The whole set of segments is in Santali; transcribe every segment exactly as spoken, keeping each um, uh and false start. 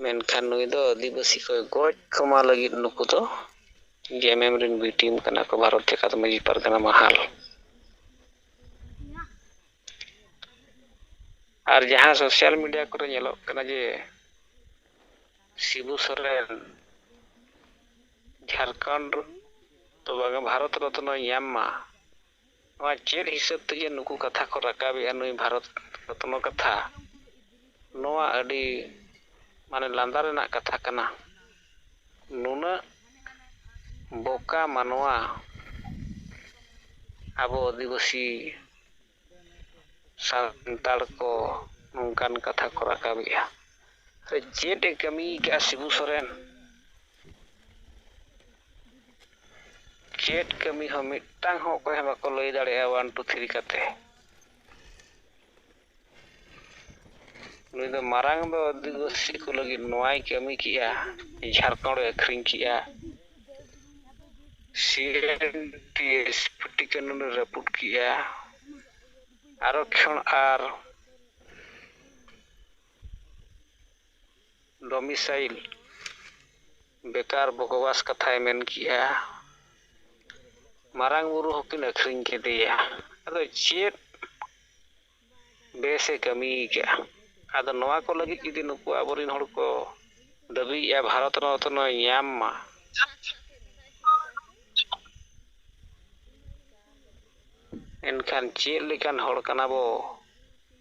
ᱢᱮᱱᱠᱷᱟᱱ ᱱᱩᱭ ᱫᱚ ᱟᱹᱫᱤᱵᱟᱹᱥᱤ ᱠᱚᱭ ᱜᱚᱡ ᱠᱚᱢᱟ ᱞᱟᱹᱜᱤᱫ ᱱᱩᱠᱩ ᱫᱚ ᱡᱮᱢᱮᱢ ᱨᱮᱱ ᱵᱤ ᱴᱤᱢ ᱠᱟᱱᱟ ᱠᱚ, ᱵᱷᱟᱨᱚᱛ ᱡᱟᱠᱟᱛ ᱢᱟᱹᱡᱷᱤ ᱯᱟᱨᱜᱟᱱᱟ ᱢᱟᱦᱟᱞ᱾ ᱟᱨ ᱡᱟᱦᱟᱸ ᱥᱳᱥᱟᱞ ᱢᱤᱰᱤᱭᱟ ᱠᱚᱨᱮ ᱧᱮᱞᱚᱜ ᱠᱟᱱᱟ ᱡᱮ ᱥᱤᱵᱩ ᱥᱚᱨᱮᱱ ᱡᱷᱟᱲᱠᱷᱚᱸᱰ ᱫᱚ ᱵᱟᱝᱟ, ᱵᱷᱟᱨᱚᱛ ᱨᱚᱛᱱᱚᱭ ᱧᱟᱢ ᱢᱟ, ᱱᱚᱣᱟ ᱪᱮᱫ ᱦᱤᱥᱟᱹᱵ ᱛᱮ ᱡᱮ ᱱᱩᱠᱩ ᱠᱟᱛᱷᱟ ᱠᱚ ᱨᱟᱠᱟᱵᱮᱜᱼᱟ, ᱱᱩᱭ ᱵᱷᱟᱨᱚᱛ ᱨᱚᱛᱱᱚ ᱠᱟᱛᱷᱟ, ᱱᱚᱣᱟ ᱟᱹᱰᱤ ᱢᱟᱱᱮ ᱞᱟᱸᱫᱟ ᱨᱮᱱᱟᱜ ᱠᱟᱛᱷᱟ ᱠᱟᱱᱟ᱾ ᱱᱩᱱᱟᱹᱜ ᱵᱚᱠᱟ ᱢᱟᱱᱣᱟ ᱟᱵᱚ ᱟᱹᱫᱤᱵᱟᱹᱥᱤ ᱥᱟᱱᱛᱟᱲ ᱠᱚ ᱱᱚᱝᱠᱟᱱ ᱠᱟᱛᱷᱟ ᱠᱚ ᱨᱟᱠᱟᱵᱮᱜᱼᱟ᱾ ᱟᱨ ᱪᱮᱫ ᱮ ᱠᱟᱹᱢᱤ ᱠᱟᱜᱼᱟ ᱥᱤᱵᱩ ᱥᱚᱨᱮᱱ? ᱪᱮᱫ ᱠᱟᱹᱢᱤ ᱦᱚᱸ ᱢᱤᱫᱴᱟᱝ ᱦᱚᱸ ᱚᱠᱚᱭ ᱦᱚᱸ ᱵᱟᱠᱚ ᱞᱟᱹᱭ ᱫᱟᱲᱮᱭᱟᱜᱼᱟ ᱚᱣᱟᱱ ᱴᱩ ᱛᱷᱨᱤ ᱠᱟᱛᱮ᱾ ᱱᱩᱭ ᱫᱚ ᱢᱟᱨᱟᱝ ᱫᱚ ᱟᱹᱫᱤᱵᱟᱹᱥᱤ ᱠᱚ ᱞᱟᱹᱜᱤᱫ ᱱᱚᱣᱟᱭ ᱠᱟᱹᱢᱤ ᱠᱮᱜᱼᱟ, ᱡᱷᱟᱲᱠᱷᱚᱸᱰ ᱮ ᱟᱹᱠᱷᱨᱤᱧ ᱠᱮᱜᱼᱟ, ᱥᱤ N T S P T ᱠᱟᱹᱱᱩᱱ ᱮ ᱨᱟᱹᱯᱩᱫ ᱠᱮᱜᱼᱟ, ᱟᱨᱚᱠᱠᱷᱚᱱ ᱟᱨ ᱰᱚᱢᱤᱥᱟᱭᱤᱞ ᱵᱮᱠᱟᱨ ᱵᱚᱠᱚᱵᱟᱥ ᱠᱟᱛᱷᱟᱭ ᱢᱮᱱ ᱠᱮᱜᱼᱟ᱾ ᱢᱟᱨᱟᱝ ᱵᱩᱨᱩ ᱦᱚᱸᱠᱤᱱ ᱟᱹᱠᱷᱨᱤᱧ ᱠᱮᱫᱮᱭᱟ᱾ ᱟᱫᱚ ᱪᱮᱫ ᱵᱮᱥᱮ ᱠᱟᱹᱢᱤ ᱠᱟᱜᱼᱟ? ᱟᱫᱚ ᱱᱚᱣᱟ ᱠᱚ ᱞᱟᱹᱜᱤᱫ ᱡᱩᱫᱤ ᱱᱩᱠᱩ ᱟᱵᱚᱨᱮᱱ ᱦᱚᱲ ᱠᱚ ᱫᱟᱹᱵᱤᱭᱮᱜᱼᱟ ᱵᱷᱟᱨᱚᱛ ᱨᱚᱛᱱᱚᱭ ᱧᱟᱢ ᱢᱟ, ᱮᱱᱠᱷᱟᱱ ᱪᱮᱫ ᱞᱮᱠᱟᱱ ᱦᱚᱲ ᱠᱟᱱᱟ ᱵᱚ?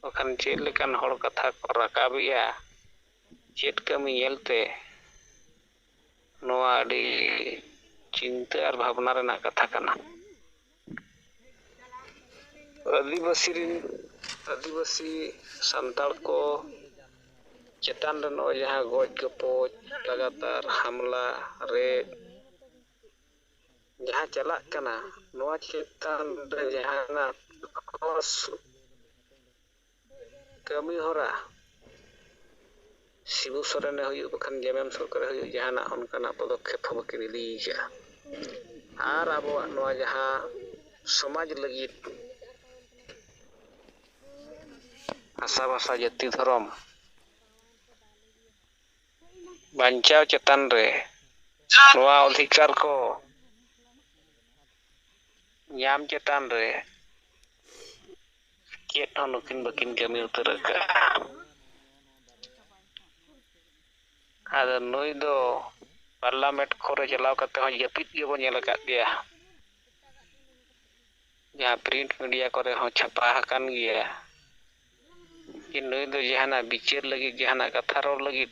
ᱵᱟᱠᱷᱟᱱ ᱪᱮᱫ ᱞᱮᱠᱟᱱ ᱦᱚᱲ ᱠᱟᱛᱷᱟ ᱠᱚ ᱨᱟᱠᱟᱵᱮᱜᱼᱟ? ᱪᱮᱫ ᱠᱟᱹᱢᱤ ᱧᱮᱞᱛᱮ? ᱱᱚᱣᱟ ᱟᱹᱰᱤ ᱪᱤᱱᱛᱟᱹ ᱟᱨ ᱵᱷᱟᱵᱽᱱᱟ ᱨᱮᱱᱟᱜ ᱠᱟᱛᱷᱟ ᱠᱟᱱᱟ᱾ ᱟᱹᱫᱤᱵᱟᱹᱥᱤ ᱨᱮᱱ, ᱟᱹᱫᱤᱵᱟᱹᱥᱤ ᱥᱟᱱᱛᱟᱲ ᱠᱚ ᱪᱮᱛᱟᱱ ᱨᱮ ᱱᱚᱜᱼᱚᱭ ᱡᱟᱦᱟᱸ ᱜᱚᱡ ᱜᱚᱯᱚᱡ, ᱞᱟᱜᱟᱛᱟᱨ ᱦᱟᱢᱞᱟ, ᱨᱮᱯ, ᱡᱟᱦᱟᱸ ᱪᱟᱞᱟᱜ ᱠᱟᱱᱟ, ᱱᱚᱣᱟ ᱪᱮᱛᱟᱱ ᱨᱮ ᱡᱟᱦᱟᱱᱟᱜ ᱴᱷᱚᱥ ᱠᱟᱹᱢᱤ ᱦᱚᱨᱟ ᱥᱤᱵᱩ ᱥᱚᱨᱮᱱᱮ ᱦᱩᱭᱩᱜ, ᱵᱟᱠᱷᱟᱱ ᱡᱮᱢᱮᱢ ᱥᱚᱨᱠᱟᱨᱮ ᱦᱩᱭᱩᱜ, ᱡᱟᱦᱟᱱᱟᱜ ᱚᱱᱠᱟᱱᱟᱜ ᱯᱚᱫᱚᱠᱷᱮᱯ ᱦᱚᱸ ᱵᱟᱹᱠᱤᱱ ᱤᱫᱤ ᱠᱟᱜᱼᱟ᱾ ᱟᱨ ᱟᱵᱚᱣᱟᱜ ᱱᱚᱣᱟ ᱡᱟᱦᱟᱸ ᱥᱚᱢᱟᱡᱽ ᱞᱟᱹᱜᱤᱫ ᱦᱟᱥᱟ ᱵᱷᱟᱥᱟ ᱡᱟᱹᱛᱤ ᱫᱷᱚᱨᱚᱢ ᱵᱟᱧᱪᱟᱣ ᱪᱮᱛᱟᱱ ᱨᱮ, ᱱᱚᱣᱟ ᱚᱫᱷᱤᱠᱟᱨ ᱠᱚ ᱧᱟᱢ ᱪᱮᱛᱟᱱ ᱨᱮ ᱪᱮᱫ ᱦᱚᱸ ᱱᱩᱠᱤᱱ ᱵᱟᱹᱠᱤᱱ ᱠᱟᱹᱢᱤ ᱩᱛᱟᱹᱨ ᱟᱠᱟᱫᱼᱟ᱾ ᱟᱫᱚ ᱱᱩᱭ ᱫᱚ ᱯᱟᱨᱞᱟᱢᱮᱱᱴ ᱠᱚᱨᱮ ᱪᱟᱞᱟᱣ ᱠᱟᱛᱮ ᱦᱚᱸ ᱡᱟᱹᱯᱤᱫ ᱜᱮᱵᱚᱱ ᱧᱮᱞ ᱟᱠᱟᱫ ᱜᱮᱭᱟ᱾ ᱡᱟᱦᱟᱸ ᱯᱨᱤᱱᱴ ᱢᱤᱰᱤᱭᱟ ᱠᱚᱨᱮ ᱦᱚᱸ ᱪᱷᱟᱯᱟ ᱟᱠᱟᱱ ᱜᱮᱭᱟ᱾ ᱡᱮ ᱱᱩᱭ ᱫᱚ ᱡᱟᱦᱟᱱᱟᱜ ᱵᱤᱪᱟᱹᱨ ᱞᱟᱹᱜᱤᱫ, ᱡᱟᱦᱟᱱᱟᱜ ᱠᱟᱛᱷᱟ ᱨᱚᱲ ᱞᱟᱹᱜᱤᱫ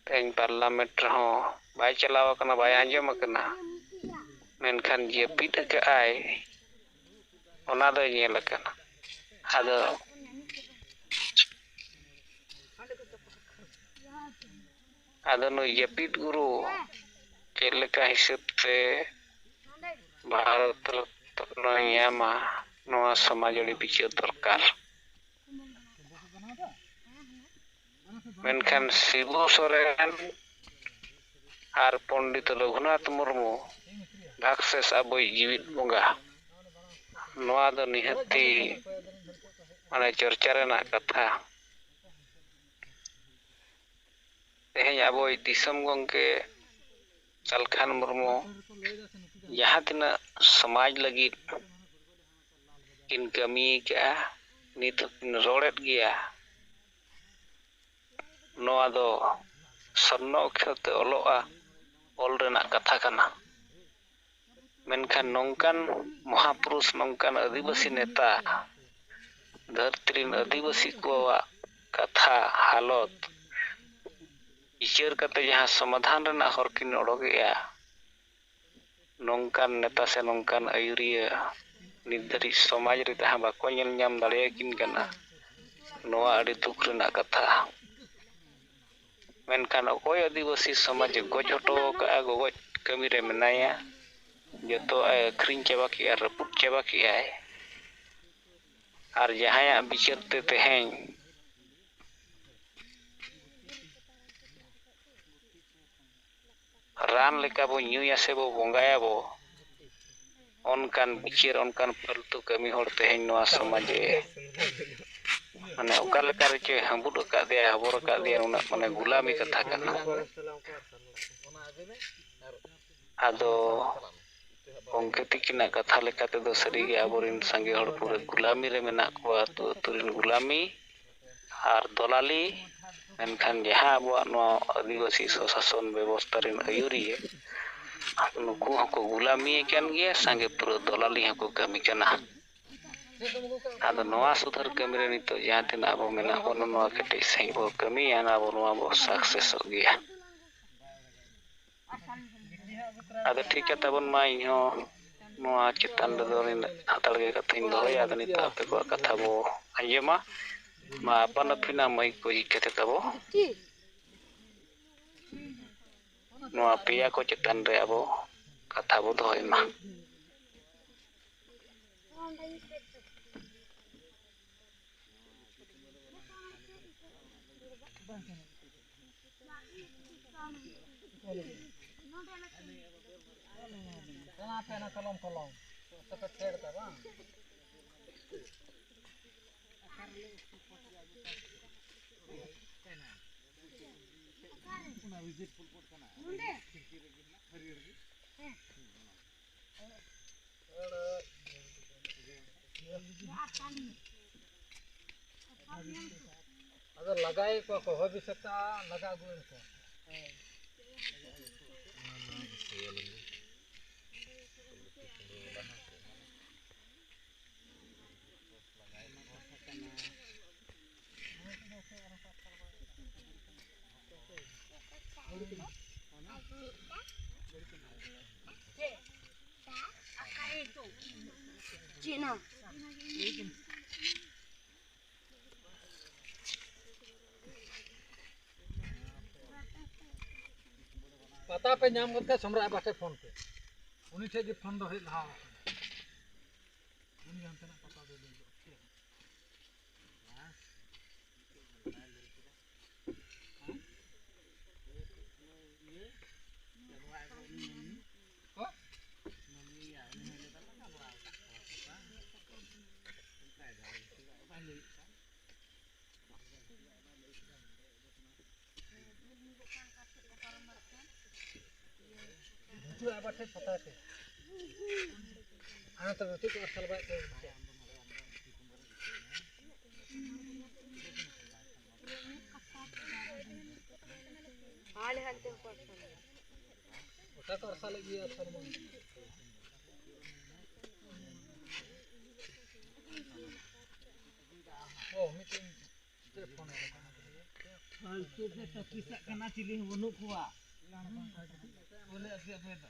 ᱛᱮᱦᱮᱧ ᱯᱟᱨᱞᱟᱢᱮᱱᱴ ᱨᱮᱦᱚᱸ ᱵᱟᱭ ᱪᱟᱞᱟᱣ ᱟᱠᱟᱱᱟ, ᱵᱟᱭ ᱟᱸᱡᱚᱢ ᱟᱠᱟᱱᱟ, ᱢᱮᱱᱠᱷᱟᱱ ᱡᱟᱹᱯᱤᱫ ᱟᱠᱟᱫᱼᱟᱭ, ᱚᱱᱟ ᱫᱚᱭ ᱧᱮᱞ ᱟᱠᱟᱱᱟ᱾ ᱟᱫᱚ, ᱟᱫᱚ ᱱᱩᱭ ᱡᱟᱹᱯᱤᱫ ᱜᱩᱨᱩ ᱪᱮᱫ ᱞᱮᱠᱟ ᱦᱤᱥᱟᱹᱵ ᱛᱮ ᱵᱷᱟᱨᱚᱛ ᱨᱚᱛᱱᱚᱭ ᱧᱟᱢᱟ, ᱱᱚᱣᱟ ᱥᱚᱢᱟᱡᱽ ᱟᱹᱰᱤ ᱵᱤᱪᱟᱹᱨ ᱫᱚᱨᱠᱟᱨ᱾ ᱢᱮᱱᱠᱷᱟᱱ ᱥᱤᱵᱩ ᱥᱚᱨᱮᱱ ᱟᱨ ᱯᱚᱱᱰᱤᱛ ᱨᱚᱜᱷᱩᱱᱟᱛᱷ ᱢᱩᱨᱢᱩ, ᱵᱷᱟᱜᱽᱥᱮᱥ ᱟᱵᱚᱭᱤᱡ ᱡᱤᱣᱤᱫ ᱵᱚᱸᱜᱟ, ᱱᱚᱣᱟ ᱫᱚ ᱱᱤᱦᱟᱹᱛᱤ ᱢᱟᱱᱮ ᱪᱚᱨᱪᱟ ᱨᱮᱱᱟᱜ ᱠᱟᱛᱷᱟ᱾ ᱛᱮᱦᱮᱧ ᱟᱵᱚᱭᱤᱡ ᱫᱤᱥᱚᱢ ᱜᱚᱢᱠᱮ ᱥᱟᱞᱠᱷᱟᱱ ᱢᱩᱨᱢᱩ ᱡᱟᱦᱟᱸ ᱛᱤᱱᱟᱹᱜ ᱥᱚᱢᱟᱡᱽ ᱞᱟᱹᱜᱤᱫ ᱠᱤᱱ ᱠᱟᱹᱢᱤ ᱟᱠᱟᱫᱼᱟ, ᱱᱤᱛ ᱦᱚᱸᱠᱤᱱ ᱨᱚᱲᱮᱫ ᱜᱮᱭᱟ᱾ ᱱᱚᱣᱟ ᱫᱚ ᱥᱚᱨᱱᱚ ᱚᱠᱠᱷᱚᱨ ᱛᱮ ᱚᱞᱚᱜᱼᱟ, ᱚᱞ ᱨᱮᱱᱟᱜ ᱠᱟᱛᱷᱟ ᱠᱟᱱᱟ᱾ ᱢᱮᱱᱠᱷᱟᱱ ᱱᱚᱝᱠᱟᱱ ᱢᱚᱦᱟᱯᱩᱨᱩᱥ, ᱱᱚᱝᱠᱟᱱ ᱟᱹᱫᱤᱵᱟᱹᱥᱤ ᱱᱮᱛᱟ, ᱫᱷᱟᱹᱨᱛᱤ ᱨᱮᱱ ᱟᱹᱫᱤᱵᱟᱹᱥᱤ ᱠᱚᱣᱟᱜ ᱠᱟᱛᱷᱟ, ᱦᱟᱞᱚᱛ ᱵᱤᱪᱟᱹᱨ ᱠᱟᱛᱮ ᱡᱟᱦᱟᱸ ᱥᱚᱢᱟᱫᱷᱟᱱ ᱨᱮᱱᱟᱜ ᱦᱚᱨ ᱠᱤᱱ ᱚᱰᱚᱠᱮᱜᱼᱟ, ᱱᱚᱝᱠᱟᱱ ᱱᱮᱛᱟ ᱥᱮ ᱱᱚᱝᱠᱟᱱ ᱟᱹᱭᱩᱨᱤᱭᱟᱹ ᱱᱤᱛ ᱫᱷᱟᱹᱨᱤᱡ ᱥᱚᱢᱟᱡᱽ ᱨᱮ ᱡᱟᱦᱟᱸ ᱵᱟᱠᱚ ᱧᱮᱞ ᱧᱟᱢ ᱫᱟᱲᱮᱭᱟᱠᱤᱱ ᱠᱟᱱᱟ, ᱱᱚᱣᱟ ᱟᱹᱰᱤ ᱫᱩᱠ ᱨᱮᱱᱟᱜ ᱠᱟᱛᱷᱟ᱾ ᱢᱮᱱᱠᱷᱟᱱ ᱚᱠᱚᱭ ᱟᱹᱫᱤᱵᱟᱹᱥᱤ ᱥᱚᱢᱟᱡᱽ ᱮ ᱜᱚᱡ ᱦᱚᱴᱚ ᱟᱠᱟᱫᱼᱟ, ᱜᱚᱜᱚᱡ ᱠᱟᱹᱢᱤ ᱨᱮ ᱢᱮᱱᱟᱭᱟ, ᱡᱚᱛᱚᱣᱟᱜ ᱮ ᱟᱹᱠᱷᱨᱤᱧ ᱪᱟᱵᱟ ᱠᱮᱜᱼᱟ, ᱨᱟᱹᱯᱩᱫ ᱪᱟᱵᱟ ᱠᱮᱜᱼᱟᱭ᱾ ᱟᱨ ᱡᱟᱦᱟᱸᱭᱟᱜ ᱵᱤᱪᱟᱹᱨ ᱛᱮ ᱛᱮᱦᱮᱧ ᱨᱟᱱ ᱞᱮᱠᱟ ᱵᱚ ᱧᱩᱭᱟ ᱥᱮ ᱵᱚ ᱵᱚᱸᱜᱟᱭᱟᱵᱚ, ᱚᱱᱠᱟᱱ ᱵᱤᱪᱟᱹᱨ, ᱚᱱᱠᱟᱱ ᱯᱷᱟᱹᱞᱛᱩ ᱠᱟᱹᱢᱤ ᱦᱚᱲ ᱛᱮᱦᱮᱧ ᱱᱚᱣᱟ ᱥᱚᱢᱟᱡᱽ ᱮ ᱢᱟᱱᱮ ᱚᱠᱟ ᱞᱮᱠᱟ ᱨᱮᱪᱚᱭ ᱦᱟᱹᱵᱩᱫ ᱟᱠᱟᱫᱮᱭᱟ, ᱦᱟᱵᱚᱨ ᱟᱠᱟᱫᱮᱭᱟ, ᱩᱱᱟᱹᱜ ᱢᱟᱱᱮ ᱜᱩᱞᱟᱢᱤ ᱠᱟᱛᱷᱟ ᱠᱟᱱᱟ᱾ ᱟᱫᱚ ᱜᱚᱢᱠᱮ ᱛᱤᱠᱤᱱᱟᱜ ᱠᱟᱛᱷᱟ ᱞᱮᱠᱟ ᱛᱮᱫᱚ ᱥᱟᱹᱨᱤᱜᱮ ᱟᱵᱚᱨᱮᱱ ᱥᱟᱸᱜᱮ ᱦᱚᱲ ᱯᱩᱨᱟᱹ ᱜᱩᱞᱟᱢᱤ ᱨᱮ ᱢᱮᱱᱟᱜ ᱠᱚᱣᱟ, ᱟᱹᱛᱩ ᱟᱹᱛᱩ ᱨᱮᱱ ᱜᱩᱞᱟᱢᱤ᱾ ᱟᱨ ᱫᱚᱞᱟᱞᱤ, ᱢᱮᱱᱠᱷᱟᱱ ᱡᱟᱦᱟᱸ ᱟᱵᱚᱣᱟᱜ ᱱᱚᱣᱟ ᱟᱹᱫᱤᱵᱟᱹᱥᱤ ᱥᱚᱥᱟᱥᱚᱱ ᱵᱮᱵᱚᱥᱛᱷᱟ ᱨᱮᱱ ᱟᱹᱭᱩᱨᱤᱭᱟᱹ, ᱱᱩᱠᱩ ᱦᱚᱸᱠᱚ ᱜᱩᱞᱟᱢᱤ ᱠᱟᱱ ᱜᱮᱭᱟ, ᱥᱟᱸᱜᱮ ᱯᱩᱨᱟᱹ ᱫᱚᱞᱟᱞᱤ ᱦᱚᱸᱠᱚ ᱠᱟᱹᱢᱤ ᱠᱟᱱᱟ᱾ ᱟᱫᱚ ᱱᱚᱣᱟ ᱥᱩᱫᱷᱟᱹᱨ ᱠᱟᱹᱢᱤ ᱨᱮ ᱱᱤᱛᱚᱜ ᱡᱟᱦᱟᱸ ᱛᱤᱱᱟᱹᱜ ᱟᱵᱚ ᱢᱮᱱᱟᱜ ᱵᱚᱱᱟ, ᱱᱚᱣᱟ ᱠᱮᱴᱮᱡ ᱥᱟᱺᱦᱤᱡ ᱵᱚ ᱠᱟᱹᱢᱤᱭᱟ, ᱟᱵᱚ ᱱᱚᱣᱟ ᱵᱚ ᱥᱟᱠᱥᱮᱥᱚᱜ ᱜᱮᱭᱟ᱾ ᱟᱫᱚ ᱴᱷᱤᱠ ᱜᱮᱭᱟ ᱛᱟᱵᱚᱱ ᱢᱟ, ᱤᱧᱦᱚᱸ ᱱᱚᱣᱟ ᱪᱮᱛᱟᱱ ᱨᱮᱫᱚ ᱱᱤᱱᱟᱹᱜ ᱦᱟᱛᱟᱲ ᱜᱮ ᱠᱟᱛᱷᱟᱧ ᱫᱚᱦᱚᱭᱟ᱾ ᱟᱫᱚ ᱱᱤᱛᱚᱜ ᱟᱯᱮ ᱠᱚᱣᱟᱜ ᱠᱟᱛᱷᱟ ᱵᱚ ᱟᱸᱡᱚᱢᱟ᱾ ᱢᱟ ᱟᱯᱟᱱ ᱟᱹᱯᱤᱱᱟᱜ ᱢᱟᱹᱭᱤᱠ ᱠᱚ ᱡᱷᱤᱡ ᱠᱟᱛᱮ ᱛᱟᱵᱚ ᱱᱚᱣᱟ ᱯᱮᱭᱟ ᱠᱚ ᱪᱮᱛᱟᱱ ᱨᱮ ᱟᱵᱚ ᱠᱟᱛᱷᱟ ᱵᱚ ᱫᱚᱦᱚᱭ ᱢᱟ᱾ ᱠᱟᱱᱟ ᱯᱮ ᱚᱱᱟ ᱠᱚᱞᱚᱢ ᱠᱚᱞᱚᱢ᱾ ᱥᱮᱯᱮ ᱯᱷᱮᱰ ᱮᱫᱟ ᱵᱟᱝ? ᱟᱫᱚ ᱞᱟᱜᱟᱭᱮᱫ ᱠᱚᱣᱟ ᱠᱚ, ᱦᱚᱭ ᱵᱤᱥᱟᱠᱛᱟ ᱞᱟᱜᱟ ᱟᱹᱜᱩᱭᱮᱫ ᱠᱚᱣᱟ᱾ ᱯᱟᱛᱟ ᱯᱮ ᱧᱟᱢ ᱜᱚᱫ ᱠᱷᱟᱱ ᱥᱚᱢᱨᱟᱡᱽ ᱵᱟ ᱴᱷᱮᱱ ᱯᱷᱳᱱ ᱯᱮ, ᱩᱱᱤ ᱴᱷᱮᱱ ᱜᱮ ᱯᱷᱳᱱ ᱫᱚ ᱦᱮᱡ ᱞᱟᱦᱟ ᱟᱠᱟᱱᱟ᱾ ᱩᱱᱤ ᱦᱟᱱᱛᱮᱱᱟᱜ ᱯᱟᱛᱟ ᱫᱚᱭ ᱞᱟᱹᱭ ᱜᱚᱫ ᱠᱮᱭᱟ᱾ ᱟᱵᱟᱨ ᱴᱷᱮᱡ ᱯᱷᱟᱛᱟ ᱛᱮ᱾ ᱦᱟᱱᱟ ᱛᱚ ᱜᱟᱛᱮ ᱠᱚ ᱟᱨ ᱥᱟᱞᱵᱟᱭ ᱛᱮ᱾ ᱦᱟᱱᱮ ᱦᱟᱱᱛᱮ ᱦᱚᱸᱠᱚ ᱟᱨᱥᱟᱞ ᱜᱮᱭᱟ᱾ ᱜᱚᱴᱟ ᱠᱚ ᱟᱨᱥᱟᱞᱮᱫ ᱜᱮᱭᱟ ᱟᱨᱥᱟᱞ ᱢᱟ᱾ ᱚ, ᱢᱤᱫᱴᱮᱱ ᱪᱮᱫ ᱯᱷᱳᱱ ᱮᱫᱟ? ᱯᱷᱟᱞᱛᱩ ᱯᱮ ᱛᱟᱹᱯᱤᱥᱟᱜ ᱠᱟᱱᱟ, ᱪᱤᱞᱤ ᱦᱚᱸ ᱵᱟᱹᱱᱩᱜ ᱠᱚᱣᱟ᱾ ᱵᱚᱞᱮ ᱟᱯᱮ, ᱟᱯᱮ ᱫᱚ᱾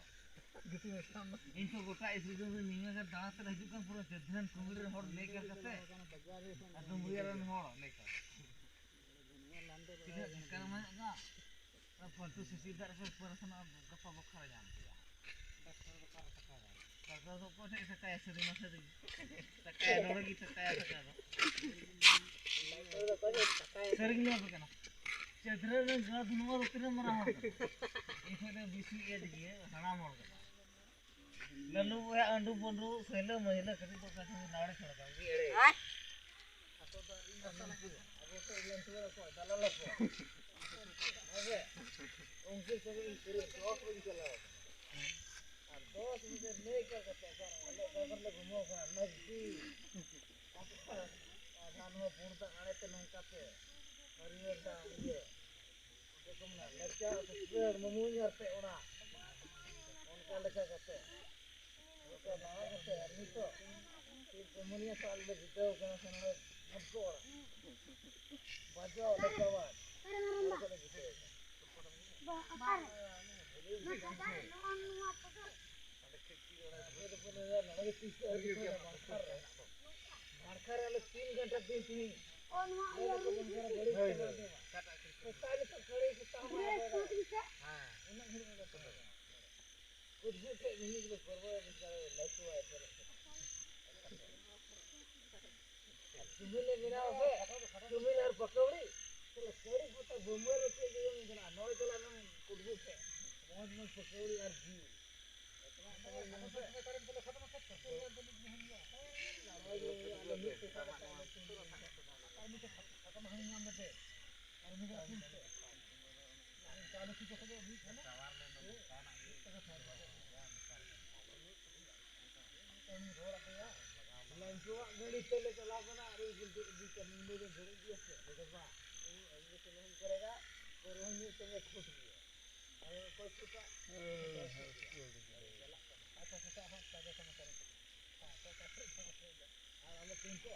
ᱤᱧ ᱛᱚ ᱜᱚᱴᱟ ᱤᱥ ᱫᱤᱥᱚᱢ ᱨᱮ ᱱᱤᱭᱟᱹ ᱜᱮ ᱫᱟᱬᱟ ᱛᱮ ᱦᱤᱡᱩᱜ ᱠᱟᱱ, ᱯᱩᱨᱟᱹ ᱪᱟᱹᱫᱷᱨᱟᱹᱱ ᱠᱩᱢᱤᱲ ᱨᱮᱱ ᱦᱚᱲ ᱞᱟᱹᱭ ᱠᱟᱨ ᱠᱟᱛᱮ, ᱟᱨ ᱰᱩᱢᱵᱩᱭᱟᱹ ᱨᱮᱱ ᱦᱚᱲ ᱞᱟᱹᱭ ᱠᱟᱨ᱾ ᱛᱤᱱᱟᱹᱜ ᱵᱮᱠᱟᱨ ᱮᱢ ᱦᱩᱭᱩᱜ ᱠᱟᱱ᱾ ᱟᱨ ᱯᱷᱟᱞᱛᱩ ᱥᱤᱥᱤᱨ ᱫᱟᱜ ᱨᱮᱠᱚ ᱯᱟᱹᱨ ᱥᱮᱱᱚᱜᱼᱟ, ᱜᱟᱯᱟ ᱵᱚᱠᱷᱟᱨ ᱧᱟᱢ ᱯᱮᱭᱟ᱾ ᱰᱟᱠᱛᱟᱨ ᱫᱚ ᱚᱠᱚᱭ ᱴᱷᱮᱡ ᱮ ᱴᱷᱮᱠᱟᱭᱟ? ᱥᱟᱹᱨᱤ ᱢᱟ ᱥᱟᱹᱨᱤ ᱜᱮ᱾ ᱴᱷᱮᱠᱟᱭᱟ, ᱱᱚᱰᱮ ᱜᱮ ᱴᱷᱮᱠᱟᱭᱟ, ᱴᱷᱮᱠᱟᱭ ᱫᱚ᱾ ᱥᱟᱹᱨᱤ ᱜᱮ ᱞᱟᱹᱭ ᱟᱯᱮ ᱠᱟᱱᱟ᱾ ᱪᱟᱹᱛᱨᱟᱹ ᱨᱮᱱ ᱜᱟᱹᱫᱷ ᱱᱚᱣᱟ ᱫᱚ ᱛᱤᱱᱟᱹᱜ ᱢᱟᱨᱟᱝ ᱦᱚᱲ ᱠᱟᱱᱟ? ᱤᱧ ᱠᱷᱚᱡ ᱫᱚ ᱵᱮᱥᱤ ᱮᱡᱽ ᱜᱮ, ᱦᱟᱲᱟᱢ ᱦᱚᱲ ᱠᱟᱱᱟ᱾ ᱞᱟᱹᱞᱩ ᱵᱚᱭᱦᱟ ᱟᱹᱰᱩ ᱵᱟᱹᱰᱩ ᱥᱟᱹᱭᱞᱟᱹ ᱢᱟᱹᱭᱞᱟᱹ ᱠᱟᱹᱴᱤᱡ ᱫᱚ ᱚᱠᱟ ᱴᱷᱮᱱ ᱱᱟᱣᱲᱮ ᱪᱷᱚᱲᱟ ᱠᱟᱱ ᱜᱮ ᱮᱲᱮ᱾ ᱟᱭ᱾ ᱟᱵᱚ ᱥᱮᱫ ᱞᱮᱱ ᱛᱩᱭᱟ ᱠᱚ, ᱫᱟᱞᱟᱞ ᱠᱚ᱾ ᱦᱮᱸ ᱥᱮ? ᱩᱱᱠᱩ ᱥᱚᱸᱜᱮ ᱤᱧ ᱯᱩᱨᱟᱹ ᱫᱚᱥ ᱵᱟᱡᱮ ᱪᱟᱞᱟᱣ ᱠᱟᱱᱟ᱾ ᱟᱨ ᱫᱚᱥ ᱵᱟᱡᱮ ᱞᱟᱹᱭ ᱠᱟᱜ ᱠᱟᱛᱮ ᱚᱠᱟ ᱨᱮ ᱟᱞᱮ ᱚᱠᱟ ᱠᱚᱨᱮ ᱞᱮ ᱜᱷᱩᱢᱟᱹᱣ ᱠᱟᱱᱟ, ᱚᱱᱟ ᱵᱷᱤᱛᱤᱨ᱾ ᱟᱫᱷᱟ ᱱᱚᱣᱟ ᱵᱩᱲᱫᱟ ᱟᱲᱮ ᱛᱮ ᱱᱚᱝᱠᱟ ᱛᱮ ᱦᱟᱹᱨᱭᱟᱹᱲ ᱫᱟᱜ ᱤᱭᱟᱹ᱾ ᱪᱮᱫ ᱠᱚ ᱢᱮᱱᱟ, ᱞᱮᱪᱟ ᱥᱩᱥᱟᱹᱨ ᱢᱩᱢᱩᱧ ᱟᱨ ᱯᱮ ᱚᱲᱟᱜ᱾ ᱚᱱᱠᱟ ᱞᱮᱠᱟ ᱠᱟᱛᱮ, ᱚᱱᱠᱟ ᱫᱟᱬᱟ ᱠᱟᱛᱮ ᱟᱨ ᱱᱤᱛᱚᱜ ᱛᱤᱨ ᱠᱚᱢᱚᱱᱤᱭᱟ ᱥᱟᱶ ᱞᱮ ᱡᱤᱛᱟᱹᱣ ᱠᱟᱱᱟ ᱥᱮ ᱱᱚᱰᱮ ᱵᱷᱚᱴᱠᱚ ᱚᱲᱟᱜ᱾ ᱵᱟᱡᱟᱣ ᱞᱮᱠᱟ ᱵᱟᱝ᱾ ᱱᱚᱰᱮ ᱠᱷᱚᱱ ᱞᱮ ᱡᱤᱛᱟᱹᱣ ᱠᱟᱱᱟ᱾ ᱱᱚᱰᱮ ᱜᱮ ᱛᱤᱥ ᱠᱚ ᱟᱹᱜᱩ ᱠᱚᱣᱟ ᱵᱟᱝᱠᱷᱟᱱ ᱨᱮ᱾ ᱵᱟᱝᱠᱷᱟᱱ ᱨᱮ ᱟᱞᱮ ᱛᱤᱱ ᱜᱷᱚᱱᱴᱟ ᱫᱤᱱ ᱛᱤᱦᱤᱧ᱾ ᱚ, ᱱᱚᱣᱟ ᱤᱭᱟᱹ ᱨᱮ ᱢᱤᱫ ᱜᱷᱚᱱᱴᱟ ᱜᱟᱹᱰᱤ ᱦᱳᱭ, ᱪᱟᱞᱟᱣ ᱦᱳᱭ᱾ ᱫᱚ ᱵᱟᱝ᱾ ᱚᱠᱟᱴᱟᱜ ᱠᱷᱮᱛ ᱠᱚ? ᱚᱠᱟ ᱱᱤᱛᱚᱜ ᱜᱟᱹᱰᱤ ᱠᱚ ᱛᱟᱢ ᱨᱮ ᱢᱟ ᱥᱩᱫ ᱜᱮᱥᱮ? ᱦᱮᱸ᱾ ᱩᱱᱟᱹᱜ ᱜᱷᱟᱹᱲᱤᱡ ᱚᱸᱰᱮ ᱛᱟᱦᱮᱸ ᱠᱟᱱᱟ᱾ ᱩᱫᱽᱵᱷᱩᱛ ᱴᱷᱮᱡ ᱢᱤᱢᱤᱫ ᱜᱮᱞᱮ ᱯᱟᱹᱨᱣᱟᱹ ᱞᱟᱹᱴᱩ ᱟᱭ ᱯᱮᱨᱮᱡ ᱠᱟᱱᱟ᱾ ᱪᱩᱢᱤᱞ ᱞᱮ ᱵᱮᱱᱟᱣᱟ ᱥᱮ, ᱪᱩᱢᱤᱞ ᱟᱨ ᱯᱟᱠᱚᱲᱤ, ᱛᱟᱦᱞᱮ ᱠᱟᱹᱲᱤ ᱜᱚᱴᱟ ᱵᱟᱹᱢᱵᱟᱹᱭ ᱨᱮ ᱪᱮᱫ ᱡᱚᱡᱚᱢ ᱠᱟᱱᱟ, ᱱᱚᱜᱼᱚᱭ ᱪᱟᱞᱟᱜ ᱠᱟᱱᱟ ᱠᱩᱴᱵᱩ ᱴᱷᱮᱡ, ᱢᱚᱡᱽ ᱢᱚᱡᱽ ᱯᱟᱠᱚᱲᱤ ᱟᱨ ᱡᱤᱞ᱾ ᱟᱨ ᱢᱤᱫᱴᱮᱡ ᱥᱟᱠᱟᱢ ᱦᱟᱹᱱᱤ ᱧᱟᱢ ᱠᱟᱛᱮ, ᱟᱨ ᱢᱤᱫᱴᱮᱡ ᱟᱹᱠᱷᱨᱤᱧ ᱠᱟᱛᱮ᱾ ᱩᱱᱠᱩᱣᱟᱜ ᱜᱟᱹᱰᱤ ᱛᱮᱞᱮ ᱪᱟᱞᱟᱣ ᱠᱟᱱᱟ, ᱟᱨ ᱩᱱᱠᱩ ᱫᱚ ᱤᱫᱤ ᱠᱟᱱᱟ, ᱩᱱᱤ ᱫᱚ ᱜᱷᱩᱲᱤ ᱜᱮᱭᱟ ᱥᱮ, ᱩᱱᱤ ᱫᱚ ᱵᱟᱝ᱾ ᱩᱱᱤ ᱟᱹᱜᱩ ᱠᱟᱛᱮ ᱞᱮ ᱠᱚᱨᱮᱜᱟ, ᱯᱟᱹᱣᱨᱟᱹ ᱦᱚᱸ ᱧᱩ ᱛᱮᱞᱮ ᱠᱷᱩᱥ ᱜᱮᱭᱟ᱾ ᱟᱨ ᱚᱠᱚᱭ ᱪᱚ ᱠᱟᱜ, ᱦᱮᱸ, ᱦᱮᱸ, ᱦᱮᱸ᱾ ᱟᱪᱪᱷᱟ, ᱥᱮᱛᱟᱜ ᱦᱚᱸ ᱥᱟᱲᱮ ᱥᱟᱛ ᱨᱮ᱾ ᱟᱨ ᱟᱞᱮ ᱛᱤᱱ ᱠᱚ?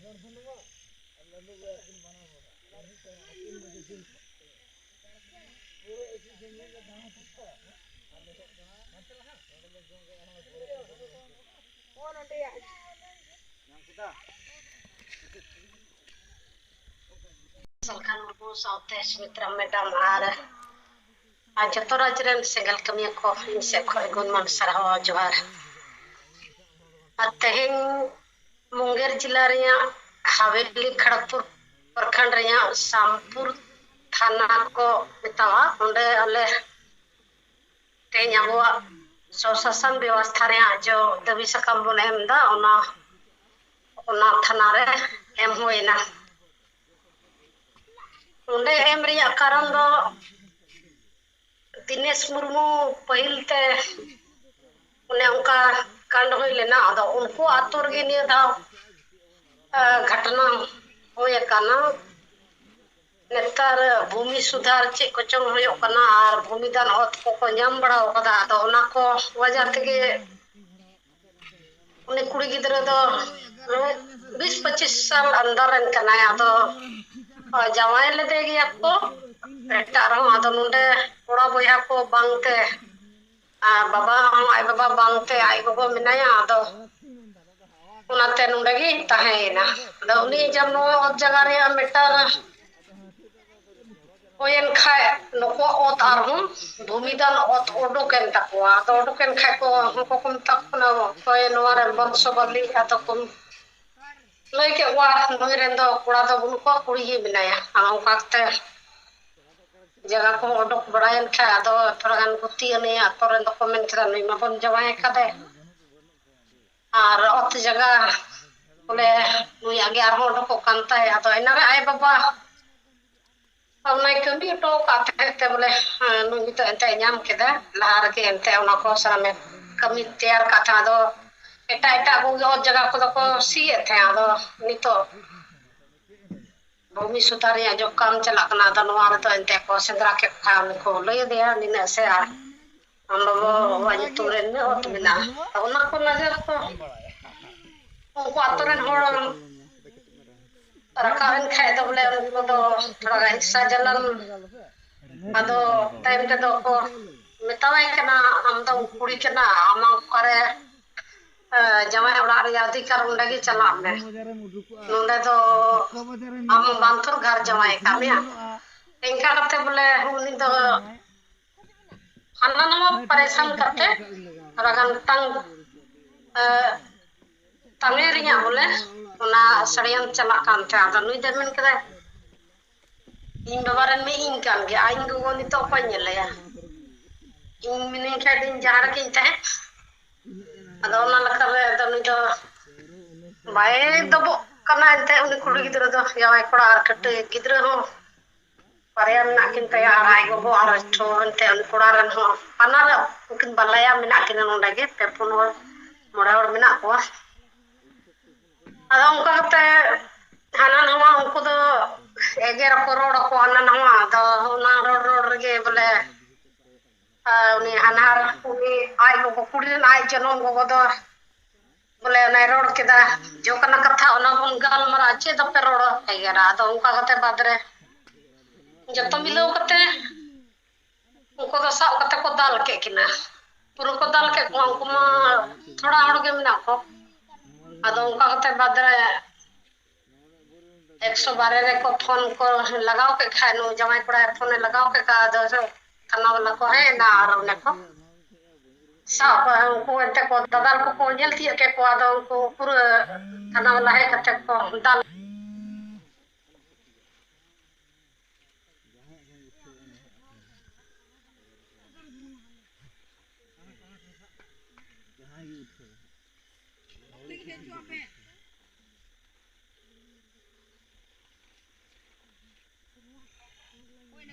ᱜᱚᱲ ᱫᱷᱚᱱᱩᱣᱟ ᱟᱨ ᱞᱟᱹᱞᱩ ᱜᱮ ᱟᱹᱠᱤᱱ ᱵᱟᱱᱟᱨ ᱦᱚᱲ᱾ ᱟᱨ ᱢᱤᱫᱴᱟᱝ ᱟᱹᱠᱤᱱ ᱜᱮ ᱡᱤᱞ᱾ ᱯᱩᱨᱟᱹ ᱮᱠᱤ ᱡᱤᱞ ᱜᱮ ᱫᱟᱬᱟ ᱠᱮᱫᱟ᱾ ᱟᱨ ᱞᱮ ᱦᱮᱡ ᱠᱟᱱᱟ᱾ ᱱᱚᱰᱮ ᱞᱮ ᱡᱚᱢ ᱠᱮᱫᱟ, ᱟᱨᱦᱚᱸ ᱯᱩᱨᱟᱹ ᱮᱠᱤ ᱡᱤᱞ ᱜᱮ᱾ ᱧᱟᱢ ᱠᱮᱫᱟ? ᱥᱟᱞᱠᱷᱟᱱ ᱢᱩᱨᱢᱩ ᱥᱟᱶᱛᱮ ᱥᱩᱢᱤᱛᱨᱟ ᱢᱮᱰᱟᱢ ᱟᱨ ᱟᱨ ᱡᱚᱛᱚ ᱨᱟᱡᱽ ᱨᱮᱱ ᱥᱮᱸᱜᱮᱞ ᱠᱟᱹᱢᱤᱭᱟᱹ ᱠᱚ ᱤᱧ ᱥᱮᱫ ᱠᱷᱚᱱ ᱜᱩᱱᱢᱟᱱ ᱥᱟᱨᱦᱟᱣ ᱡᱚᱦᱟᱨ᱾ ᱟᱨ ᱛᱮᱦᱮᱧ ᱢᱩᱝᱜᱮᱨ ᱡᱮᱞᱟ ᱨᱮᱭᱟᱜ ᱦᱟᱵᱮᱞᱤ ᱠᱷᱟᱲᱟᱜᱯᱩᱨ ᱯᱨᱚᱠᱷᱚᱸᱰ ᱨᱮᱭᱟᱜ ᱥᱟᱢᱯᱩᱨ ᱛᱷᱟᱱᱟ ᱠᱚ ᱢᱮᱛᱟᱣᱟ, ᱚᱸᱰᱮ ᱟᱞᱮ ᱛᱮᱦᱮᱧ ᱟᱵᱚᱣᱟᱜ ᱥᱚᱥᱟᱥᱚᱱ ᱵᱮᱵᱚᱥᱛᱷᱟ ᱨᱮᱭᱟᱜ ᱡᱚ ᱫᱟᱹᱵᱤ ᱥᱟᱠᱟᱢ ᱵᱚᱱ ᱮᱢ ᱮᱫᱟ, ᱚᱱᱟ, ᱚᱱᱟ ᱛᱷᱟᱱᱟ ᱨᱮ ᱮᱢ ᱦᱩᱭ ᱮᱱᱟ᱾ ᱚᱸᱰᱮ ᱮᱢ ᱨᱮᱭᱟᱜ ᱠᱟᱨᱚᱱ ᱫᱚ ᱫᱤᱱᱮᱥ ᱢᱩᱨᱢᱩ ᱯᱟᱹᱦᱤᱞ ᱛᱮ ᱚᱱᱮ ᱚᱱᱠᱟ ᱠᱟᱱᱰ ᱦᱩᱭ ᱞᱮᱱᱟ᱾ ᱟᱫᱚ ᱩᱱᱠᱩ ᱟᱛᱳ ᱨᱮᱜᱮ ᱱᱤᱭᱟᱹ ᱫᱷᱟᱣ, ᱟ, ᱜᱷᱚᱴᱚᱱᱟ ᱦᱩᱭ ᱟᱠᱟᱱᱟ᱾ ᱱᱮᱛᱟᱨ ᱵᱷᱩᱢᱤ ᱥᱩᱫᱷᱟᱨ ᱪᱮᱫ ᱠᱚᱪᱚᱝ ᱦᱩᱭᱩᱜ ᱠᱟᱱᱟ ᱟᱨ ᱵᱷᱩᱢᱤ ᱫᱟᱱ ᱚᱛ ᱠᱚᱠᱚ ᱧᱟᱢ ᱵᱟᱲᱟ ᱟᱠᱟᱫᱟ᱾ ᱟᱫᱚ ᱚᱱᱟ ᱠᱚ ᱣᱟᱡᱟ ᱛᱮᱜᱮ ᱩᱱᱤ ᱠᱩᱲᱤ ᱜᱤᱫᱽᱨᱟᱹ ᱫᱚ ᱵᱤᱥ ᱯᱚᱸᱪᱤᱥ ᱥᱟᱞ ᱟᱱᱫᱟᱨ ᱨᱮᱱ ᱠᱟᱱᱟᱭ᱾ ᱟᱫᱚ ᱡᱟᱶᱟᱭ ᱞᱮᱫᱮ ᱜᱮᱭᱟ ᱠᱚ ᱮᱴᱟᱜ ᱨᱮᱦᱚᱸ᱾ ᱟᱫᱚ ᱱᱚᱰᱮ ᱠᱚᱲᱟ ᱵᱚᱭᱦᱟ ᱠᱚ ᱵᱟᱝᱛᱮ, ᱟᱨ ᱵᱟᱵᱟ ᱦᱚᱸ ᱟᱡ ᱵᱟᱵᱟ ᱵᱟᱝᱛᱮ ᱟᱡ ᱜᱚᱜᱚ ᱢᱮᱱᱟᱭᱟ᱾ ᱟᱫᱚ ᱚᱱᱟᱛᱮ ᱱᱚᱰᱮ ᱜᱮ ᱛᱟᱦᱮᱸᱭᱮᱱᱟ᱾ ᱟᱫᱚ ᱩᱱᱤ ᱡᱮ ᱱᱚᱣᱟ ᱚᱛ ᱡᱟᱭᱜᱟ ᱨᱮᱭᱟᱜ ᱢᱤᱫᱴᱟᱝ ᱦᱩᱭᱮᱱ ᱠᱷᱟᱡ ᱱᱩᱠᱩᱣᱟᱜ ᱚᱛ ᱟᱨᱦᱚᱸ ᱵᱷᱩᱢᱤᱫᱟᱱ ᱚᱛ ᱩᱰᱩᱠᱮᱱ ᱛᱟᱠᱚᱣᱟ᱾ ᱟᱫᱚ ᱩᱰᱩᱠᱮᱱ ᱠᱷᱟᱡ ᱠᱚ ᱩᱱᱠᱩ ᱠᱚ ᱢᱮᱛᱟ ᱠᱚ ᱠᱟᱱᱟ, ᱚᱠᱚᱭ ᱱᱚᱣᱟ ᱨᱮ ᱵᱚᱝᱥᱚ ᱵᱟᱹᱞᱤ? ᱟᱫᱚ ᱠᱚ ᱞᱟᱹᱭ ᱠᱮᱫ ᱠᱚᱣᱟ, ᱱᱩᱭ ᱨᱮᱱ ᱫᱚ ᱠᱚᱲᱟ ᱫᱚ ᱵᱟᱹᱱᱩᱜ ᱠᱚᱣᱟ, ᱠᱩᱲᱤ ᱜᱮ ᱢᱮᱱᱟᱭᱟ᱾ ᱟᱨ ᱚᱱᱠᱟ ᱠᱟᱛᱮ ᱡᱟᱭᱜᱟ ᱠᱚᱦᱚᱸ ᱩᱰᱩᱠ ᱵᱟᱲᱟᱭᱮᱱ ᱠᱷᱟᱡ, ᱟᱫᱚ ᱛᱷᱚᱲᱟ ᱜᱟᱱ ᱜᱩᱛᱤ ᱟᱹᱱᱤᱡ ᱟᱛᱳ ᱨᱮᱱ ᱫᱚᱠᱚ ᱢᱮᱱ ᱠᱮᱫᱟ, ᱱᱩᱭ ᱢᱟᱵᱚᱱ ᱡᱟᱶᱟᱭ ᱟᱠᱟᱫᱮ᱾ ᱟᱨ ᱚᱛ ᱡᱟᱭᱜᱟ ᱵᱚᱞᱮ ᱱᱩᱭᱟᱜ ᱜᱮ ᱟᱨᱦᱚᱸ ᱩᱰᱩᱠᱚᱜ ᱠᱟᱱ ᱛᱟᱭ᱾ ᱟᱫᱚ ᱮᱱᱟᱨᱮ ᱟᱡ ᱵᱟᱵᱟ ᱚᱱᱟᱭ ᱠᱟᱹᱢᱤ ᱦᱚᱴᱚ ᱟᱠᱟᱫ ᱛᱟᱦᱮᱸᱫ ᱛᱮ ᱵᱚᱞᱮ, ᱦᱮᱸ, ᱱᱩᱭ ᱱᱤᱛᱚᱜ ᱮᱱᱛᱮ ᱧᱟᱢ ᱠᱮᱫᱟ᱾ ᱞᱟᱦᱟ ᱨᱮᱜᱮ ᱮᱱᱛᱮ ᱚᱱᱟ ᱠᱚ ᱥᱟᱱᱟᱢᱮ ᱠᱟᱹᱢᱤ ᱛᱮᱭᱟᱨ ᱟᱠᱟᱫ ᱛᱟᱦᱮᱸᱫ᱾ ᱟᱫᱚ ᱮᱴᱟᱜ ᱮᱴᱟᱜ ᱠᱚᱜᱮ ᱚᱛ ᱡᱟᱭᱜᱟ ᱠᱚᱫᱚ ᱠᱚ ᱥᱤᱭᱮᱫ ᱛᱟᱦᱮᱸᱫ᱾ ᱟᱫᱚ ᱱᱤᱛᱚᱜ ᱵᱷᱩᱢᱤ ᱥᱩᱫᱷᱟᱨ ᱨᱮᱭᱟᱜ ᱡᱚᱵ ᱠᱟᱢ ᱪᱟᱞᱟᱜ ᱠᱟᱱᱟ᱾ ᱟᱫᱚ ᱱᱚᱣᱟ ᱨᱮᱫᱚ ᱮᱱᱛᱮ ᱠᱚ ᱥᱮᱸᱫᱽᱨᱟ ᱠᱮᱫ ᱠᱷᱟᱱ ᱩᱱᱤ ᱠᱚ ᱞᱟᱹᱭ ᱟᱫᱮᱭᱟ ᱱᱤᱱᱟᱹᱜ ᱥᱮ, ᱟᱨ ᱟᱢ ᱵᱟᱵᱟᱣᱟᱜ ᱧᱩᱛᱩᱢ ᱨᱮ ᱱᱤᱱᱟᱹᱜ ᱚᱛ ᱢᱮᱱᱟᱜᱼᱟ᱾ ᱚᱱᱟ ᱠᱚ ᱱᱚᱡᱚᱨ ᱠᱚ ᱩᱱᱠᱩ ᱟᱛᱳ ᱨᱮᱱ ᱦᱚᱲ ᱨᱟᱠᱟᱵ ᱮᱱ ᱠᱷᱟᱡ ᱫᱚ ᱵᱚᱞᱮ ᱩᱱᱠᱩ ᱫᱚ ᱛᱷᱚᱲᱟ ᱜᱟᱱ ᱤᱨᱥᱟ ᱡᱟᱞᱟᱱ᱾ ᱟᱫᱚ ᱛᱟᱭᱚᱢ ᱛᱮᱫᱚ ᱠᱚ ᱢᱮᱛᱟᱣᱟᱭ ᱠᱟᱱᱟ, "ᱟᱢ ᱫᱚ ᱠᱩᱲᱤ ᱠᱟᱱᱟ, ᱟᱢᱟᱜ ᱚᱠᱟᱨᱮ, ᱮ, ᱡᱟᱶᱟᱭ ᱚᱲᱟᱜ ᱨᱮᱭᱟᱜ ᱚᱫᱷᱤᱠᱟᱨ? ᱚᱸᱰᱮ ᱜᱮ ᱪᱟᱞᱟᱜ ᱢᱮ, ᱱᱚᱰᱮ ᱫᱚ ᱟᱢ ᱵᱟᱝ ᱛᱷᱚᱨ ᱜᱷᱟᱨ ᱡᱟᱶᱟᱭ ᱟᱠᱟᱫ ᱢᱮᱭᱟ᱾" ᱤᱱᱠᱟ ᱠᱟᱛᱮ ᱵᱚᱞᱮ ᱩᱱᱤ ᱫᱚ ᱦᱟᱱᱟ ᱱᱟᱣᱟ ᱯᱟᱨᱮᱥᱟᱱ ᱠᱟᱛᱮ ᱛᱷᱚᱲᱟ ᱜᱟᱱ ᱛᱟᱝ, ᱮ, ᱛᱟᱝᱮ ᱨᱮᱭᱟᱜ ᱵᱚᱞᱮ ᱚᱱᱟ ᱥᱟᱹᱲᱤᱭᱟᱹᱢ ᱪᱟᱞᱟᱜ ᱠᱟᱱ ᱛᱟᱦᱮᱸ᱾ ᱟᱫᱚ ᱱᱩᱭ ᱫᱚ ᱢᱮᱱ ᱠᱮᱫᱟᱭ, "ᱤᱧ ᱵᱟᱵᱟ ᱨᱮᱱ ᱢᱤᱫ ᱤᱧ ᱠᱟᱱ ᱜᱮᱭᱟ, ᱤᱧ ᱜᱚᱜᱚ ᱱᱤᱛᱚᱜ ᱚᱠᱚᱭ ᱧᱮᱞᱮᱭᱟ? ᱤᱧ ᱢᱤᱱᱟᱹᱧ ᱠᱷᱟᱡ ᱫᱚᱧ ᱡᱟᱦᱟᱸ ᱨᱮᱜᱮᱧ ᱛᱟᱦᱮᱸ᱾" ᱟᱫᱚ ᱚᱱᱟ ᱞᱮᱠᱟᱨᱮ ᱟᱫᱚ ᱱᱩᱭ ᱫᱚ ᱵᱟᱭ ᱫᱚᱵᱚᱜ ᱠᱟᱱᱟ ᱮᱱᱛᱮ ᱩᱱᱤ ᱠᱩᱲᱤ ᱜᱤᱫᱽᱨᱟᱹ ᱫᱚ, ᱡᱟᱶᱟᱭ ᱠᱚᱲᱟ ᱟᱨ ᱠᱟᱹᱴᱤᱡ ᱜᱤᱫᱽᱨᱟᱹ ᱦᱚᱸ ᱵᱟᱨᱭᱟ ᱢᱮᱱᱟᱜ ᱠᱤᱱ ᱛᱟᱭᱟ, ᱟᱨ ᱟᱡ ᱜᱚᱜᱚ ᱟᱨ ᱴᱷᱚ ᱮᱱᱛᱮ ᱩᱱᱤ ᱠᱚᱲᱟ ᱨᱮᱱ ᱦᱚᱸ ᱵᱟᱱᱟᱨ ᱩᱱᱠᱤᱱ ᱵᱟᱞᱟᱭᱟ ᱢᱮᱱᱟᱜ ᱠᱤᱱᱟ ᱱᱚᱰᱮ ᱜᱮ, ᱯᱮ ᱯᱩᱱ ᱦᱚᱲ, ᱢᱚᱬᱮ ᱦᱚᱲ ᱢᱮᱱᱟᱜ ᱠᱚᱣᱟ᱾ ᱟᱫᱚ ᱚᱱᱠᱟ ᱠᱟᱛᱮ ᱦᱟᱱᱟ ᱱᱟᱣᱟ ᱩᱱᱠᱩ ᱫᱚ ᱮᱜᱮᱨ ᱟᱠᱚ, ᱨᱚᱲ ᱟᱠᱚ ᱦᱟᱱᱟ ᱱᱟᱣᱟ᱾ ᱟᱫᱚ ᱚᱱᱟ ᱨᱚᱲ ᱨᱚᱲ ᱨᱮᱜᱮ ᱵᱚᱞᱮ, ᱟᱨ ᱩᱱᱤ ᱦᱟᱱᱦᱟᱨ, ᱩᱱᱤ ᱟᱡ ᱜᱚᱜᱚ, ᱠᱩᱲᱤ ᱨᱮᱱ ᱟᱡ ᱡᱚᱱᱚᱢ ᱜᱚᱜᱚ ᱫᱚ ᱵᱚᱞᱮ ᱚᱱᱟᱭ ᱨᱚᱲ ᱠᱮᱫᱟ, "ᱡᱚ ᱠᱟᱱᱟ ᱠᱟᱛᱷᱟ, ᱚᱱᱟ ᱵᱚᱱ ᱜᱟᱞᱢᱟᱨᱟᱜᱼᱟ, ᱪᱮᱫ ᱫᱚᱯᱮ ᱨᱚᱲ ᱮᱜᱮᱨᱟ?" ᱟᱫᱚ ᱚᱱᱠᱟ ᱠᱟᱛᱮ ᱵᱟᱫᱽ ᱨᱮ ᱡᱚᱛᱚ ᱢᱤᱞᱟᱹᱣ ᱠᱟᱛᱮ ᱩᱱᱠᱩ ᱫᱚ ᱥᱟᱵ ᱠᱟᱛᱮ ᱠᱚ ᱫᱟᱞ ᱠᱮᱫ ᱠᱤᱱᱟ᱾ ᱯᱩᱨᱟᱹ ᱠᱚ ᱫᱟᱞ ᱠᱮᱫ ᱠᱚᱣᱟ᱾ ᱩᱱᱠᱩ ᱢᱟ ᱛᱷᱚᱲᱟ ᱦᱚᱲ ᱜᱮ ᱢᱮᱱᱟᱜ ᱠᱚ᱾ ᱟᱫᱚ ᱚᱱᱠᱟ ᱠᱟᱛᱮ ᱵᱟᱫᱽ ᱨᱮ ᱮᱠᱥᱚ ᱵᱟᱨᱚ ᱨᱮᱠᱚ ᱯᱷᱳᱱ ᱠᱚ ᱞᱟᱜᱟᱣ ᱠᱮᱫ ᱠᱷᱟᱡ, ᱱᱩᱭ ᱡᱟᱶᱟᱭ ᱠᱚᱲᱟᱭ ᱯᱷᱳᱱᱮ ᱞᱟᱜᱟᱣ ᱠᱮᱫ ᱠᱷᱟᱡ, ᱟᱫᱚ ᱛᱷᱟᱱᱟ ᱵᱟᱞᱟ ᱠᱚ ᱦᱮᱡ ᱮᱱᱟ ᱟᱨ ᱚᱸᱰᱮ ᱠᱚ ᱥᱟᱵ, ᱩᱱᱠᱩ ᱮᱱᱛᱮ ᱠᱚ ᱫᱟᱫᱟᱞ ᱠᱚᱠᱚ ᱧᱮᱞ ᱛᱤᱭᱳᱜ ᱠᱮᱫ ᱠᱚᱣᱟ᱾ ᱟᱫᱚ ᱩᱱᱠᱩ ᱯᱩᱨᱟᱹ ᱛᱷᱟᱱᱟ ᱵᱟᱞᱟ ᱦᱮᱡ ᱠᱟᱛᱮ ᱠᱚ ᱫᱟᱞ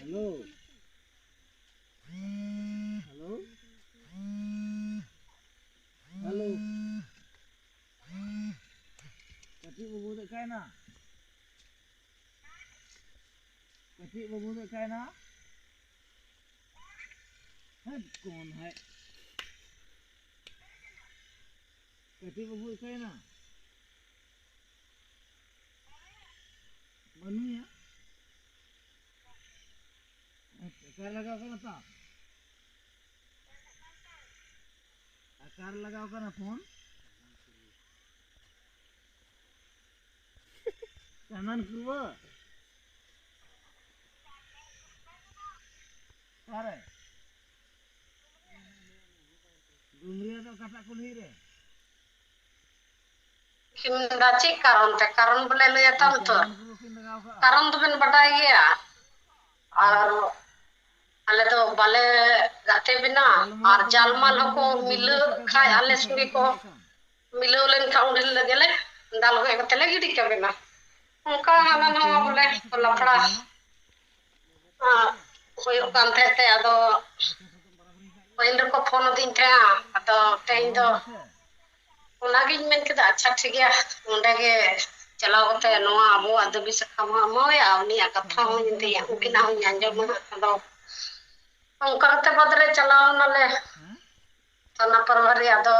ᱦᱮᱞᱳ, ᱦᱮᱞᱳ, ᱦᱮᱞᱳ᱾ ᱠᱟᱹᱴᱤᱡ ᱵᱟᱹᱵᱩ ᱫᱚ ᱚᱠᱟᱭᱮᱱᱟ? ᱠᱟᱹᱴᱤᱡ ᱵᱟᱹᱵᱩ ᱫᱚ ᱚᱠᱟᱭᱮᱱᱟ? ᱦᱮᱸ, ᱠᱚᱱ ᱦᱟᱭ᱾ ᱠᱟᱹᱴᱤᱡ ᱵᱟᱹᱵᱩ ᱚᱠᱟᱭᱮᱱᱟ? ᱵᱟᱹᱱᱩᱭᱟ᱾ ᱚᱠᱟᱨᱮ ᱞᱟᱜᱟᱣ ᱠᱟᱱᱟ ᱛᱟ? ᱚᱠᱟᱨᱮ ᱞᱟᱜᱟᱣ ᱠᱟᱱᱟ ᱯᱷᱳᱱ? ᱪᱟᱸᱫᱟᱱ ᱠᱩᱲᱵᱟᱹ? ᱚᱠᱟᱨᱮ? ᱰᱩᱢᱨᱤᱭᱟᱹ ᱫᱚ ᱚᱠᱟᱴᱟᱜ ᱠᱩᱞᱦᱤ ᱨᱮ? ᱢᱮᱱᱫᱟ ᱪᱮᱫ ᱠᱟᱨᱚᱱ ᱛᱮ? ᱠᱟᱨᱚᱱ ᱵᱚᱞᱮ ᱞᱟᱹᱭ ᱟᱛᱟᱢ ᱛᱚ᱾ ᱪᱟᱸᱫᱟᱱ ᱠᱩᱲᱵᱟᱹ ᱠᱤᱱ ᱞᱟᱜᱟᱣ ᱠᱟᱜᱼᱟ᱾ ᱠᱟᱨᱚᱱ ᱫᱚᱵᱮᱱ ᱵᱟᱰᱟᱭ ᱜᱮᱭᱟ᱾ ᱟᱨ ᱟᱞᱮ ᱫᱚ ᱵᱟᱞᱮ ᱜᱟᱛᱮ ᱵᱮᱱᱟ᱾ ᱟᱨ ᱡᱟᱞᱢᱟᱞ ᱦᱚᱸᱠᱚ ᱢᱤᱞᱟᱹᱜ ᱠᱷᱟᱡ ᱟᱞᱮ ᱥᱚᱸᱜᱮ ᱠᱚ ᱢᱤᱞᱟᱹᱣ ᱞᱮᱱᱠᱷᱟᱱ ᱩᱱ ᱦᱤᱞᱳᱜ ᱜᱮᱞᱮ ᱫᱟᱞ ᱜᱚᱡ ᱠᱟᱛᱮ ᱞᱮ ᱜᱤᱰᱤ ᱠᱟᱵᱮᱱᱟ᱾ ᱚᱱᱠᱟ ᱦᱟᱱᱟ ᱱᱟᱣᱟ ᱵᱚᱞᱮ ᱞᱟᱯᱲᱟ, ᱟᱸ, ᱦᱩᱭᱩᱜ ᱠᱟᱱ ᱛᱟᱦᱮᱸᱫ ᱛᱮ, ᱟᱫᱚ ᱯᱟᱹᱦᱤᱞ ᱨᱮᱠᱚ ᱯᱷᱳᱱ ᱟᱹᱫᱤᱧ ᱛᱟᱦᱮᱸᱫᱼᱟ᱾ ᱟᱫᱚ ᱛᱮᱦᱮᱧ ᱫᱚ ᱚᱱᱟᱜᱤᱧ ᱢᱮᱱ ᱠᱮᱫᱟ, ᱟᱪᱪᱷᱟ ᱴᱷᱤᱠ ᱜᱮᱭᱟ, ᱚᱸᱰᱮ ᱜᱮ ᱪᱟᱞᱟᱣ ᱠᱟᱛᱮ ᱱᱚᱣᱟ ᱟᱵᱚᱣᱟᱜ ᱫᱟᱹᱵᱤ ᱥᱟᱠᱟᱢ ᱦᱚᱸ ᱮᱢᱟᱣᱟᱭᱟ, ᱩᱱᱤᱭᱟᱜ ᱠᱟᱛᱷᱟ ᱦᱚᱸᱧ ᱤᱫᱤᱭᱟ, ᱩᱱᱠᱤᱱᱟᱜ ᱦᱚᱸᱧ ᱟᱸᱡᱚᱢᱟ ᱦᱟᱸᱜ᱾ ᱟᱫᱚ ᱚᱱᱠᱟ ᱠᱟᱛᱮ ᱵᱟᱫᱽ ᱨᱮ ᱪᱟᱞᱟᱣ ᱱᱟᱞᱮ ᱛᱷᱟᱱᱟ ᱯᱨᱚᱦᱟᱨᱤ᱾ ᱟᱫᱚ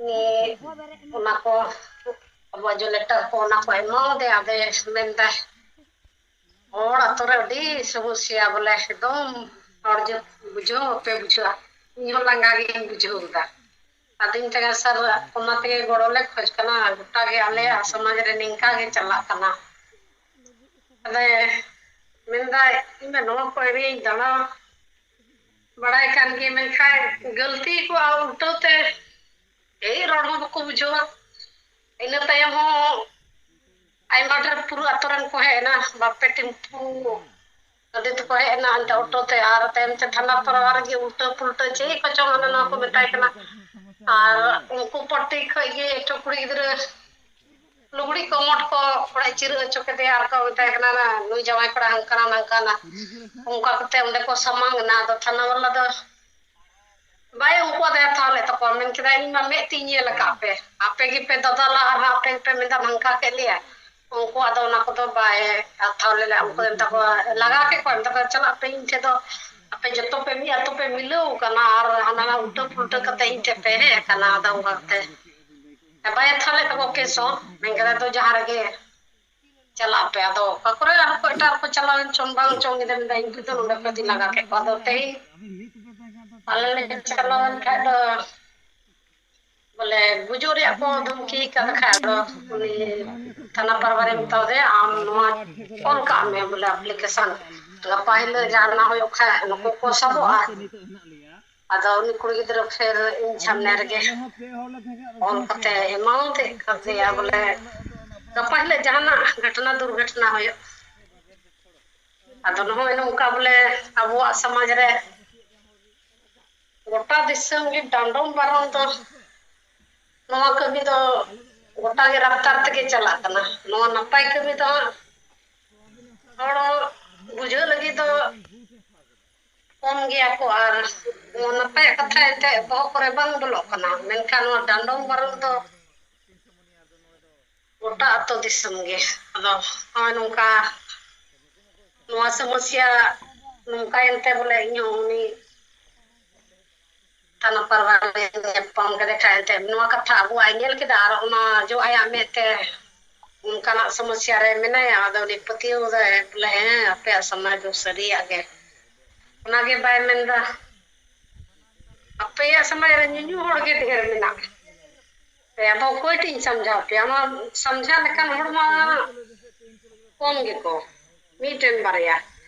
ᱩᱱᱤ ᱚᱱᱟ ᱠᱚ ᱟᱵᱚᱣᱟᱜ ᱡᱚ ᱞᱮᱴᱟᱨ ᱠᱚ ᱚᱱᱟ ᱠᱚ ᱮᱢᱟᱣᱟᱫᱮᱭᱟ᱾ ᱟᱫᱚᱭ ᱢᱮᱱᱫᱟ, ᱦᱚᱲ ᱟᱛᱳ ᱨᱮ ᱟᱹᱰᱤ ᱥᱚᱢᱚᱥᱥᱟ ᱵᱚᱞᱮ, ᱮᱠᱫᱚᱢ ᱦᱚᱲ ᱡᱟᱹᱛ ᱵᱩᱡᱷᱟᱹᱣ ᱵᱟᱯᱮ ᱵᱩᱡᱷᱟᱹᱣᱟ᱾ ᱤᱧ ᱦᱚᱸ ᱞᱟᱸᱜᱟ ᱜᱤᱧ ᱵᱩᱡᱷᱟᱹᱣ ᱮᱫᱟ᱾ ᱟᱫᱚᱧ ᱢᱮᱛᱟᱭ ᱠᱟᱱᱟ, ᱥᱟᱨ, ᱚᱱᱟ ᱛᱮᱜᱮ ᱜᱚᱲᱚ ᱞᱮ ᱠᱷᱚᱡᱽ ᱠᱟᱱᱟ, ᱜᱚᱴᱟ ᱜᱮ ᱟᱞᱮᱭᱟᱜ ᱥᱚᱢᱟᱡᱽ ᱨᱮ ᱱᱤᱝᱠᱟ ᱜᱮ ᱪᱟᱞᱟᱜ ᱠᱟᱱᱟ᱾ ᱟᱫᱚᱭ ᱢᱮᱱᱫᱟᱭ, ᱤᱧ ᱢᱟ ᱱᱚᱣᱟ ᱠᱚ ᱮᱨᱤᱭᱟᱧ ᱫᱟᱬᱟ ᱵᱟᱲᱟᱭ ᱠᱟᱱ ᱜᱮ, ᱢᱮᱱᱠᱷᱟᱱ ᱜᱟᱹᱞᱛᱤ ᱠᱚ ᱟᱨ ᱩᱞᱴᱟᱹᱣ ᱛᱮ ᱮᱭ ᱨᱚᱲ ᱦᱚᱸ ᱵᱟᱠᱚ ᱵᱩᱡᱷᱟᱹᱣᱟ᱾ ᱤᱱᱟᱹ ᱛᱟᱭᱚᱢ ᱦᱚᱸ ᱟᱭᱢᱟ ᱰᱷᱮᱨ ᱯᱩᱨᱟᱹ ᱟᱛᱳ ᱨᱮᱱ ᱠᱚ ᱦᱮᱡ ᱮᱱᱟ, ᱵᱟᱨ ᱯᱮ ᱴᱮᱢᱯᱩ ᱜᱟᱹᱰᱤ ᱛᱮᱠᱚ ᱦᱮᱡ ᱮᱱᱟ ᱮᱱᱛᱮ ᱚᱴᱳ ᱛᱮ, ᱟᱨ ᱛᱟᱭᱚᱢ ᱛᱮ ᱛᱷᱟᱱᱟ ᱯᱟᱨᱚᱢ ᱨᱮᱜᱮ ᱩᱞᱴᱟᱹ ᱯᱩᱞᱴᱟᱹ ᱪᱮᱫ ᱠᱚᱪᱚᱝ ᱦᱟᱱᱟ ᱱᱟᱣᱟ ᱠᱚ ᱢᱮᱛᱟᱭ ᱠᱟᱱᱟ᱾ ᱟᱨ ᱩᱱᱠᱩ ᱯᱟᱨᱴᱤ ᱠᱷᱚᱡ ᱜᱮ ᱮᱠᱴᱩ ᱠᱩᱲᱤ ᱜᱤᱫᱽᱨᱟᱹ ᱞᱩᱜᱽᱲᱤ ᱠᱚ ᱢᱚᱴ ᱠᱚ ᱚᱲᱟᱜ ᱪᱤᱨᱟᱹ ᱦᱚᱪᱚ ᱠᱮᱫᱮᱭᱟ ᱟᱨ ᱠᱚ ᱢᱮᱛᱟᱭ ᱠᱟᱱᱟ, "ᱱᱩᱭ ᱡᱟᱶᱟᱭ ᱠᱚᱲᱟ ᱦᱟᱱᱠᱟᱱᱟ ᱱᱟᱝᱠᱟᱱᱟ", ᱚᱱᱠᱟ ᱠᱟᱛᱮ ᱚᱸᱰᱮ ᱠᱚ ᱥᱟᱢᱟᱝ ᱮᱱᱟ᱾ ᱟᱫᱚ ᱛᱷᱟᱱᱟ ᱵᱟᱞᱟ ᱫᱚ ᱵᱟᱭ ᱩᱱᱠᱩᱣᱟᱜ ᱫᱚᱭ ᱦᱟᱛᱟᱣ ᱞᱮᱫ ᱛᱟᱠᱚᱣᱟ, ᱢᱮᱱ ᱠᱮᱫᱟᱭ, "ᱤᱧ ᱢᱟ ᱢᱮᱫ ᱛᱤᱧ ᱧᱮᱞ ᱟᱠᱟᱫ ᱯᱮ, ᱟᱯᱮ ᱜᱮᱯᱮ ᱫᱟᱫᱟᱞᱟ ᱟᱨ ᱟᱯᱮ ᱜᱮᱯᱮ ᱢᱮᱱᱫᱟ ᱱᱚᱝᱠᱟ ᱠᱮᱫ ᱞᱮᱭᱟ᱾" ᱩᱱᱠᱩᱣᱟᱜ ᱫᱚ ᱚᱱᱟ ᱠᱚᱫᱚ ᱵᱟᱭ ᱦᱟᱛᱟᱣ ᱞᱮᱫᱟ᱾ ᱩᱱᱠᱩ ᱫᱚ ᱢᱮᱛᱟ ᱠᱚᱣᱟ, ᱞᱟᱜᱟ ᱠᱮᱫ ᱠᱚᱣᱟ, ᱢᱮᱛᱟ ᱠᱚᱣᱟ, "ᱪᱟᱞᱟᱜ ᱯᱮ ᱤᱧ ᱴᱷᱮᱱ ᱫᱚ, ᱟᱯᱮ ᱡᱚᱛᱚ ᱯᱮ ᱢᱤᱫ ᱟᱹᱛᱩ ᱯᱮ ᱢᱤᱞᱟᱹᱣ ᱠᱟᱱᱟ ᱟᱨ ᱦᱟᱱᱟ ᱩᱞᱴᱟᱹ ᱯᱩᱞᱴᱟᱹ ᱠᱟᱛᱮ ᱤᱧ ᱴᱷᱮᱱ ᱯᱮ ᱦᱮᱡ ᱟᱠᱟᱱᱟ᱾" ᱟᱫᱚ ᱚᱱᱠᱟ ᱠᱟᱛᱮ ᱵᱟᱭ ᱦᱟᱛᱟᱣ ᱞᱮᱫ ᱛᱟᱠᱚᱣᱟ ᱠᱮᱥ ᱦᱚᱸ, ᱢᱮᱱ ᱠᱮᱫᱟ, "ᱫᱚ ᱡᱟᱦᱟᱸ ᱨᱮᱜᱮ ᱪᱟᱞᱟᱜ ᱟᱯᱮ᱾" ᱟᱫᱚ ᱚᱠᱟ ᱠᱚᱨᱮ ᱟᱨᱦᱚᱸ ᱠᱚ ᱮᱴᱟᱜ ᱨᱮᱠᱚ ᱪᱟᱞᱟᱣ ᱮᱱ ᱪᱚᱝ ᱵᱟᱝ ᱪᱚᱝ, ᱤᱧ ᱫᱚ ᱢᱮᱱᱫᱟ, ᱤᱧ ᱫᱚ ᱱᱚᱰᱮ ᱠᱷᱚᱡ ᱫᱚᱧ ᱞᱟᱜᱟ ᱠᱮᱫ ᱠᱚᱣᱟ᱾ ᱟᱫᱚ ᱛᱮᱦᱮᱧ ᱟᱞᱮ ᱞᱮ ᱪᱟᱞᱟᱣ ᱮᱱ ᱠᱷᱟᱡ ᱫᱚ ᱵᱚᱞᱮ ᱜᱩᱡᱩᱜ ᱨᱮᱭᱟᱜ ᱠᱚ ᱫᱷᱩᱢᱠᱤ ᱠᱟᱫ ᱠᱷᱟᱡ, ᱟᱫᱚ ᱩᱱᱤ ᱛᱷᱟᱱᱟ ᱯᱟᱨᱵᱷᱟᱨᱤ ᱢᱮᱛᱟᱣ ᱫᱮᱭᱟ, "ᱟᱢ ᱱᱚᱣᱟ ᱚᱞ ᱠᱟᱜ ᱢᱮ ᱵᱚᱞᱮ application, ᱜᱟᱯᱟ ᱦᱤᱞᱳᱜ ᱡᱟᱦᱟᱱᱟᱜ ᱦᱩᱭᱩᱜ ᱠᱷᱟᱡ ᱱᱩᱠᱩ ᱠᱚ ᱥᱟᱵᱚᱜᱼᱟ᱾" ᱟᱫᱚ ᱩᱱᱤ ᱠᱩᱲᱤ ᱜᱤᱫᱽᱨᱟᱹ ᱯᱷᱮᱨ ᱤᱧ ᱥᱟᱢᱱᱮ ᱨᱮᱜᱮ ᱚᱞ ᱠᱟᱛᱮ ᱮᱢᱟᱣᱟᱫᱮ ᱠᱟᱫᱮᱭᱟ ᱵᱚᱞᱮ, ᱜᱟᱯᱟ ᱦᱤᱞᱳᱜ ᱡᱟᱦᱟᱱᱟᱜ ᱜᱷᱚᱴᱱᱟ ᱫᱩᱨᱜᱷᱚᱴᱱᱟ ᱦᱩᱭᱩᱜ᱾ ᱟᱫᱚ ᱱᱚᱜᱼᱚᱭ ᱱᱚᱝᱠᱟ ᱵᱚᱞᱮ ᱟᱵᱚᱣᱟᱜ ᱥᱚᱢᱟᱡᱽ ᱨᱮ ᱜᱚᱴᱟ ᱫᱤᱥᱚᱢ ᱜᱮ ᱰᱟᱸᱰᱚᱢ ᱵᱟᱨᱚᱱ ᱫᱚ, ᱱᱚᱣᱟ ᱠᱟᱹᱢᱤ ᱫᱚ ᱜᱚᱴᱟ ᱜᱮ ᱨᱟᱯᱛᱟᱨ ᱛᱮᱜᱮ ᱪᱟᱞᱟᱜ ᱠᱟᱱᱟ᱾ ᱱᱚᱣᱟ ᱱᱟᱯᱟᱭ ᱠᱟᱹᱢᱤ ᱫᱚ ᱦᱟᱸᱜ ᱦᱚᱲ ᱵᱩᱡᱷᱟᱹᱣ ᱞᱟᱹᱜᱤᱫ ᱫᱚ ᱠᱚᱢ ᱜᱮᱭᱟ ᱠᱚ, ᱟᱨ ᱱᱚᱣᱟ ᱱᱟᱯᱟᱭᱟᱜ ᱠᱟᱛᱷᱟ ᱮᱱᱛᱮᱫ ᱵᱚᱦᱚᱜ ᱠᱚᱨᱮ ᱵᱟᱝ ᱵᱚᱞᱚᱜ ᱠᱟᱱᱟ, ᱢᱮᱱᱠᱷᱟᱱ ᱱᱚᱣᱟ ᱰᱟᱸᱰᱚᱢ ᱵᱟᱨᱚᱱ ᱫᱚ ᱜᱚᱴᱟ ᱟᱹᱛᱩ ᱫᱤᱥᱚᱢ ᱜᱮ᱾ ᱟᱫᱚ ᱱᱚᱜᱼᱚᱭ ᱱᱚᱝᱠᱟ ᱱᱚᱣᱟ ᱥᱚᱢᱚᱥᱥᱟ ᱱᱚᱝᱠᱟᱭᱮᱱ ᱛᱮ ᱵᱚᱞᱮ ᱤᱧ ᱦᱚᱸ ᱩᱱᱤ ᱛᱷᱟᱱᱟ ᱯᱟᱨᱵᱷᱟᱨᱤ ᱧᱟᱯᱟᱢ ᱠᱮᱫᱮ ᱠᱷᱟᱡ ᱮᱱᱛᱮ ᱱᱚᱣᱟ ᱠᱟᱛᱷᱟ ᱟᱵᱚᱣᱟᱜ ᱮ ᱧᱮᱞ ᱠᱮᱫᱟ ᱟᱨ ᱚᱱᱟ ᱡᱚ ᱟᱭᱟᱜ ᱢᱮᱫ ᱛᱮ ᱚᱱᱠᱟᱱᱟᱜ ᱥᱚᱢᱚᱥᱥᱟ ᱨᱮ ᱢᱮᱱᱟᱭᱟ᱾ ᱟᱫᱚ ᱩᱱᱤ ᱯᱟᱹᱛᱭᱟᱹᱣ ᱫᱟᱭ ᱵᱚᱞᱮ, ᱦᱮᱸ, ᱟᱯᱮᱭᱟᱜ ᱥᱚᱢᱟᱡᱽ ᱫᱚ ᱥᱟᱹᱨᱤᱭᱟᱜ ᱜᱮ᱾ ᱚᱱᱟᱜᱮ ᱵᱟᱭ ᱢᱮᱱᱫᱟ, ᱟᱯᱮᱭᱟᱜ ᱥᱚᱢᱟᱡᱽ ᱨᱮ ᱧᱩᱧᱩ ᱦᱚᱲ ᱜᱮ ᱰᱷᱮᱨ ᱢᱮᱱᱟᱜ ᱯᱮᱭᱟ᱾ ᱟᱫᱚ ᱚᱠᱚᱭ ᱴᱷᱮᱡ ᱤᱧ ᱥᱟᱢᱡᱷᱟᱣ ᱯᱮᱭᱟ? ᱚᱱᱟ ᱥᱟᱢᱡᱷᱟᱣ ᱞᱮᱠᱟᱱ ᱦᱚᱲ ᱢᱟ ᱠᱚᱢ ᱜᱮᱠᱚ, ᱢᱤᱫᱴᱮᱱ ᱵᱟᱨᱭᱟ᱾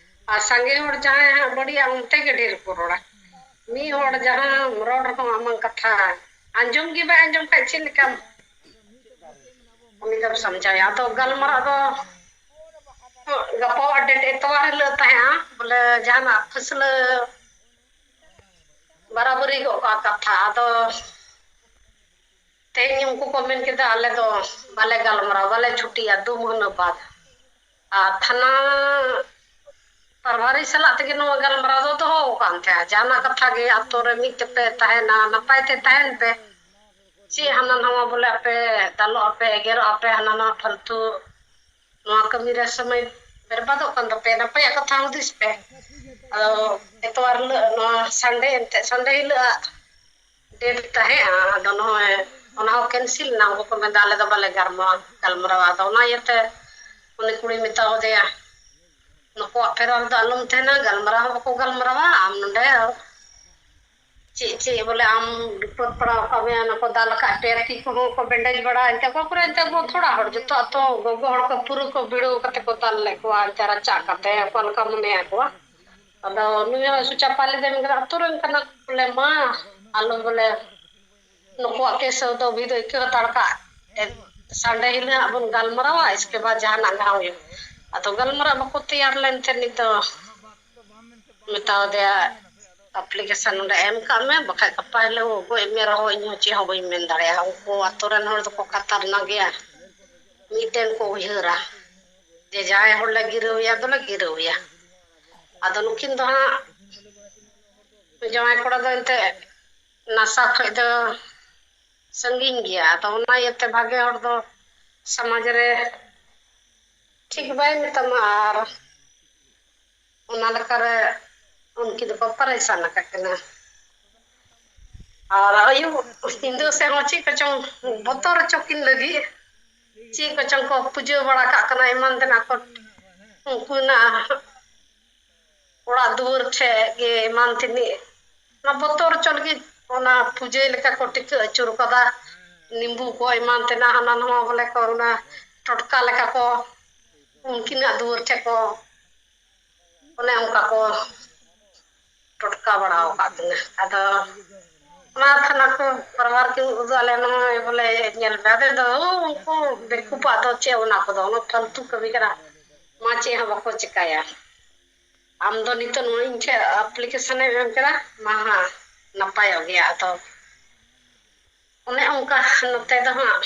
ᱟᱨ ᱥᱟᱸᱜᱮ ᱦᱚᱲ ᱡᱟᱦᱟᱸᱭ ᱦᱟᱸᱜ ᱵᱟᱹᱲᱤᱡᱼᱟ, ᱚᱱᱛᱮ ᱜᱮ ᱰᱷᱮᱨ ᱠᱚ ᱨᱚᱲᱟ᱾ ᱢᱤᱫ ᱦᱚᱲ ᱡᱟᱦᱟᱸ ᱨᱚᱲ ᱨᱮᱦᱚᱸ ᱟᱢᱟᱝ ᱠᱟᱛᱷᱟ ᱟᱸᱡᱚᱢ ᱜᱮ ᱵᱟᱭ ᱟᱸᱡᱚᱢ ᱠᱷᱟᱡ ᱪᱮᱫ ᱞᱮᱠᱟᱢ ᱩᱱᱤ ᱫᱚᱢ ᱥᱟᱢᱡᱷᱟᱣᱮᱭᱟ? ᱟᱫᱚ ᱜᱟᱞᱢᱟᱨᱟᱣ ᱫᱚ ᱜᱟᱯᱟ ᱰᱮᱴ ᱮᱛᱣᱟᱨ ᱦᱤᱞᱳᱜ ᱛᱟᱦᱮᱸᱜᱼᱟ, ᱵᱚᱞᱮ ᱡᱟᱦᱟᱱᱟᱜ ᱯᱷᱟᱹᱥᱞᱟᱹ ᱵᱟᱨᱟᱵᱟᱹᱨᱤ ᱜᱚᱜ ᱠᱟᱜ ᱠᱟᱛᱷᱟ᱾ ᱟᱫᱚ ᱛᱮᱦᱮᱧ ᱩᱱᱠᱩ ᱠᱚ ᱢᱮᱱ ᱠᱮᱫᱟ, "ᱟᱞᱮ ᱫᱚ ᱵᱟᱞᱮ ᱜᱟᱞᱢᱟᱨᱟᱣ, ᱵᱟᱞᱮ ᱪᱷᱩᱴᱤᱭᱟ ᱫᱩ ᱢᱟᱹᱦᱱᱟᱹ ᱵᱟᱫ᱾" ᱟᱨ ᱛᱷᱟᱱᱟ ᱯᱨᱚᱵᱷᱟᱨᱤ ᱥᱟᱞᱟᱜ ᱛᱮᱜᱮ ᱱᱚᱣᱟ ᱜᱟᱞᱢᱟᱨᱟᱣ ᱫᱚ ᱫᱚᱦᱚ ᱟᱠᱟᱱ ᱛᱟᱦᱮᱸᱫ, ᱡᱟᱦᱟᱱᱟᱜ ᱠᱟᱛᱷᱟ ᱜᱮ ᱟᱛᱳ ᱨᱮ ᱢᱤᱫ ᱛᱮᱯᱮ ᱛᱟᱦᱮᱱᱟ, ᱱᱟᱯᱟᱭ ᱛᱮ ᱛᱟᱦᱮᱱ ᱯᱮ, ᱪᱮᱫ ᱦᱟᱱᱟ ᱱᱟᱣᱟ ᱵᱚᱞᱮ ᱟᱯᱮ ᱫᱟᱞᱚᱜ ᱟᱯᱮ, ᱮᱜᱮᱨᱚᱜ ᱟᱯᱮ, ᱦᱟᱱᱟ ᱱᱟᱣᱟ ᱯᱷᱟᱞᱛᱩ ᱱᱚᱣᱟ ᱠᱟᱹᱢᱤ ᱨᱮ ᱥᱚᱢᱚᱭ ᱵᱮᱨᱵᱟᱫᱚᱜ ᱠᱟᱱ ᱛᱟᱯᱮᱭᱟ, ᱱᱟᱯᱟᱭᱟᱜ ᱠᱟᱛᱷᱟ ᱦᱩᱫᱤᱥ ᱯᱮ᱾ ᱟᱫᱚ ᱮᱛᱣᱟᱨ ᱦᱤᱞᱳᱜ, ᱱᱚᱣᱟ ᱥᱟᱱᱰᱮ ᱮᱱᱛᱮᱫ, ᱥᱟᱱᱰᱮ ᱦᱤᱞᱳᱜ ᱟᱜ ᱰᱮᱴ ᱛᱟᱦᱮᱸᱜᱼᱟ᱾ ᱟᱫᱚ ᱱᱚᱜᱼᱚᱭ ᱚᱱᱟ ᱦᱚᱸ ᱠᱮᱱᱥᱮᱞ ᱮᱱᱟ᱾ ᱩᱱᱠᱩ ᱠᱚ ᱢᱮᱱᱫᱟ, "ᱟᱞᱮ ᱫᱚ ᱵᱟᱞᱮ ᱜᱟᱞᱢᱟᱨᱟᱣᱟ, ᱜᱟᱞᱢᱟᱨᱟᱣᱟ᱾" ᱟᱫᱚ ᱚᱱᱟ ᱤᱭᱟᱹᱛᱮ ᱩᱱᱤ ᱠᱩᱲᱤ ᱢᱮᱛᱟ ᱫᱮᱭᱟ, "ᱱᱩᱠᱩᱣᱟᱜ ᱯᱷᱮᱨᱟᱨ ᱫᱚ ᱟᱞᱚᱢ ᱛᱟᱦᱮᱱᱟ, ᱜᱟᱞᱢᱟᱨᱟᱣ ᱦᱚᱸ ᱵᱟᱠᱚ ᱜᱟᱞᱢᱟᱨᱟᱣᱟ, ᱟᱢ ᱱᱚᱰᱮ ᱪᱮᱫ ᱪᱮᱫ ᱵᱚᱞᱮ ᱟᱢ ᱵᱤᱯᱚᱫ ᱯᱟᱲᱟᱣ ᱟᱠᱟᱫ ᱢᱮᱭᱟ, ᱚᱱᱟ ᱠᱚ ᱫᱟᱞ ᱟᱠᱟᱫ ᱯᱮᱭᱟ, ᱛᱤ ᱠᱚᱦᱚᱸ ᱠᱚ ᱵᱮᱱᱰᱮᱡ ᱵᱟᱲᱟ, ᱮᱱᱛᱮ ᱚᱠᱟ ᱠᱚᱨᱮ ᱮᱱᱛᱮ ᱟᱵᱚ ᱛᱷᱚᱲᱟ ᱦᱚᱲ, ᱡᱚᱛᱚ ᱟᱛᱳ ᱜᱚᱜᱚ ᱦᱚᱲ ᱠᱚ ᱯᱩᱨᱟᱹ ᱠᱚ ᱵᱷᱤᱲᱟᱹᱣ ᱠᱟᱛᱮ ᱠᱚ ᱫᱟᱞ ᱞᱮᱫ ᱠᱚᱣᱟ, ᱮᱱᱛᱮ ᱨᱟᱪᱟᱜ ᱠᱟᱛᱮ ᱚᱠᱟ ᱞᱮᱠᱟ ᱢᱚᱱᱮᱭᱟ ᱠᱚᱣᱟ᱾ ᱟᱫᱚ ᱱᱩᱭ ᱦᱚᱸ ᱥᱩᱪᱟ ᱯᱟᱞᱮ ᱫᱮ ᱢᱮᱱ ᱠᱮᱫᱟ, ᱟᱛᱳ ᱨᱮᱱ ᱠᱟᱱᱟ ᱠᱚ ᱵᱚᱞᱮ, ᱢᱟ ᱟᱞᱚ ᱵᱚᱞᱮ ᱱᱩᱠᱩᱣᱟᱜ ᱠᱮᱥ ᱫᱚ ᱵᱷᱤᱛ ᱟᱹᱭᱠᱟᱹ ᱦᱟᱛᱟᱲ ᱠᱟᱜ, ᱥᱟᱱᱰᱮ ᱦᱤᱞᱳᱜ ᱦᱟᱸᱜ ᱵᱚᱱ ᱜᱟᱞᱢᱟᱨᱟᱣᱟ, ᱤᱥᱠᱮ ᱵᱟᱫ ᱡᱟᱦᱟᱱᱟᱜ ᱜᱮ ᱦᱟᱸᱜ ᱦᱩᱭᱩᱜ᱾ ᱟᱫᱚ ᱜᱟᱞᱢᱟᱨᱟᱣ ᱵᱟᱠᱚ ᱛᱮᱭᱟᱨ ᱞᱮᱱ ᱛᱮ ᱱᱤᱛ ᱫᱚ ᱢᱮᱛᱟᱣ ᱫᱮᱭᱟ, "ᱟᱯᱞᱤᱠᱮᱥᱚᱱ ᱱᱚᱰᱮ ᱮᱢ ᱠᱟᱜ ᱢᱮ, ᱵᱟᱠᱷᱟᱡ ᱜᱟᱯᱟ ᱦᱤᱞᱳᱜ ᱜᱚᱡ ᱢᱮ ᱨᱮᱦᱚᱸ ᱤᱧ ᱦᱚᱸ ᱪᱮᱫ ᱦᱚᱸ ᱵᱟᱹᱧ ᱢᱮᱱ ᱫᱟᱲᱮᱭᱟᱜᱼᱟ᱾" ᱩᱱᱠᱩ ᱟᱛᱳ ᱨᱮᱱ ᱦᱚᱲ ᱫᱚᱠᱚ ᱠᱷᱟᱛᱟᱨᱱᱟᱠ ᱜᱮᱭᱟ, ᱢᱤᱫᱴᱮᱱ ᱠᱚ ᱩᱭᱦᱟᱹᱨᱟ ᱡᱮ ᱡᱟᱦᱟᱸᱭ ᱦᱚᱲ ᱞᱮ ᱜᱤᱨᱟᱹᱣᱮᱭᱟ ᱫᱚᱞᱮ ᱜᱤᱨᱟᱹᱣᱮᱭᱟ᱾ ᱟᱫᱚ ᱱᱩᱠᱤᱱ ᱫᱚ ᱦᱟᱸᱜ ᱡᱟᱶᱟᱭ ᱠᱚᱲᱟ ᱫᱚ ᱮᱱᱛᱮᱫ ᱱᱟᱥᱟ ᱠᱷᱚᱡ ᱫᱚ ᱥᱟᱺᱜᱤᱧ ᱜᱮᱭᱟ᱾ ᱟᱫᱚ ᱚᱱᱟ ᱤᱭᱟᱹᱛᱮ ᱵᱷᱟᱜᱮ ᱦᱚᱲ ᱫᱚ ᱥᱚᱢᱟᱡᱽ ᱨᱮ ᱴᱷᱤᱠ ᱵᱟᱭ ᱢᱮᱛᱟᱢᱟ, ᱟᱨ ᱚᱱᱟ ᱞᱮᱠᱟᱨᱮ ᱩᱱᱠᱤᱱ ᱫᱚᱠᱚ ᱯᱟᱨᱮᱥᱟᱱ ᱟᱠᱟᱫ ᱠᱤᱱᱟ᱾ ᱟᱨ ᱟᱹᱭᱩᱵ ᱧᱤᱫᱟᱹ ᱥᱮᱫ ᱦᱚᱸ ᱪᱮᱫ ᱠᱚᱪᱚᱝ ᱵᱚᱛᱚᱨ ᱦᱚᱪᱚ ᱠᱤᱱ ᱞᱟᱹᱜᱤᱫ ᱪᱮᱫ ᱠᱚᱪᱚᱝ ᱠᱚ ᱯᱩᱡᱟᱹ ᱵᱟᱲᱟ ᱠᱟᱜ ᱠᱟᱱᱟ, ᱮᱢᱟᱱ ᱛᱮᱱᱟᱜ ᱠᱚ ᱩᱱᱠᱩᱱᱟᱜ ᱚᱲᱟᱜ ᱫᱩᱣᱟᱹᱨ ᱴᱷᱮᱡ ᱜᱮ ᱮᱢᱟᱱ ᱛᱮᱱᱤᱡ ᱚᱱᱟ ᱵᱚᱛᱚᱨ ᱦᱚᱪᱚ ᱞᱟᱹᱜᱤᱫ ᱚᱱᱟ ᱯᱩᱡᱟᱹ ᱞᱮᱠᱟ ᱠᱚ ᱴᱤᱠᱟᱹ ᱟᱹᱪᱩᱨ ᱠᱟᱫᱟ, ᱱᱤᱢᱵᱩ ᱠᱚ ᱮᱢᱟᱱ ᱛᱮᱱᱟᱜ ᱦᱟᱱᱟ ᱱᱟᱣᱟ ᱵᱚᱞᱮ ᱠᱚ ᱚᱱᱟ ᱴᱚᱴᱠᱟ ᱞᱮᱠᱟ ᱠᱚ ᱩᱱᱠᱤᱱᱟᱜ ᱫᱩᱣᱟᱹᱨ ᱴᱷᱮᱡ ᱠᱚ ᱚᱱᱮ ᱚᱱᱠᱟ ᱠᱚ ᱴᱚᱴᱠᱟ ᱵᱟᱲᱟ ᱟᱠᱟᱫ ᱠᱤᱱᱟ᱾ ᱟᱫᱚ ᱚᱱᱟ ᱛᱷᱟᱱᱟ ᱠᱚ ᱯᱟᱨᱣᱟᱨ ᱠᱤᱱ ᱩᱫᱩᱜ ᱟᱞᱮ ᱱᱚᱜᱼᱚᱭ ᱵᱚᱞᱮ ᱧᱮᱞ ᱯᱮ, ᱟᱫᱚ ᱫᱚ ᱩᱱᱠᱩ ᱫᱤᱠᱩ ᱠᱚᱣᱟᱜ ᱫᱚ ᱪᱮᱫ ᱚᱱᱟ ᱠᱚᱫᱚ, ᱚᱱᱟ ᱯᱷᱟᱞᱛᱩ ᱠᱟᱹᱢᱤ ᱠᱟᱱᱟ, ᱢᱟ ᱪᱮᱫ ᱦᱚᱸ ᱵᱟᱠᱚ ᱪᱮᱠᱟᱭᱟ᱾ ᱟᱢ ᱫᱚ ᱱᱤᱛᱚᱜ ᱱᱚᱣᱟ ᱤᱧ ᱴᱷᱮᱱ ᱟᱯᱞᱤᱠᱮᱥᱚᱱ ᱮᱢ ᱮᱢ ᱠᱮᱫᱟ, ᱢᱟ ᱦᱟᱸᱜ ᱱᱟᱯᱟᱭᱚᱜ ᱜᱮᱭᱟ᱾ ᱟᱫᱚ ᱚᱱᱮ ᱚᱱᱠᱟ ᱱᱚᱛᱮ ᱫᱚ ᱦᱟᱸᱜ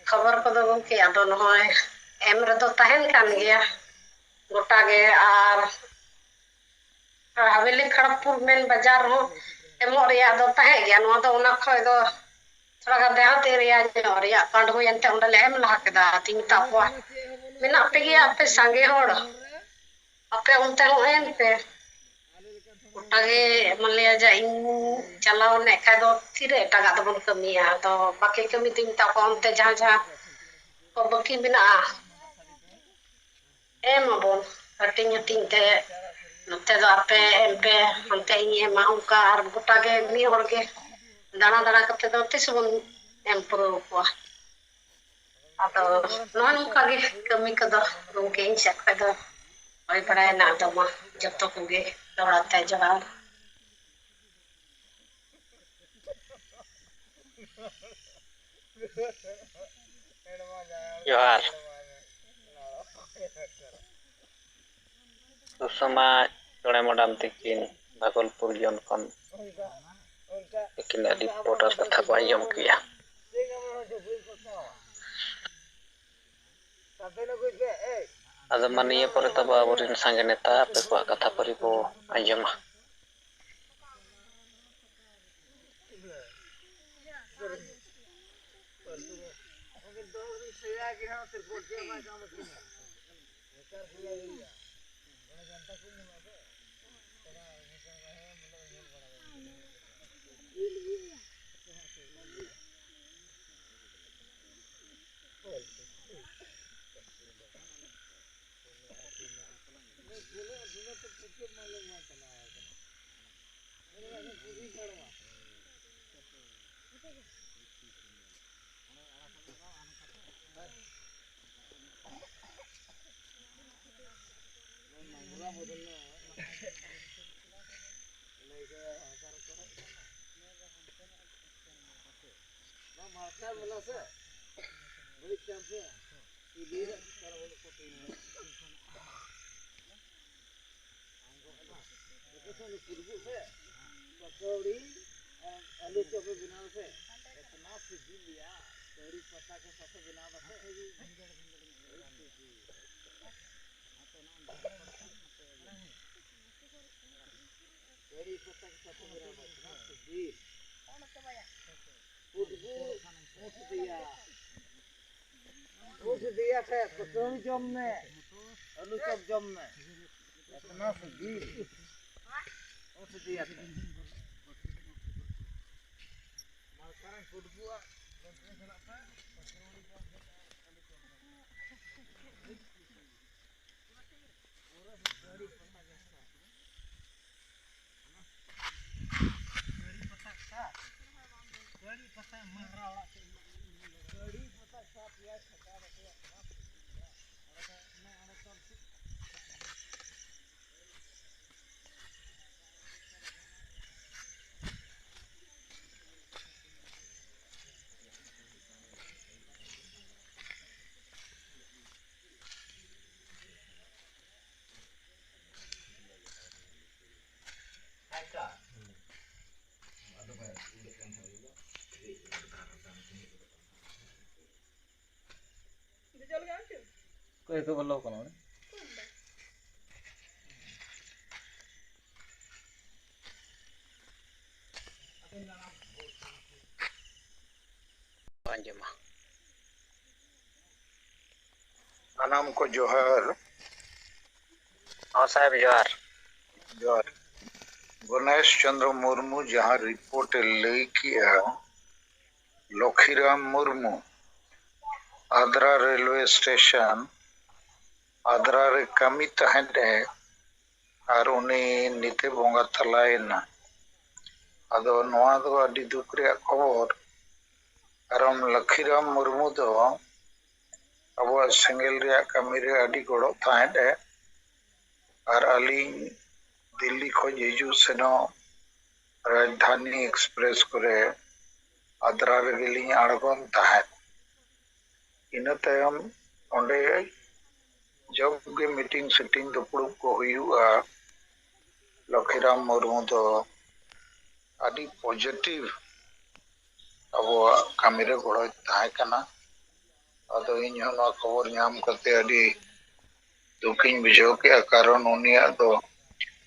ᱠᱷᱚᱵᱚᱨ ᱠᱚᱫᱚ ᱜᱚᱢᱠᱮ, ᱟᱫᱚ ᱱᱚᱜᱼᱚᱭ ᱮᱢ ᱨᱮᱫᱚ ᱛᱟᱦᱮᱱ ᱠᱟᱱ ᱜᱮᱭᱟ ᱜᱚᱴᱟ ᱜᱮ᱾ ᱟᱨ ᱦᱟᱵᱮᱞᱤ ᱠᱷᱚᱲᱚᱜᱽᱯᱩᱨ ᱢᱮᱱ ᱵᱟᱡᱟᱨ ᱨᱮᱦᱚᱸ ᱮᱢᱚᱜ ᱨᱮᱭᱟᱜ ᱫᱚ ᱛᱟᱦᱮᱸ ᱜᱮᱭᱟ᱾ ᱱᱚᱣᱟ ᱫᱚ ᱚᱱᱟ ᱠᱷᱚᱡ ᱫᱚ ᱛᱷᱚᱲᱟ ᱜᱟᱱ ᱫᱮᱦᱟᱛ ᱮᱨᱤᱭᱟ ᱧᱚᱜ ᱨᱮᱭᱟᱜ ᱯᱟᱸᱰ ᱦᱩᱭᱮᱱ ᱛᱮ ᱚᱸᱰᱮ ᱞᱮ ᱮᱢ ᱞᱟᱦᱟ ᱠᱮᱫᱟ᱾ ᱟᱫᱚᱧ ᱢᱮᱛᱟᱜ ᱠᱚᱣᱟ, ᱢᱮᱱᱟᱜ ᱯᱮ ᱜᱮᱭᱟ ᱟᱯᱮ ᱥᱟᱸᱜᱮ ᱦᱚᱲ, ᱟᱯᱮ ᱚᱱᱛᱮ ᱦᱚᱸ ᱮᱢ ᱯᱮ᱾ ᱜᱚᱴᱟ ᱜᱮ ᱢᱟᱱᱞᱤᱭᱟ ᱡᱟ ᱤᱧ ᱪᱟᱞᱟᱣ ᱞᱮᱱ ᱠᱷᱟᱡ ᱫᱚ ᱛᱤᱨᱮ ᱮᱴᱟᱜᱟᱜ ᱫᱚᱵᱚᱱ ᱠᱟᱹᱢᱤᱭᱟ? ᱟᱫᱚ ᱵᱟᱹᱠᱤ ᱠᱟᱹᱢᱤ ᱫᱚᱧ ᱢᱮᱛᱟᱜ ᱠᱚᱣᱟ, ᱚᱱᱛᱮ ᱡᱟᱦᱟᱸ ᱡᱟᱦᱟᱸ ᱠᱚ ᱵᱟᱹᱠᱤ ᱢᱮᱱᱟᱜᱼᱟ, ᱮᱢ ᱟᱵᱚᱱ ᱦᱟᱹᱴᱤᱧ ᱦᱟᱹᱴᱤᱧ ᱛᱮ᱾ ᱱᱚᱛᱮ ᱫᱚ ᱟᱯᱮ ᱮᱢ ᱯᱮ, ᱦᱟᱱᱛᱮ ᱤᱧ ᱮᱢᱟ, ᱚᱱᱠᱟ᱾ ᱟᱨ ᱜᱚᱴᱟ ᱜᱮ ᱢᱤᱫ ᱦᱚᱲ ᱜᱮ ᱫᱟᱬᱟ ᱫᱟᱬᱟ ᱠᱟᱛᱮ ᱫᱚ ᱛᱤᱥ ᱵᱚᱱ ᱮᱢ ᱯᱩᱨᱟᱹᱣ ᱠᱚᱣᱟ? ᱟᱫᱚ ᱱᱚᱜᱼᱚ ᱱᱚᱝᱠᱟ ᱜᱮ ᱠᱟᱹᱢᱤ ᱠᱚᱫᱚ ᱜᱚᱢᱠᱮ ᱤᱧ ᱥᱮᱫ ᱠᱷᱚᱡ ᱫᱚ ᱦᱩᱭ ᱵᱟᱲᱟᱭᱮᱱᱟ᱾ ᱟᱫᱚ ᱢᱟ ᱡᱚᱛᱚ ᱠᱚᱜᱮ ᱫᱚᱦᱲᱟ ᱛᱮ ᱡᱚᱦᱟᱨ᱾ ᱡᱚᱦᱟᱨ᱾ ᱥᱩᱥᱚᱢᱟ ᱪᱚᱬᱮ ᱢᱟᱰᱟᱢ ᱛᱤᱠᱤᱱ ᱵᱷᱟᱜᱚᱞᱯᱩᱨ ᱡᱚᱱ ᱠᱷᱚᱱ ᱛᱤᱠᱤᱱᱟᱜ ᱨᱤᱯᱳᱨᱴᱟᱨ ᱠᱟᱛᱷᱟ ᱠᱚ ᱟᱸᱡᱚᱢ ᱠᱮᱜᱼᱟ᱾ ᱟᱫᱚ ᱢᱟ ᱱᱤᱭᱟᱹ ᱯᱚᱨᱮ ᱛᱟᱵᱚ ᱟᱵᱚᱨᱮᱱ ᱥᱟᱸᱜᱮ ᱱᱮᱛᱟ ᱟᱯᱮ ᱠᱚᱣᱟᱜ ᱠᱟᱛᱷᱟ ᱯᱟᱹᱨᱤ ᱵᱚ ᱟᱸᱡᱚᱢᱟ᱾ ᱯᱚᱠᱚᱲᱤ ᱟᱨ ᱟᱹᱞᱩ ᱪᱚᱯ ᱯᱮ ᱵᱮᱱᱟᱣ ᱥᱮ, ᱥᱤᱵᱤᱞ ᱜᱮᱭᱟ᱾ ᱠᱟᱹᱲᱤ ᱯᱟᱛᱟ ᱠᱚ ᱥᱟᱛᱮ ᱵᱮᱱᱟᱣ ᱫᱟᱠᱚ᱾ ᱠᱟᱹᱲᱤ ᱯᱟᱛᱟ ᱠᱚ ᱥᱟᱛᱮ ᱵᱮᱱᱟᱣ ᱫᱟᱠᱚ᱾ ᱥᱤᱵᱤᱞ᱾ ᱯᱩᱴᱵᱩ, ᱯᱩᱴ ᱫᱤᱭᱟ᱾ ᱯᱩᱴ ᱫᱤᱭᱟ ᱛᱮ ᱠᱚᱪᱚᱲᱤ ᱡᱚᱢ ᱢᱮ᱾ ᱟᱹᱞᱩ ᱪᱚᱯ ᱡᱚᱢ ᱢᱮ᱾ ᱮᱛᱱᱟ ᱥᱤᱵᱤᱞ᱾ ᱯᱩᱴ ᱫᱤᱭᱟ ᱛᱮ᱾ ᱚᱠᱚᱭ ᱠᱚ ᱵᱚᱞᱚ ᱠᱟᱱᱟ ᱚᱸᱰᱮ? ᱟᱸᱡᱚᱢᱟ᱾ ᱥᱟᱱᱟᱢ ᱠᱚ ᱡᱚᱦᱟᱨ᱾ ᱦᱚᱸ ᱥᱟᱦᱮᱵ, ᱡᱚᱦᱟᱨ᱾ ᱡᱚᱦᱟᱨ᱾ ᱜᱚᱱᱮᱥ ᱪᱚᱸᱫᱽᱨᱚ ᱢᱩᱨᱢᱩ ᱡᱟᱦᱟᱸ ᱨᱤᱯᱳᱨᱴ ᱮ ᱞᱟᱹᱭ ᱠᱮᱜᱼᱟ, ᱞᱚᱠᱷᱤᱨᱟᱢ ᱢᱩᱨᱢᱩ ᱟᱫᱽᱨᱟ ᱨᱮᱞᱣᱮ ᱥᱴᱮᱥᱚᱱ, ᱟᱫᱽᱨᱟ ᱨᱮ ᱠᱟᱹᱢᱤ ᱛᱟᱦᱮᱸᱫ ᱮ, ᱟᱨ ᱩᱱᱤ ᱱᱤᱛᱮ ᱵᱚᱸᱜᱟ ᱛᱟᱞᱟᱭᱮᱱᱟ᱾ ᱟᱫᱚ ᱱᱚᱣᱟ ᱫᱚ ᱟᱹᱰᱤ ᱫᱩᱠ ᱨᱮᱭᱟᱜ ᱠᱷᱚᱵᱚᱨ᱾ ᱠᱟᱨᱚᱱ ᱞᱚᱠᱷᱤᱨᱟᱢ ᱢᱩᱨᱢᱩ ᱫᱚ ᱟᱵᱚᱣᱟᱜ ᱥᱮᱸᱜᱮᱞ ᱨᱮᱭᱟᱜ ᱠᱟᱹᱢᱤ ᱨᱮ ᱟᱹᱰᱤ ᱜᱚᱲᱚᱜ ᱛᱟᱦᱮᱸᱫ ᱮ᱾ ᱟᱨ ᱟᱹᱞᱤᱧ ᱫᱤᱞᱞᱤ ᱠᱷᱚᱱ ᱦᱤᱡᱩᱜ ᱥᱮᱱᱚᱜ ᱨᱟᱡᱽᱫᱷᱟᱱᱤ ᱮᱠᱥᱯᱨᱮᱥ ᱠᱚᱨᱮ ᱟᱫᱽᱨᱟ ᱨᱮᱜᱮᱞᱤᱧ ᱟᱬᱜᱚᱱ ᱛᱟᱦᱮᱸᱫ᱾ ᱤᱱᱟᱹ ᱛᱟᱭᱚᱢ ᱚᱸᱰᱮ ᱡᱚᱵ ᱜᱮ ᱢᱤᱴᱤᱝ ᱥᱤᱴᱤᱝ ᱫᱩᱯᱲᱩᱵ ᱠᱚ ᱦᱩᱭᱩᱜᱼᱟ, ᱞᱚᱠᱷᱤᱨᱟᱢ ᱢᱩᱨᱢᱩ ᱫᱚ ᱟᱹᱰᱤ ᱯᱚᱡᱮᱴᱤᱵᱷ ᱟᱵᱚᱣᱟᱜ ᱠᱟᱹᱢᱤ ᱨᱮ ᱜᱚᱲᱚᱭ ᱛᱟᱦᱮᱸ ᱠᱟᱱᱟ᱾ ᱟᱫᱚ ᱤᱧ ᱦᱚᱸ ᱱᱚᱣᱟ ᱠᱷᱚᱵᱚᱨ ᱧᱟᱢ ᱠᱟᱛᱮ ᱟᱹᱰᱤ ᱫᱩᱠᱤᱧ ᱵᱩᱡᱷᱟᱹᱣ ᱠᱮᱜᱼᱟ, ᱠᱟᱨᱚᱱ ᱩᱱᱤᱭᱟᱜ ᱫᱚ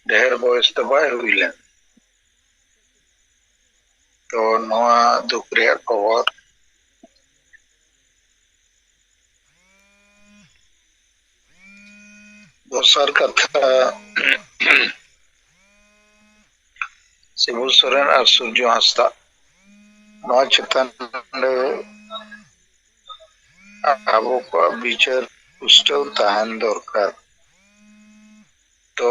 ᱰᱷᱮᱨ ᱵᱚᱭᱮᱥ ᱫᱚ ᱵᱟᱭ ᱦᱩᱭ ᱞᱮᱱ᱾ ᱛᱚ ᱱᱚᱣᱟ ᱫᱩᱠ ᱨᱮᱭᱟᱜ ᱠᱷᱚᱵᱚᱨ᱾ ᱫᱚᱥᱟᱨ ᱠᱟᱛᱷᱟ, ᱥᱤᱵᱩ ᱥᱚᱨᱮᱱ ᱟᱨ ᱥᱩᱨᱡᱚ ᱦᱟᱸᱥᱫᱟ, ᱱᱚᱣᱟ ᱪᱮᱛᱟᱱ ᱨᱮ ᱟᱵᱚ ᱠᱚᱣᱟᱜ ᱵᱤᱪᱟᱹᱨ ᱯᱩᱥᱴᱟᱹᱣ ᱛᱟᱦᱮᱱ ᱫᱚᱨᱠᱟᱨ᱾ ᱛᱚ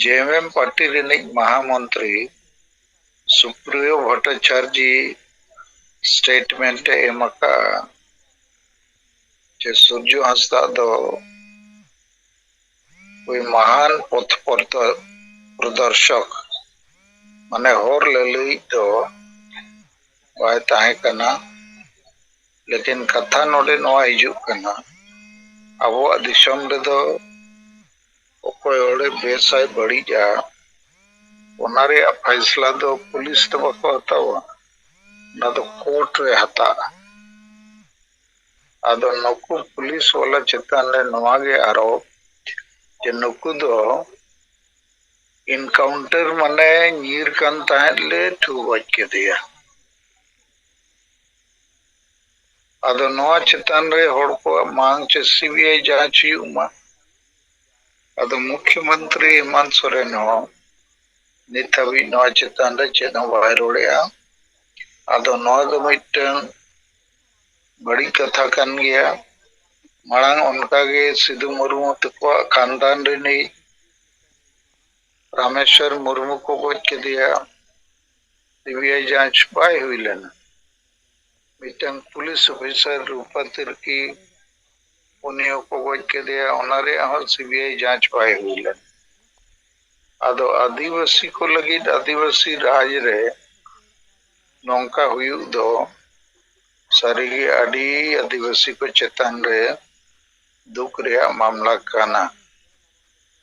ᱡᱮ ᱮᱢ ᱮᱢ ᱯᱟᱨᱴᱤ ᱨᱤᱱᱤᱡ ᱢᱟᱦᱟᱢᱚᱱᱛᱨᱤ ᱥᱩᱯᱨᱤᱭᱚ ᱵᱷᱚᱴᱴᱟᱪᱟᱨᱡᱤ ᱥᱴᱮᱴᱢᱮᱱᱴ ᱮ ᱮᱢ ᱟᱠᱟᱫᱼᱟ ᱡᱮ ᱥᱩᱨᱡᱚ ᱦᱟᱸᱥᱫᱟ ᱫᱚ ᱳᱭ ᱢᱟᱦᱟᱱ ᱯᱚᱛᱷ ᱯᱨᱚᱫᱚᱨᱥᱚᱠ, ᱢᱟᱱᱮ ᱦᱚᱨ ᱞᱟᱹᱞᱟᱹᱭᱤᱡ ᱫᱚ ᱵᱟᱭ ᱛᱟᱦᱮᱸ ᱠᱟᱱᱟ᱾ ᱞᱮᱠᱤᱱ ᱠᱟᱛᱷᱟ ᱱᱚᱰᱮ ᱱᱚᱣᱟ ᱦᱤᱡᱩᱜ ᱠᱟᱱᱟ, ᱟᱵᱚᱣᱟᱜ ᱫᱤᱥᱚᱢ ᱨᱮᱫᱚ ᱚᱠᱚᱭ ᱦᱚᱲᱮ ᱵᱮᱥᱟᱭ ᱵᱟᱹᱲᱤᱡᱼᱟ, ᱚᱱᱟ ᱨᱮᱭᱟᱜ ᱯᱷᱟᱭᱥᱞᱟ ᱫᱚ ᱯᱩᱞᱤᱥ ᱫᱚ ᱵᱟᱠᱚ ᱦᱟᱛᱟᱣᱟ, ᱚᱱᱟ ᱫᱚ ᱠᱳᱨᱴ ᱨᱮ ᱦᱟᱛᱟᱜᱼᱟ᱾ ᱟᱫᱚ ᱱᱩᱠᱩ ᱯᱩᱞᱤᱥ ᱣᱟᱞᱟ ᱪᱮᱛᱟᱱ ᱨᱮ ᱱᱚᱣᱟ ᱜᱮ ᱟᱨᱳᱯ ᱡᱮ ᱱᱩᱠᱩ ᱫᱚ ᱤᱱᱠᱟᱣᱩᱱᱴᱟᱨ ᱢᱟᱱᱮ ᱧᱤᱨ ᱠᱟᱱ ᱛᱟᱦᱮᱸᱫ ᱞᱮ ᱴᱷᱩ ᱜᱚᱡ ᱠᱮᱫᱮᱭᱟ᱾ ᱟᱫᱚ ᱱᱚᱣᱟ ᱪᱮᱛᱟᱱ ᱨᱮ ᱦᱚᱲ ᱠᱚᱣᱟᱜ ᱢᱟᱝ ᱪᱮ ᱥᱤ ᱵᱤ ᱟᱭ ᱡᱟᱸᱪ ᱦᱩᱭᱩᱜ ᱢᱟ᱾ ᱟᱫᱚ ᱢᱩᱠᱷᱭᱚᱢᱚᱱᱛᱨᱤ ᱦᱮᱢᱟᱱᱛ ᱥᱚᱨᱮᱱ ᱦᱚᱸ ᱱᱤᱛ ᱦᱟᱹᱵᱤᱡ ᱱᱚᱣᱟ ᱪᱮᱛᱟᱱ ᱨᱮ ᱪᱮᱫ ᱦᱚᱸ ᱵᱟᱭ ᱨᱚᱲᱮᱜᱼᱟ᱾ ᱟᱫᱚ ᱱᱚᱣᱟ ᱫᱚ ᱢᱤᱫᱴᱟᱝ ᱵᱟᱹᱲᱤᱡ ᱠᱟᱛᱷᱟ ᱠᱟᱱ ᱜᱮᱭᱟ᱾ ᱢᱟᱲᱟᱝ ᱚᱱᱠᱟᱜᱮ ᱥᱤᱫᱩ ᱢᱩᱨᱢᱩ ᱛᱟᱠᱚᱣᱟᱜ ᱠᱷᱟᱱᱫᱟᱱ ᱨᱤᱱᱤᱡ ᱨᱟᱢᱮᱥᱣᱚᱨ ᱢᱩᱨᱢᱩ ᱠᱚ ᱜᱚᱡ ᱠᱮᱫᱮᱭᱟ, ᱥᱤ ᱵᱤ ᱟᱭ ᱡᱟᱸᱪ ᱵᱟᱭ ᱦᱩᱭ ᱞᱮᱱᱟ᱾ ᱢᱤᱫᱴᱟᱝ ᱯᱩᱞᱤᱥ ᱚᱯᱷᱤᱥᱟᱨ ᱨᱩᱯᱟ ᱛᱤᱨᱠᱤ, ᱩᱱᱤ ᱦᱚᱸᱠᱚ ᱜᱚᱡ ᱠᱮᱫᱮᱭᱟ, ᱚᱱᱟ ᱨᱮᱭᱟᱜ ᱦᱚᱸ ᱥᱤ ᱵᱤ ᱟᱭ ᱡᱟᱸᱪ ᱵᱟᱭ ᱦᱩᱭ ᱞᱮᱱᱟ᱾ ᱟᱫᱚ ᱟᱹᱫᱤᱵᱟᱹᱥᱤ ᱠᱚ ᱞᱟᱹᱜᱤᱫ ᱟᱹᱫᱤᱵᱟᱹᱥᱤ ᱨᱟᱡᱽ ᱨᱮ ᱱᱚᱝᱠᱟ ᱦᱩᱭᱩᱜ ᱫᱚ ᱥᱟᱹᱨᱤᱜᱮ ᱟᱹᱰᱤ ᱟᱹᱫᱤᱵᱟᱹᱥᱤ ᱠᱚ ᱪᱮᱛᱟᱱ ᱨᱮ ᱫᱩᱠ ᱨᱮᱭᱟᱜ ᱢᱟᱢᱞᱟ ᱠᱟᱱᱟ᱾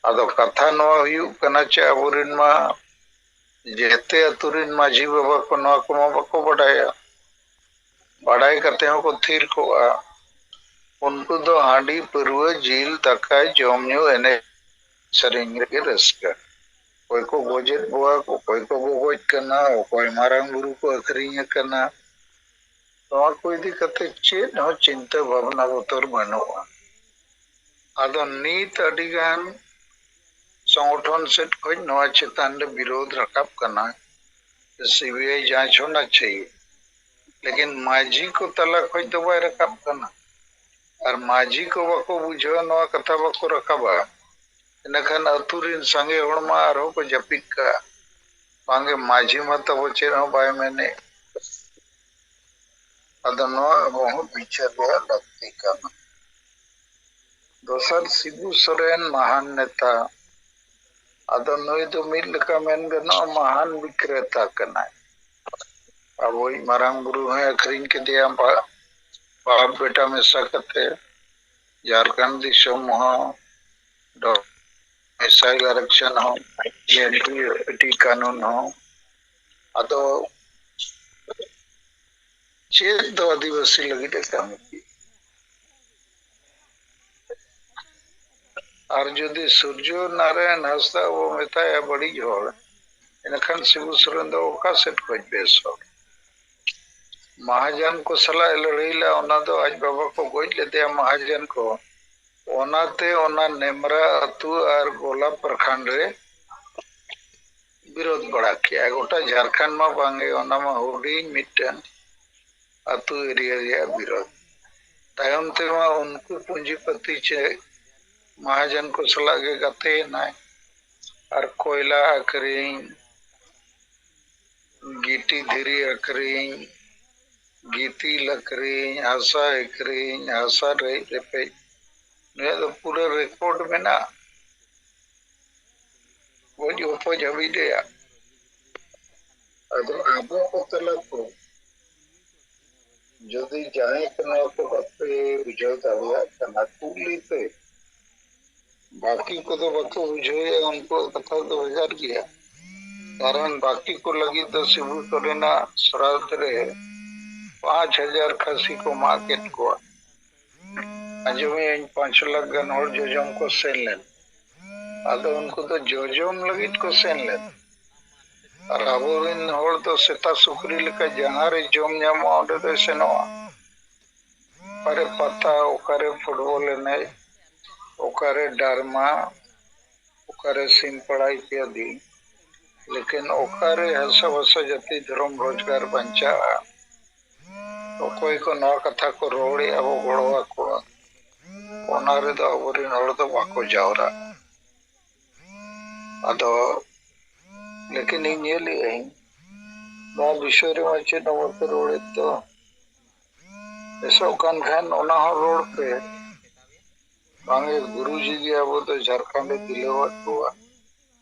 ᱟᱫᱚ ᱠᱟᱛᱷᱟ ᱱᱚᱣᱟ ᱦᱩᱭᱩᱜ ᱠᱟᱱᱟ ᱪᱮ ᱟᱵᱚᱨᱮᱱ ᱢᱟ ᱡᱮᱛᱮ ᱟᱹᱛᱩ ᱨᱤᱱ ᱢᱟᱹᱡᱷᱤ ᱵᱟᱵᱟ ᱠᱚ ᱱᱚᱣᱟ ᱠᱚᱢᱟ ᱵᱟᱠᱚ ᱵᱟᱰᱟᱭᱟ᱾ ᱵᱟᱰᱟᱭ ᱠᱟᱛᱮ ᱦᱚᱸᱠᱚ ᱛᱷᱤᱨ ᱠᱚᱜᱼᱟ᱾ ᱩᱱᱠᱩ ᱫᱚ ᱦᱟᱺᱰᱤ, ᱯᱟᱹᱨᱣᱟᱹ, ᱡᱤᱞ, ᱫᱟᱠᱟ, ᱡᱚᱢ ᱧᱩ, ᱮᱱᱮᱡ ᱥᱮᱨᱮᱧ ᱨᱮᱜᱮ ᱨᱟᱹᱥᱠᱟᱹ᱾ ᱚᱠᱚᱭ ᱠᱚ ᱜᱚᱡᱮᱫ ᱠᱚᱣᱟ, ᱚᱠᱚᱭ ᱠᱚ ᱜᱚᱜᱚᱡ ᱠᱟᱱᱟ, ᱚᱠᱚᱭ ᱢᱟᱨᱟᱝ ᱵᱩᱨᱩ ᱠᱚ ᱟᱹᱠᱷᱨᱤᱧ ᱟᱠᱟᱱᱟ, ᱱᱚᱣᱟ ᱠᱚ ᱤᱫᱤ ᱠᱟᱛᱮ ᱪᱮᱫ ᱦᱚᱸ ᱪᱤᱱᱛᱟᱹ ᱵᱷᱟᱵᱽᱱᱟ ᱵᱚᱛᱚᱨ ᱵᱟᱹᱱᱩᱜᱼᱟ᱾ ᱟᱫᱚ ᱱᱤᱛ ᱟᱹᱰᱤ ᱜᱟᱱ ᱥᱚᱝᱜᱚᱴᱷᱚᱱ ᱥᱮᱫ ᱠᱷᱚᱱ ᱱᱚᱣᱟ ᱪᱮᱛᱟᱱ ᱨᱮ ᱵᱤᱨᱳᱫᱷ ᱨᱟᱠᱟᱵ ᱠᱟᱱᱟ, ᱥᱤᱵᱤᱟᱭ ᱡᱟᱸᱪ ᱦᱚᱸ ᱪᱟᱹᱦᱤᱭᱮ, ᱞᱮᱠᱤᱱ ᱢᱟᱹᱡᱷᱤ ᱠᱚ ᱛᱟᱞᱟ ᱠᱷᱚᱱ ᱫᱚ ᱵᱟᱭ ᱨᱟᱠᱟᱵ ᱠᱟᱱᱟ᱾ ᱟᱨ ᱢᱟᱹᱡᱷᱤ ᱠᱚ ᱵᱟᱠᱚ ᱵᱩᱡᱷᱟᱹᱣᱟ, ᱱᱚᱣᱟ ᱠᱟᱛᱷᱟ ᱵᱟᱠᱚ ᱨᱟᱠᱟᱵᱟ, ᱤᱱᱟᱹᱠᱷᱟᱱ ᱟᱹᱛᱩ ᱨᱤᱱ ᱥᱟᱸᱜᱮ ᱦᱚᱲ ᱢᱟ ᱟᱨᱦᱚᱸ ᱠᱚ ᱡᱟᱹᱯᱤᱫ ᱠᱟᱜᱼᱟ, ᱵᱟᱝᱜᱮ ᱢᱟᱹᱡᱷᱤ ᱢᱟ ᱛᱟᱵᱚ ᱪᱮᱫ ᱦᱚᱸ ᱵᱟᱭ ᱢᱮᱱᱮᱫ᱾ ᱟᱫᱚ ᱱᱚᱣᱟ ᱟᱵᱚ ᱦᱚᱸ ᱵᱤᱪᱟᱹᱨ ᱨᱮᱭᱟᱜ ᱞᱟᱹᱠᱛᱤ ᱠᱟᱱᱟ᱾ ᱫᱚᱥᱟᱨ, ᱥᱤᱵᱩ ᱥᱚᱨᱮᱱ ᱢᱟᱦᱟᱱ ᱱᱮᱛᱟ᱾ ᱟᱫᱚ ᱱᱩᱭ ᱫᱚ ᱢᱤᱫ ᱞᱮᱠᱟ ᱢᱮᱱ ᱜᱟᱱᱚᱜᱼᱟ, ᱢᱟᱦᱟᱱ ᱵᱤᱠᱨᱮᱛᱟ ᱠᱟᱱᱟᱭ᱾ ᱟᱵᱚᱭᱤᱡ ᱢᱟᱨᱟᱝ ᱵᱩᱨᱩ ᱦᱚᱸᱭ ᱟᱹᱠᱷᱨᱤᱧ ᱠᱮᱫᱮᱭᱟ ᱵᱟ-, ᱵᱟᱯ ᱵᱮᱴᱟ ᱢᱮᱥᱟ ᱠᱟᱛᱮ᱾ ᱡᱷᱟᱲᱠᱷᱚᱸᱰ ᱫᱤᱥᱚᱢ ᱦᱚᱸ, ᱰᱚ-, ᱢᱤᱥᱟᱭᱤᱞ ᱟᱨᱮᱠᱥᱚᱱ ᱦᱚᱸ, ᱮᱱ ᱴᱤ ᱯᱤ ᱴᱤ ᱠᱟᱹᱱᱩᱱ ᱦᱚᱸ᱾ ᱟᱫᱚ ᱪᱮᱫ ᱫᱚ ᱟᱹᱫᱤᱵᱟᱹᱥᱤ ᱞᱟᱹᱜᱤᱫ ᱮ ᱠᱟᱹᱢᱤ ᱠᱮᱫ? ᱟᱨ ᱡᱩᱫᱤ ᱥᱩᱨᱡᱚ ᱱᱟᱨᱟᱭᱚᱱ ᱦᱟᱸᱥᱫᱟ ᱵᱚ ᱢᱮᱛᱟᱭᱟ ᱵᱟᱹᱲᱤᱡ ᱦᱚᱲ, ᱮᱱᱠᱷᱟᱱ ᱥᱤᱵᱩ ᱥᱚᱨᱮᱱ ᱫᱚ ᱚᱠᱟ ᱥᱮᱫ ᱠᱷᱚᱱ ᱵᱮᱥ ᱦᱚᱲ? ᱢᱟᱦᱟᱡᱚᱱ ᱠᱚ ᱥᱟᱞᱟᱜ ᱮ ᱞᱟᱹᱲᱦᱟᱹᱭ ᱞᱮᱫᱼᱟ, ᱚᱱᱟ ᱫᱚ ᱟᱡ ᱵᱟᱵᱟ ᱠᱚ ᱜᱚᱡ ᱞᱮᱫᱮᱭᱟ ᱢᱟᱦᱟᱡᱚᱱ ᱠᱚ᱾ ᱚᱱᱟᱛᱮ ᱚᱱᱟ ᱱᱮᱢᱨᱟ ᱟᱹᱛᱩ ᱟᱨ ᱜᱚᱞᱟ ᱯᱨᱚᱠᱷᱚᱸᱰ ᱨᱮ ᱵᱤᱨᱳᱫᱷ ᱵᱟᱲᱟ ᱠᱮᱜᱼᱟ᱾ ᱜᱚᱴᱟ ᱡᱷᱟᱲᱠᱷᱚᱸᱰ ᱢᱟ ᱵᱟᱝᱜᱮ, ᱚᱱᱟ ᱢᱟ ᱦᱩᱰᱤᱧ ᱢᱤᱫᱴᱟᱝ ᱟᱹᱛᱩ ᱮᱨᱤᱭᱟ ᱨᱮᱭᱟᱜ ᱵᱤᱨᱳᱫᱷ᱾ ᱛᱟᱭᱚᱢ ᱛᱮᱢᱟ ᱩᱱᱠᱩ ᱯᱩᱸᱡᱤᱯᱟᱹᱛᱤ ᱪᱮ ᱢᱟᱦᱟᱡᱚᱱ ᱠᱚ ᱥᱟᱞᱟᱜ ᱜᱮ ᱜᱟᱛᱮᱭᱮᱱᱟᱭ᱾ ᱟᱨ ᱠᱚᱭᱞᱟ ᱟᱹᱠᱷᱨᱤᱧ, ᱜᱤᱴᱤ ᱫᱷᱤᱨᱤ ᱟᱹᱠᱷᱨᱤᱧ, ᱜᱤᱛᱤᱞ ᱟᱹᱠᱷᱨᱤᱧ, ᱦᱟᱥᱟ ᱟᱹᱠᱷᱨᱤᱧ, ᱦᱟᱥᱟ ᱨᱮᱡ ᱨᱮᱯᱮᱡ, ᱱᱩᱭᱟᱜ ᱫᱚ ᱯᱩᱨᱟᱹ ᱨᱮᱠᱚᱨᱰ ᱢᱮᱱᱟᱜᱼᱟ, ᱜᱚᱡ ᱜᱚᱯᱚᱡ ᱦᱟᱹᱵᱤᱡ ᱨᱮᱭᱟᱜ᱾ ᱟᱫᱚ ᱟᱵᱚ ᱠᱚ ᱛᱟᱞᱟ ᱠᱚ ᱡᱩᱫᱤ ᱡᱟᱦᱟᱸᱭ ᱠᱚ ᱱᱚᱣᱟ ᱠᱚ ᱵᱟᱯᱮ ᱵᱩᱡᱷᱟᱹᱣ ᱫᱟᱲᱮᱭᱟᱜ ᱠᱟᱱᱟ, ᱠᱩᱞᱤ ᱯᱮ᱾ ᱵᱟᱹᱠᱤ ᱠᱚᱫᱚ ᱵᱟᱠᱚ ᱵᱩᱡᱷᱟᱹᱣᱮᱫᱼᱟ, ᱩᱱᱠᱩᱣᱟᱜ ᱠᱟᱛᱷᱟ ᱫᱚ ᱵᱷᱮᱜᱟᱨ ᱜᱮᱭᱟ᱾ ᱠᱟᱨᱚᱱ ᱵᱟᱹᱠᱤ ᱠᱚ ᱞᱟᱹᱜᱤᱫ ᱫᱚ ᱥᱤᱵᱩ ᱥᱚᱨᱮᱱᱟᱜ ᱥᱨᱟᱫᱷ ᱨᱮ ᱯᱟᱸᱪ ᱦᱟᱡᱟᱨ ᱠᱷᱟᱹᱥᱤ ᱠᱚ ᱢᱟᱜ ᱠᱮᱫ ᱠᱚᱣᱟ᱾ ᱟᱸᱡᱚᱢᱮᱜ ᱟᱹᱧ ᱯᱟᱸᱪ ᱞᱟᱠᱷ ᱜᱟᱱ ᱦᱚᱲ ᱡᱚᱡᱚᱢ ᱠᱚ ᱥᱮᱱ ᱞᱮᱱ᱾ ᱟᱫᱚ ᱩᱱᱠᱩ ᱫᱚ ᱡᱚᱡᱚᱢ ᱞᱟᱹᱜᱤᱫ ᱠᱚ ᱥᱮᱱ ᱞᱮᱱ᱾ ᱟᱨ ᱟᱵᱚᱨᱮᱱ ᱦᱚᱲ ᱫᱚ ᱥᱮᱛᱟ ᱥᱩᱠᱨᱤ ᱞᱮᱠᱟ ᱡᱟᱦᱟᱸ ᱨᱮ ᱡᱚᱢ ᱧᱟᱢᱚᱜᱼᱟ, ᱚᱸᱰᱮ ᱫᱚᱭ ᱥᱮᱱᱚᱜᱼᱟ᱾ ᱚᱠᱟᱨᱮ ᱯᱟᱛᱟ, ᱚᱠᱟᱨᱮ ᱯᱷᱩᱴᱵᱚᱞ ᱮᱱᱮᱡ, ᱚᱠᱟᱨᱮ ᱰᱨᱟᱢᱟ, ᱚᱠᱟᱨᱮ ᱥᱤᱢ ᱯᱟᱲᱟ ᱤᱛᱭᱟᱫᱤ᱾ ᱞᱮᱠᱤᱱ ᱚᱠᱟᱨᱮ ᱦᱟᱥᱟ ᱵᱷᱟᱥᱟ, ᱡᱟᱹᱛᱤ, ᱫᱷᱚᱨᱚᱢ, ᱨᱳᱡᱽᱜᱟᱨ ᱵᱟᱧᱪᱟᱜᱼᱟ, ᱚᱠᱚᱭ ᱠᱚ ᱱᱚᱣᱟ ᱠᱟᱛᱷᱟ ᱠᱚ ᱨᱚᱲᱮᱫᱼᱟ, ᱟᱵᱚ ᱜᱚᱲᱚ ᱟᱠᱚᱣᱟ, ᱚᱱᱟ ᱨᱮᱫᱚ ᱟᱵᱚᱨᱮᱱ ᱦᱚᱲ ᱫᱚ ᱵᱟᱠᱚ ᱡᱟᱣᱨᱟᱜᱼᱟ᱾ ᱟᱫᱚ ᱞᱮᱠᱤᱱ ᱤᱧ ᱧᱮᱞᱮᱫ ᱟᱹᱧ, ᱱᱚᱣᱟ ᱵᱤᱥᱚᱭ ᱨᱮᱢᱟ ᱪᱮᱫ ᱦᱚᱸ ᱵᱟᱯᱮ ᱨᱚᱲᱮᱫ ᱫᱚ᱾ ᱵᱮᱥᱚᱜ ᱠᱟᱱ ᱠᱷᱟᱱ ᱚᱱᱟ ᱦᱚᱸ ᱨᱚᱲ ᱯᱮ᱾ ᱵᱟᱝ ᱮ ᱜᱩᱨᱩᱡᱤ ᱜᱮ ᱟᱵᱚ ᱫᱚ ᱡᱷᱟᱲᱠᱷᱚᱸᱰ ᱮ ᱫᱤᱞᱟᱹᱣᱟᱫ ᱵᱚᱣᱟ,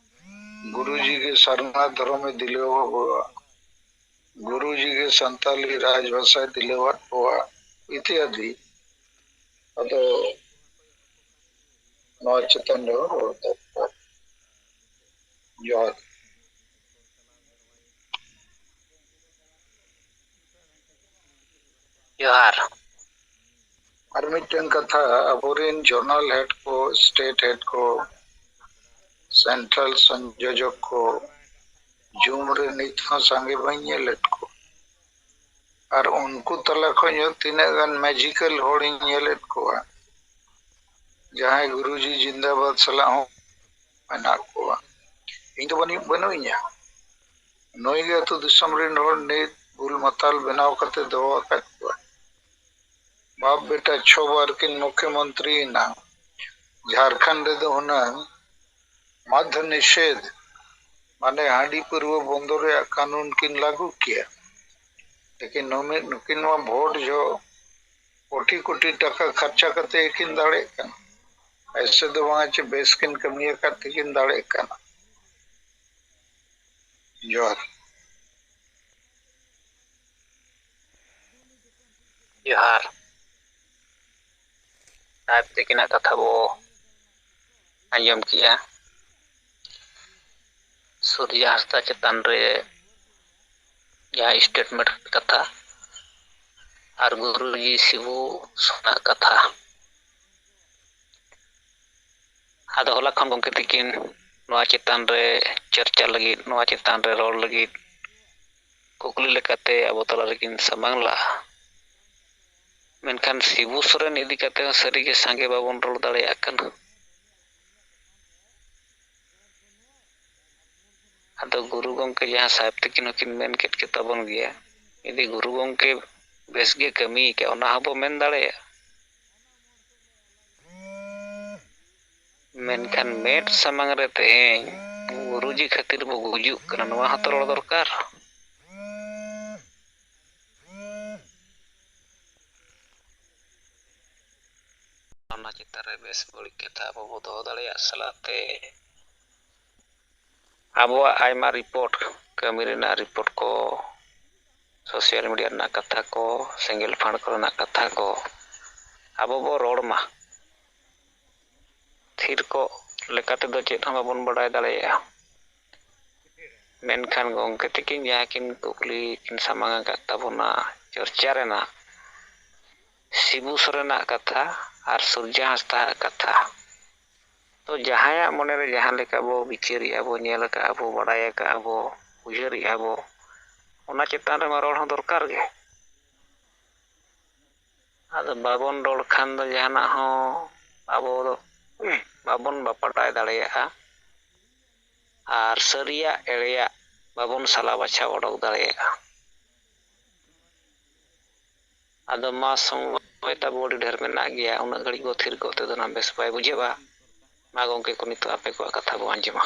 ᱜᱩᱨᱩᱡᱤ ᱜᱮ ᱥᱟᱨᱱᱟ ᱫᱷᱚᱨᱚᱢ ᱮ ᱫᱤᱞᱟᱹᱣᱟᱫ ᱵᱚᱣᱟ, ᱜᱩᱨᱩᱡᱤ ᱜᱮ ᱥᱟᱱᱛᱟᱞᱤ ᱨᱟᱡᱽ ᱵᱷᱟᱥᱟᱭ ᱫᱤᱞᱟᱹᱣᱟᱫ ᱵᱚᱣᱟ ᱤᱛᱭᱟᱫᱤ᱾ ᱟᱫᱚ ᱱᱚᱣᱟ ᱪᱮᱛᱟᱱ ᱨᱮᱦᱚᱸ ᱨᱚᱲ ᱫᱚᱨᱠᱟᱨ᱾ ᱡᱚᱦᱟᱨ᱾ ᱡᱚᱦᱟᱨ᱾ ᱟᱨ ᱢᱤᱫᱴᱮᱱ ᱠᱟᱛᱷᱟ, ᱟᱵᱚᱨᱮᱱ zonal head ᱠᱚ, state head ᱠᱚ, central ᱥᱚᱝᱡᱳᱡᱚᱠ ᱠᱚ ᱡᱩᱢ ᱨᱮ ᱱᱤᱛ ᱦᱚᱸ ᱥᱟᱸᱜᱮ ᱵᱟᱹᱧ ᱧᱮᱞᱮᱫ ᱠᱚ᱾ ᱟᱨ ᱩᱱᱠᱩ ᱛᱟᱞᱟ ᱠᱷᱚᱱ ᱦᱚᱸ ᱛᱤᱱᱟᱹᱜ ᱜᱟᱱ magical ᱦᱚᱲᱤᱧ ᱧᱮᱞᱮᱫ ᱠᱚᱣᱟ, ᱡᱟᱦᱟᱸᱭ ᱜᱩᱨᱩᱡᱤ ᱡᱤᱱᱫᱟᱵᱟᱫ ᱥᱟᱞᱟᱜ ᱦᱚᱸ ᱢᱮᱱᱟᱜ ᱠᱚᱣᱟ᱾ ᱤᱧ ᱫᱚ ᱵᱟᱹᱱᱩᱧ, ᱵᱟᱹᱱᱩᱧᱟ᱾ ᱱᱩᱭ ᱜᱮ ᱟᱹᱛᱩ ᱫᱤᱥᱚᱢ ᱨᱮᱱ ᱦᱚᱲ ᱱᱤᱛ ᱵᱩᱞ ᱢᱟᱛᱟᱞ ᱵᱮᱱᱟᱣ ᱠᱟᱛᱮ ᱫᱚᱦᱚ ᱟᱠᱟᱫ ᱠᱚᱣᱟ᱾ ᱵᱟᱯ ᱵᱮᱴᱟ ᱪᱷᱚ ᱵᱟᱨ ᱠᱤᱱ ᱢᱩᱠᱷᱭᱚᱢᱚᱱᱛᱨᱤ ᱮᱱᱟ᱾ ᱡᱷᱟᱲᱠᱷᱚᱸᱰ ᱨᱮᱫᱚ ᱦᱩᱱᱟᱹᱝ ᱢᱟᱫᱷ ᱱᱤᱥᱮᱫᱷ, ᱢᱟᱱᱮ ᱦᱟᱺᱰᱤ ᱯᱟᱹᱨᱣᱟᱹ ᱵᱚᱱᱫᱚ ᱨᱮᱭᱟᱜ ᱠᱟᱹᱱᱩᱱ ᱠᱤᱱ ᱞᱟᱹᱜᱩ ᱠᱮᱭᱟ᱾ ᱞᱮᱠᱤᱱ ᱱᱩᱢᱤ-, ᱱᱩᱠᱤᱱ ᱱᱚᱣᱟ ᱵᱷᱳᱴ ᱡᱚᱦᱚᱜ ᱠᱳᱴᱤ ᱠᱳᱴᱤ ᱴᱟᱠᱟ ᱠᱷᱟᱨᱪᱟ ᱠᱟᱛᱮ ᱠᱤᱱ ᱫᱟᱲᱮᱜ ᱠᱟᱱᱟ᱾ ᱮᱭᱥᱮ ᱫᱚ ᱵᱟᱝᱟ ᱪᱮ ᱵᱮᱥ ᱠᱤᱱ ᱠᱟᱹᱢᱤ ᱟᱠᱟᱫ ᱛᱮᱠᱤᱱ ᱫᱟᱲᱮᱜ ᱠᱟᱱᱟ᱾ ᱡᱚᱦᱟᱨ᱾ ᱡᱚᱦᱟᱨ᱾ ᱥᱟᱦᱮᱵᱽ ᱛᱟᱹᱠᱤᱱᱟᱜ ᱠᱟᱛᱷᱟ ᱵᱚ ᱟᱸᱡᱚᱢ ᱠᱮᱜᱼᱟ᱾ ᱥᱩᱨᱡᱟ ᱦᱟᱸᱥᱫᱟ ᱪᱮᱛᱟᱱ ᱨᱮ ᱡᱟᱦᱟᱸ ᱥᱴᱮᱴᱢᱮᱱᱴ ᱠᱟᱛᱷᱟ ᱟᱨ ᱜᱩᱨᱩᱡᱤ ᱥᱤᱵᱩ ᱥᱚᱨᱮᱱᱟᱜ ᱠᱟᱛᱷᱟ᱾ ᱟᱫᱚ ᱦᱚᱞᱟ ᱠᱷᱚᱱ ᱜᱚᱢᱠᱮ ᱛᱤᱠᱤᱱ ᱱᱚᱣᱟ ᱪᱮᱛᱟᱱ ᱨᱮ ᱪᱚᱨᱪᱟ ᱞᱟᱹᱜᱤᱫ, ᱱᱚᱣᱟ ᱪᱮᱛᱟᱱ ᱨᱮ ᱨᱚᱲ ᱞᱟᱹᱜᱤᱫ ᱠᱩᱠᱞᱤ ᱞᱮᱠᱟᱛᱮ ᱟᱵᱚ ᱛᱟᱞᱟ ᱨᱮᱠᱤᱱ ᱥᱟᱢᱟᱝ ᱞᱟᱜᱼᱟ᱾ ᱢᱮᱱᱠᱷᱟᱱ ᱥᱤᱵᱩ ᱥᱚᱨᱮᱱ ᱤᱫᱤ ᱠᱟᱛᱮ ᱦᱚᱸ ᱥᱟᱹᱨᱤᱜᱮ ᱥᱟᱸᱜᱮ ᱵᱟᱵᱚᱱ ᱨᱚᱲ ᱫᱟᱲᱮᱭᱟᱜ ᱠᱟᱱᱟ᱾ ᱟᱫᱚ ᱜᱩᱨᱩ ᱜᱚᱢᱠᱮ ᱡᱟᱦᱟᱸ ᱥᱟᱦᱮᱵᱽ ᱛᱟᱹᱠᱤᱱ ᱦᱚᱸᱠᱤᱱ ᱢᱮᱱ ᱠᱮᱫ ᱜᱮ ᱛᱟᱵᱚᱱ ᱜᱮᱭᱟ, ᱡᱩᱫᱤ ᱜᱩᱨᱩ ᱜᱚᱢᱠᱮ ᱵᱮᱥ ᱜᱮ ᱠᱟᱹᱢᱤ ᱟᱠᱟᱫ, ᱚᱱᱟ ᱦᱚᱸᱵᱚ ᱢᱮᱱ ᱫᱟᱲᱮᱭᱟᱜᱼᱟ᱾ ᱢᱮᱱᱠᱷᱟᱱ ᱢᱮᱫ ᱥᱟᱢᱟᱝ ᱨᱮ ᱛᱮᱦᱮᱧ ᱜᱩᱨᱩᱡᱤ ᱠᱷᱟᱹᱛᱤᱨ ᱵᱚ ᱜᱩᱡᱩᱜ ᱠᱟᱱᱟ, ᱱᱚᱣᱟ ᱦᱚᱸᱛᱚ ᱨᱚᱲ ᱫᱚᱨᱠᱟᱨ᱾ ᱚᱱᱟ ᱪᱮᱛᱟᱱ ᱨᱮ ᱵᱮᱥ ᱵᱟᱹᱲᱤᱡ ᱠᱟᱛᱷᱟ ᱟᱵᱚ ᱵᱚ ᱫᱚᱦᱚ ᱫᱟᱲᱮᱭᱟᱜ ᱥᱟᱞᱟᱜ ᱛᱮ ᱟᱵᱚᱣᱟᱜ ᱟᱭᱢᱟ ᱨᱤᱯᱳᱨᱴ, ᱠᱟᱹᱢᱤ ᱨᱮᱱᱟᱜ ᱨᱤᱯᱳᱨᱴ ᱠᱚ, ᱥᱳᱥᱟᱞ ᱢᱤᱰᱤᱭᱟ ᱨᱮᱱᱟᱜ ᱠᱟᱛᱷᱟ ᱠᱚ, ᱥᱮᱸᱜᱮᱞ ᱯᱷᱟᱸᱰ ᱠᱚᱨᱮᱱᱟᱜ ᱠᱟᱛᱷᱟ ᱠᱚ ᱟᱵᱚ ᱵᱚ ᱨᱚᱲ ᱢᱟ᱾ ᱛᱷᱤᱨ ᱠᱚᱜ ᱞᱮᱠᱟ ᱛᱮᱫᱚ ᱪᱮᱫ ᱦᱚᱸ ᱵᱟᱵᱚᱱ ᱵᱟᱰᱟᱭ ᱫᱟᱲᱮᱭᱟᱜᱼᱟ᱾ ᱢᱮᱱᱠᱷᱟᱱ ᱜᱚᱢᱠᱮ ᱛᱟᱹᱠᱤᱱ ᱡᱟᱦᱟᱸ ᱠᱤᱱ ᱠᱩᱠᱞᱤ ᱠᱤᱱ ᱥᱟᱢᱟᱝ ᱟᱠᱟᱫ ᱛᱟᱵᱚᱱᱟ ᱪᱚᱨᱪᱟ ᱨᱮᱱᱟᱜ, ᱥᱤᱵᱩ ᱥᱚᱨᱮᱱᱟᱜ ᱠᱟᱛᱷᱟ ᱟᱨ ᱥᱩᱨᱡᱟ ᱦᱟᱸᱥᱫᱟᱜ ᱠᱟᱛᱷᱟ, ᱛᱚ ᱡᱟᱦᱟᱸᱭᱟᱜ ᱢᱚᱱᱮᱨᱮ ᱡᱟᱦᱟᱸ ᱞᱮᱠᱟ ᱵᱚ ᱵᱤᱪᱟᱹᱨᱮᱜᱼᱟ, ᱵᱚ ᱧᱮᱞ ᱟᱠᱟᱫᱼᱟ, ᱵᱚ ᱵᱟᱰᱟᱭ ᱟᱠᱟᱫᱼᱟ, ᱵᱚ ᱩᱭᱦᱟᱹᱨᱮᱜᱼᱟ ᱵᱚ, ᱚᱱᱟ ᱪᱮᱛᱟᱱ ᱨᱮᱢᱟ ᱨᱚᱲ ᱦᱚᱸ ᱫᱚᱨᱠᱟᱨ ᱜᱮ᱾ ᱟᱫᱚ ᱵᱟᱵᱚᱱ ᱨᱚᱲ ᱠᱷᱟᱱ ᱫᱚ ᱡᱟᱦᱟᱱᱟᱜ ᱦᱚᱸ ᱟᱵᱚ ᱫᱚ ᱵᱟᱵᱚᱱ ᱵᱟᱯᱟᱴᱟᱭ ᱫᱟᱲᱮᱭᱟᱜᱼᱟ᱾ ᱟᱨ ᱥᱟᱹᱨᱤᱭᱟᱜ ᱮᱲᱮᱭᱟᱜ ᱵᱟᱵᱚᱱ ᱥᱟᱞᱟ ᱵᱟᱪᱷᱟᱣ ᱚᱰᱚᱠ ᱫᱟᱲᱮᱭᱟᱜᱼᱟ᱾ ᱟᱫᱚ ᱢᱟ, ᱥᱚᱢᱚᱭ ᱛᱟᱵᱚ ᱟᱹᱰᱤ ᱰᱷᱮᱨ ᱢᱮᱱᱟᱜ ᱜᱮᱭᱟ, ᱩᱱᱟᱹᱜ ᱜᱷᱟᱹᱲᱤᱡ ᱵᱚ ᱛᱷᱤᱨ ᱠᱚᱜ ᱛᱮᱫᱚ ᱱᱟᱜ ᱵᱮᱥ ᱵᱟᱭ ᱵᱩᱡᱷᱟᱹᱜᱼᱟ᱾ ᱢᱟ ᱜᱚᱢᱠᱮ ᱠᱚ, ᱱᱤᱛᱚᱜ ᱟᱯᱮ ᱠᱚᱣᱟᱜ ᱠᱟᱛᱷᱟ ᱵᱚ ᱟᱸᱡᱚᱢᱟ᱾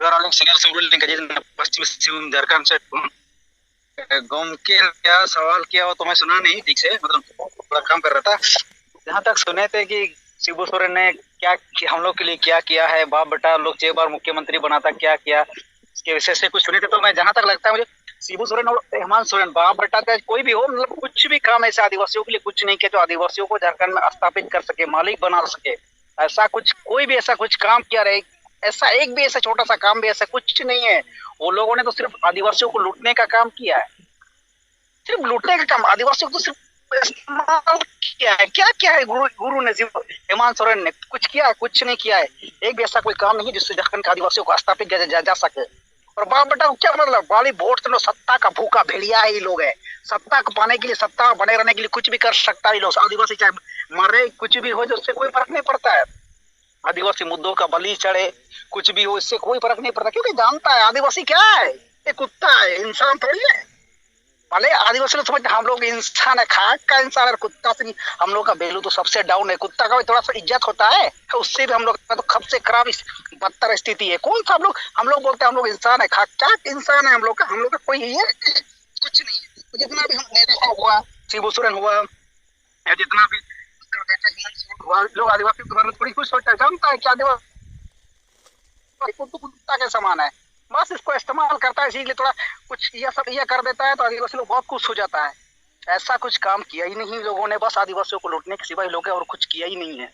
ᱟᱹᱞᱤᱧ ᱥᱤᱝᱜᱮᱞ ᱥᱤᱝᱜᱮᱞ ᱞᱤᱧ ᱠᱟᱡᱮ ᱯᱚᱥᱪᱤᱢ ᱥᱤᱝᱵᱷᱩᱢ ᱡᱷᱟᱲᱠᱷᱚᱸᱰ ᱥᱮᱫ ᱠᱷᱚᱱ᱾ ᱜᱚᱢᱠᱮ, क्या सवाल किया वो तो मैं सुना नहीं ठीक से, मतलब थोड़ा काम कर रहा था। जहाँ तक सुने थे कि शिबू सोरेन ने क्या कि-, हम लोग के लिए क्या किया है, बाप बेटा लोग छह बार मुख्यमंत्री बना था, क्या किया, इसके विषय से कुछ सुने थे। तो मैं, जहाँ तक लगता है मुझे, शिबू सोरेन और हेमंत सोरेन, बाप बेटा का कोई भी हो, मतलब कुछ भी काम ऐसे आदिवासियों के लिए कुछ नहीं किया जो आदिवासियों को झारखंड में स्थापित कर सके, मालिक बना सके। ऐसा कुछ, कोई भी ऐसा कुछ काम किया रहे, ऐसा एक भी ऐसा छोटा सा काम भी, ऐसा कुछ नहीं है। वो लोगों ने तो सिर्फ आदिवासियों को लूटने का काम किया है, सिर्फ लूटने का काम। आदिवासियों को सिर्फ इस्तेमाल किया है। क्या किया है गुरु गुरु ने, हेमंत सोरेन ने कुछ किया है? कुछ नहीं किया है। एक भी ऐसा कोई काम नहीं है जिससे झारखंड के आदिवासियों को स्थापित किया जा, जा सके। और बाप बेटा को क्या मतलब, बाली वोट तो सत्ता का भूखा भेड़िया है ये लोग है। सत्ता को पाने के लिए, सत्ता में बने रहने के लिए कुछ भी कर सकता है ये लोग। आदिवासी चाहे मरे, कुछ भी हो, जो उससे कोई फर्क नहीं पड़ता है। आदिवासी मुद्दों का बलि चढ़े, कुछ भी हो, इससे कोई फर्क नहीं पड़ता, क्योंकि जानता है आदिवासी क्या है, ये कुत्ता है, इंसान थोड़ी है। भले आदिवासी लोग समझते हैं, हम लोग इंसान है, खाक का इंसान है, कुत्ता से भी हम लोग का वैल्यू तो सबसे डाउन है। कुत्ता का भी थोड़ा सा इज्जत होता है, उससे भी हम लोग का तो सबसे खराब, बदतर स्थिति है। कौन सा हम लोग, हम लोग बोलते हैं हम लोग इंसान है, खाक क्या इंसान है हम लोग का? हम लोग का कोई ये कुछ नहीं है। जितना भी हम नेता हुआ, शिबू सोरेन हुआ, या जितना भी लोग आदिवासी के बारे में थोड़ी कुछ सोचता है, जानता है कि आदिवासी कुत्ता के समान है, बस इसको इस्तेमाल करता है, इसीलिए थोड़ा कुछ यह सब यह कर देता है, तो आदिवासी लोग बहुत खुश हो जाता है। ऐसा कुछ काम किया ही नहीं लोगों ने, बस आदिवासियों को लूटने के सिवाय लोग और कुछ किया ही नहीं है।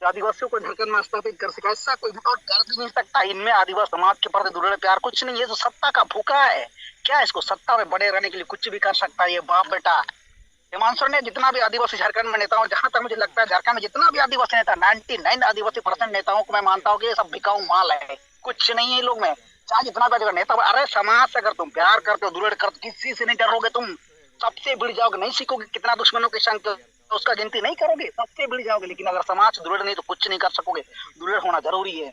आदिवासियों को झारखंड में स्थापित कर सका, ऐसा कोई और कर भी नहीं सकता। इनमें आदिवासी समाज के प्रति दुलार प्यार कुछ नहीं है, तो सत्ता का भूखा है। क्या इसको सत्ता में बने रहने के लिए कुछ भी कर सकता है ये बाप बेटा? हेमंत सोरेन ने जितना भी आदिवासी झारखंड में नेता हो, जहां तक मुझे लगता है झारखंड में जितना भी आदिवासी नेता, नाइंटी नाइन आदिवासी परसेंट नेताओं को मैं मानता हूँ कि ये सब बिकाऊ माल है, कुछ नहीं है लोग में। चाहे जितना भी आदिवासी नेता हो, अरे समाज से अगर तुम प्यार करते हो, दुलार करते हो, किसी से नहीं डरोगे तुम, सबसे भिड़ जाओगे, नहीं सीखोगे कितना दुश्मनों के संग उसका गिनती नहीं करोगे, सबसे भिड़ जाओगे। लेकिन अगर समाज से दुलार नहीं तो कुछ नहीं कर सकोगे। दुलार होना जरूरी है।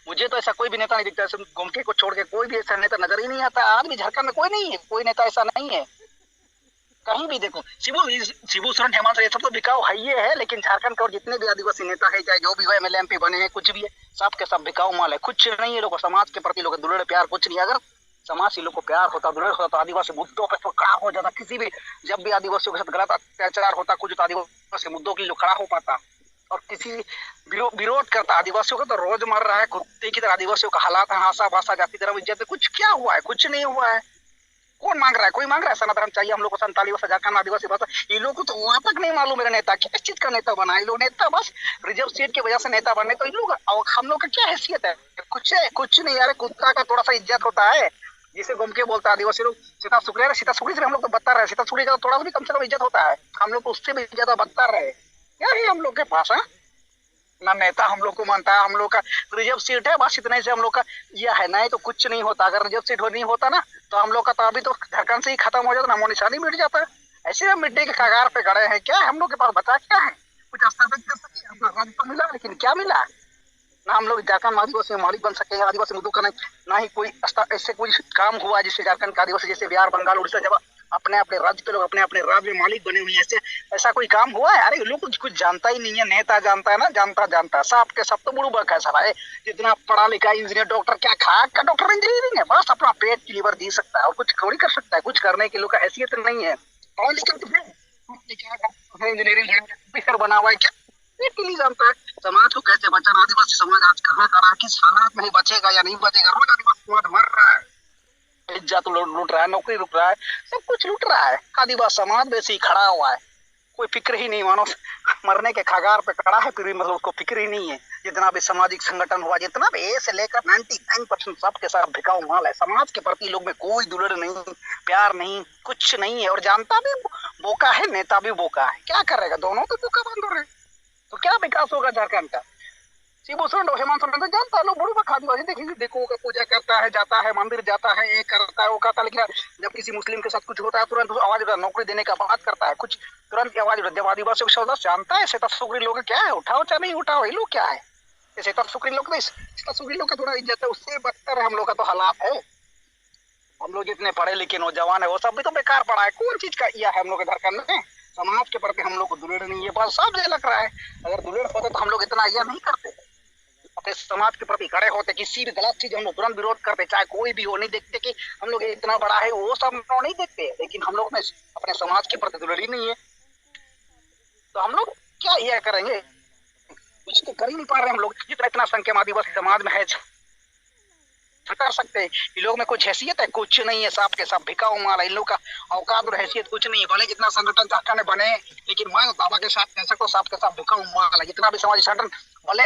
मुझे तो ऐसा कोई भी नेता नहीं दिखता है, गोमके को छोड़ के कोई भी ऐसा नेता नजर ही नहीं आता। आज भी झारखंड में कोई नहीं है, कोई नेता ऐसा नहीं है। कहीं भी देखो, शिबू, शिबू सोरेन, हेमंत सोरेन, ये सब तो बिकाऊ है, ये है, लेकिन झारखंड के और जितने भी आदिवासी नेता है, चाहे जो भी हो, एमएलए एमपी बने हैं, कुछ भी है, सब के सब बिकाऊ माल है। कुछ नहीं है लोगों को, समाज के प्रति लोगों को दुलार प्यार कुछ नहीं है। अगर समाज से लोग को प्यार होता, दुलार होता, तो आदिवासी मुद्दों पर तो खड़ा हो जाता। किसी भी, जब भी आदिवासियों के साथ गलत अत्याचार होता, कुछ तो आदिवासी मुद्दों के लिए खड़ा हो पाता। और किसी विरो-, विरोध करता आदिवासियों का, तो रोज मर रहा है कुत्ते की तरह आदिवासियों का। हालात है, हासा भाषा, जाति, धर्म, इज्जत, कुछ क्या हुआ है? कुछ नहीं हुआ है। कौन मांग रहा है? कोई मांग रहा है? सनातन चाहिए हम लोग को, संताली भाषा, झारखंड में आदिवासी भाषा। ये लोग को तो वहाँ तक नहीं मालूम मेरे नेता किस चीज का नेता बना। ये लोग नेता बस रिजर्व सीट की वजह से नेता बने, तो इन लोग और हम लोग का क्या हैसियत है? कुछ है? कुछ नहीं यार। कुत्ता का थोड़ा सा इज्जत होता है, जिसे गोमके बोलता है आदिवासी लोग। सीता सुकड़ी, अरे सीता सुकड़ी से हम लोग तो बदतर है। सीता सुकड़ी का थोड़ा सा भी कम से कम इज्जत होता है, हम लोग तो उससे भी ज्यादा बदतर है। क्या है हम लोग के पास? हाँ, ना नेता हम लोग को मानता है। हम लोग का रिजर्व सीट है, बस इतना ही से हम लोग का यह है, नहीं तो कुछ नहीं होता। अगर रिजर्व सीट हो, नहीं होता ना, तो हम लोग का तो अभी तो झारखंड से ही खत्म हो जाता, नामो निशानी मिट जाता। ऐसे हम मिटने के कगार पे खड़े हैं। क्या है हम लोग के पास? बचा क्या है? कुछ स्थापित कर सके? अपना राज्य तो मिला, लेकिन क्या मिला? ना हम लोग झारखंड में आदिवासी मालिक बन सके हैं, आदिवासी मुद्दों का नहीं, ना ही कोई स्था-, ऐसे कोई काम हुआ जिससे झारखंड का आदिवासी, जैसे बिहार, बंगाल, उड़ीसा, जब अपने अपने राज्य के लोग अपने अपने राज्य में मालिक बने हुए हैं, ऐसे, ऐसा कोई काम हुआ है? अरे, ये लोग कुछ, कुछ जानता ही नहीं है। नेता जानता है ना, जानता जानता है, सब के सब तो बुड़बक है साला। ए, जितना पढ़ा लिखा इंजीनियर, डॉक्टर, क्या खा का डॉक्टर इंजीनियरिंग है? बस अपना पेट के लिए जी सकता है और कुछ थोड़ी कर सकता है। कुछ करने की लोग का हैसियत नहीं है। पढ़ा लिखा तो है, इंजीनियरिंग है, ऑफिसर बना हुआ है, क्या पेट के लिए जानता है? समाज को कैसे बचाना, आदिवासी समाज आज कहाँ खड़ा है, किस हालात में बचेगा या नहीं बचेगा? रोज आदिवासी समाज मर रहा है, इज्जत लूट लूट रहा है, नौकरी लूट रहा है, सब कुछ लूट रहा है। आदिवासी समाज वैसे ही खड़ा हुआ है, कोई फिक्र ही नहीं, मानो मरने के कगार पे खड़ा है, फिर भी मतलब उसको फिक्र ही नहीं है। जितना भी सामाजिक संगठन हुआ, जितना भी, ए से लेकर नाइंटी नाइन परसेंट सबके सब बिकाऊ माल है। समाज के प्रति लोग में कोई दुलड़ नहीं, प्यार नहीं, कुछ नहीं है। और जनता भी बोका है, नेता भी बोका है, क्या करेगा? दोनों तो बोका बंद हो रहे हैं। तो क्या विकास होगा झारखंड का? शिबू सोरेन और हेमंत सोरेन तो जनता लोग बुड़बक आदिवासी, देखिए, देखो, का पूजा करता है, जाता है मंदिर, जाता है, ये करता है, वो करता है, लेकिन जब किसी मुस्लिम के साथ कुछ होता है, तुरंत आवाज उठा, नौकरी देने का बात करता है, कुछ तुरंत आवाज उठा। जब आदिवासियों के साथ जानता है, सीता सुकड़ी लोग क्या है, उठाओ चाहे नहीं उठाओ, ये लोग क्या है? सेता सुकरी लोग, नहीं, सेता सुकरी लोग का थोड़ा इज्जत है, उससे बदतर हम लोग का तो हालात है। हम लोग जितने पढ़े लिखे नौजवान है, वो सब भी तो बेकार पड़ा है। कौन चीज का यह है हम लोग के झारखंड में? समाज के प्रति हम लोग को दुलेड़ नहीं है, बस सब ये लग रहा है। अगर दुलेड़ होते तो हम लोग इतना यह नहीं करते, अपने समाज के प्रति खड़े होते। किसी भी गलत चीज हम लोग तुरंत विरोध करते, चाहे कोई भी हो, नहीं देखते कि हम लोग इतना बड़ा है, वो सब हम लोग नहीं देखते। लेकिन हम लोग में अपने समाज के प्रति दुलेड़ ही नहीं है, तो हम लोग क्या यह करेंगे? कुछ तो कर ही नहीं पा रहे हम लोग। जितना, इतना संख्या में आदिवासी समाज में है, कर सकते हैं। इन लोग में कुछ हैसियत है? कुछ नहीं है। सब के सब बिकाऊ माल है। इन लोग का औकात और हैसियत कुछ नहीं है। भले जितना संगठन झारखंड में बने, लेकिन मैं दावा के साथ कह सकता हूँ, सब के सब बिकाऊ माल है। जितना भी समाजिक संगठन, भले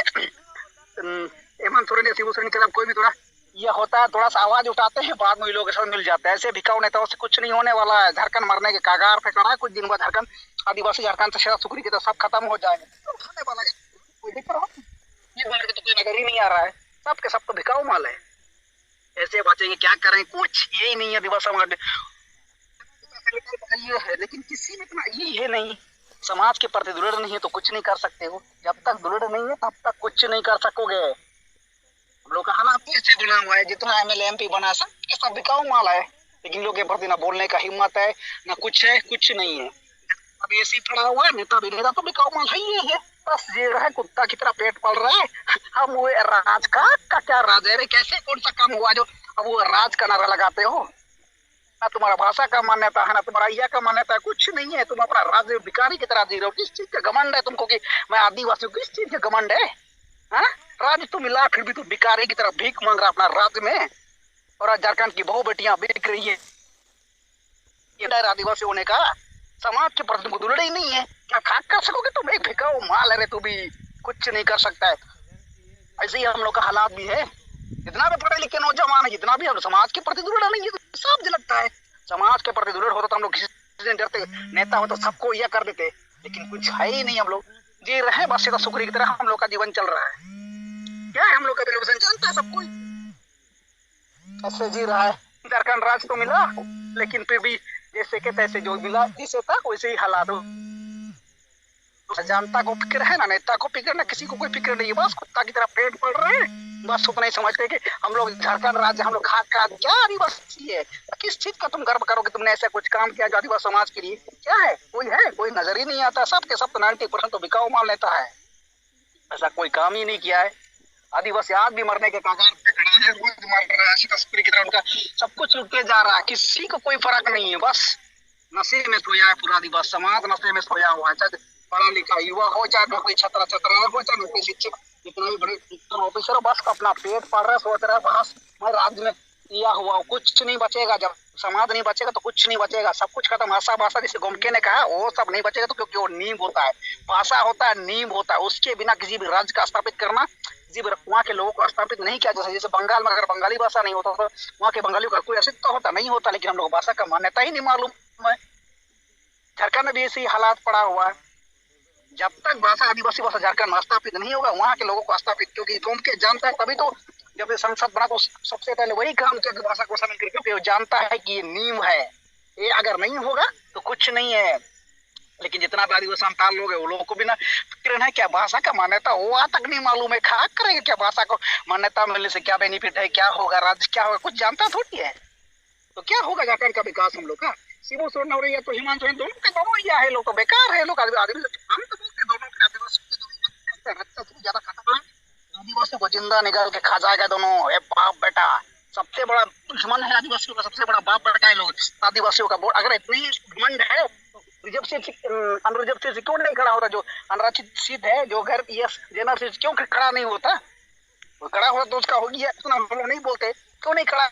हेमंत सोरेन या शिबू सोरेन के साथ कोई भी थोड़ा यह होता है, थोड़ा सा आवाज उठाते हैं, बाद में ये लोग के साथ मिल जाते हैं। ऐसे बिकाऊ नेताओं से कुछ नहीं होने वाला है। झारखंड मरने के कगार पे खड़ा है। कुछ दिन बाद झारखंड, आदिवासी झारखंड से सेता सुकरी की तो सब खत्म हो जाएंगे। तो होने वाला है, कोई दिक्कत हो, ये बार के तो कोई नजर ही नहीं आ रहा है। सब के सब तो बिकाऊ माल है। ऐसे बचेंगे, क्या करेंगे? कुछ यही नहीं है आदिवासी समाज में। ये है, लेकिन किसी में इतना ये है नहीं, समाज के प्रति दुलेड़ नहीं है तो कुछ नहीं कर सकते हो। जब तक दुलेड़ नहीं है, तब तक कुछ नहीं कर सकोगे। हम लोग का हालात तो ऐसे बना हुआ है, जितना एमएलए एमपी बना, सब के सब बिकाऊ माल है। लेकिन लोग के प्रति ना बोलने का हिम्मत है, ना कुछ है, कुछ नहीं है। अब एसी पड़ा हुआ है, नेता भी, नेता तो बिकाऊ माल है ही है। बस ये रहा है, कुत्ता की तरह पेट पल रहा है। हम वो राज का, का क्या राज है रे? कैसे, कौन सा काम हुआ जो अब वो राज का नारा लगाते हो? ना तुम्हारा भाषा का मान्यता है, ना तुम्हारा यह का मान्यता है, कुछ नहीं है। तुम अपना राज्य में भिखारी की तरह जी रहे हो। किस चीज का घमंड है तुमको कि मैं आदिवासी हूँ? किस चीज का घमंड है? हाँ, राज्य तो मिला, फिर भी तुम भिखारी की तरह भीख मांग रहा अपना राज्य में। और आज झारखंड की बहू बेटियां बिक रही है, ये डर आदिवासी होने का। समाज के प्रति तुमको दुलड़ ही नहीं है। क्या खा कर सकोगे तुम? एक भिखाऊ माल है रे, तू भी कुछ नहीं कर सकता है। ऐसे ही हम लोग का हालात भी है। जितना भी पढ़े लिखे नौजवान है, जितना भी हम समाज के प्रति दुलड़ नहीं है, तो सब झलकता है। समाज के प्रति दुलड़ होता तो हम लोग किसी से डरते? नेता हो तो सबको यह कर देते, लेकिन कुछ है ही नहीं। हम लोग जी रहे हैं बस सेता सुकरी की तरह, हम लोग का जीवन चल रहा है। क्या है हम लोग का बेरोजगार, जानता है सब कोई। ऐसे जी रहा है, झारखंड राज तो मिला, लेकिन फिर भी जैसे के तैसे जो मिला, जिसे था वैसे ही हालात हो। जनता को फिक्र है ना, नेता को फिक्र ना, किसी को कोई फिक्र नहीं है। बस कुत्ता की तरह पेट पल रहे हैं। बस उतना ही समझते हैं कि हम लोग झारखंड राज्य, हम लोग खाक का क्या आदिवासी है, किस चीज का तुम गर्व करोगे, तुमने ऐसा कुछ काम किया जो आदिवासी समाज के लिए? क्या है? कोई है? कोई नजर ही नहीं आता। सब के सब तो नाइन्टी परसेंट तो बिकाऊ माल नेता है, ऐसा कोई काम ही नहीं किया है। आदिवासी आज भी मरने के कगार पे खड़ा है, रोज मर रहा है, ऐसी तस्वीर की तरह उनका सब कुछ लुटते जा रहा है, किसी को कोई फर्क नहीं है। बस नशे में सोया है पूरा आदिवासी समाज, नशे में सोया हुआ है, चाहे पढ़ा लिखा युवा हो, चाहे नौकरी छात्रा छात्रा हो, चाहे नौकरी शिक्षक, जितना भी बड़े ऑफिसर हो, बस अपना पेट पाल रहा है, सोच रहा है, बस मैं राज्य में किया हुआ हूँ, कुछ नहीं बचेगा। जब समाज नहीं बचेगा तो कुछ नहीं बचेगा, सब कुछ खत्म। आशा भाषा, जैसे गोमके ने कहा, वो सब नहीं बचेगा। तो क्योंकि वो नींव होता है, भाषा होता है, नींव होता है, उसके बिना किसी भी राज्य का स्थापित करना, किसी भी वहाँ के लोगों को स्थापित नहीं किया जा सकता। जैसे बंगाल में अगर बंगाली भाषा नहीं होता तो वहाँ के बंगालियों का कोई अस्तित्व होता नहीं होता, लेकिन हम लोग भाषा का मान्यता ही नहीं मालूम है। झारखंड में भी ऐसे ही हालात पड़ा हुआ है। जब तक भाषा, आदिवासी भाषा झारखंड में स्थापित नहीं होगा, वहाँ के लोगों को स्थापित, क्योंकि गोमके जानता है, तभी तो जब ये संसद बना तो सबसे पहले वही काम किया कि भाषा को शामिल करके, क्योंकि वो जानता है कि ये नींव है, ये अगर नहीं होगा तो कुछ नहीं है। लेकिन जितना भी आदिवासी संताल लोग है, वो लोगों को भी ना फिक्र है क्या भाषा का मान्यता, वो आज तक नहीं मालूम है। खा करेगा क्या भाषा को मान्यता मिलने से, क्या बेनिफिट है, क्या होगा, राज्य क्या होगा, कुछ जानता थोड़ी है। तो क्या होगा झारखंड का विकास हम लोग का? शिबू सोरेन और ये तो हिमांशु सोरेन, दोनों के दोनों यह है, लोग तो बेकार है, लोग आदमी, आदमी तो हम तो बोलते हैं, दोनों के आदिवासियों के दोनों रक्षा से भी ज्यादा खतरनाक। आदिवासियों को जिंदा निकाल के खा जाएगा दोनों, ए बाप बेटा। सबसे बड़ा दुश्मन है आदिवासियों का, सबसे बड़ा बाप बेटा है लोग। आदिवासियों का बोर्ड अगर इतनी घमंड है, रिजर्व सीट से, अम, अनरिजर्व सीट से क्यों नहीं खड़ा होता? जो अनरक्षित सीट है, जो घर, यस, जनरल सीट क्यों खड़ा नहीं होता? वो खड़ा होता तो उसका हो गया, इतना हम लोग नहीं बोलते, क्यों नहीं खड़ा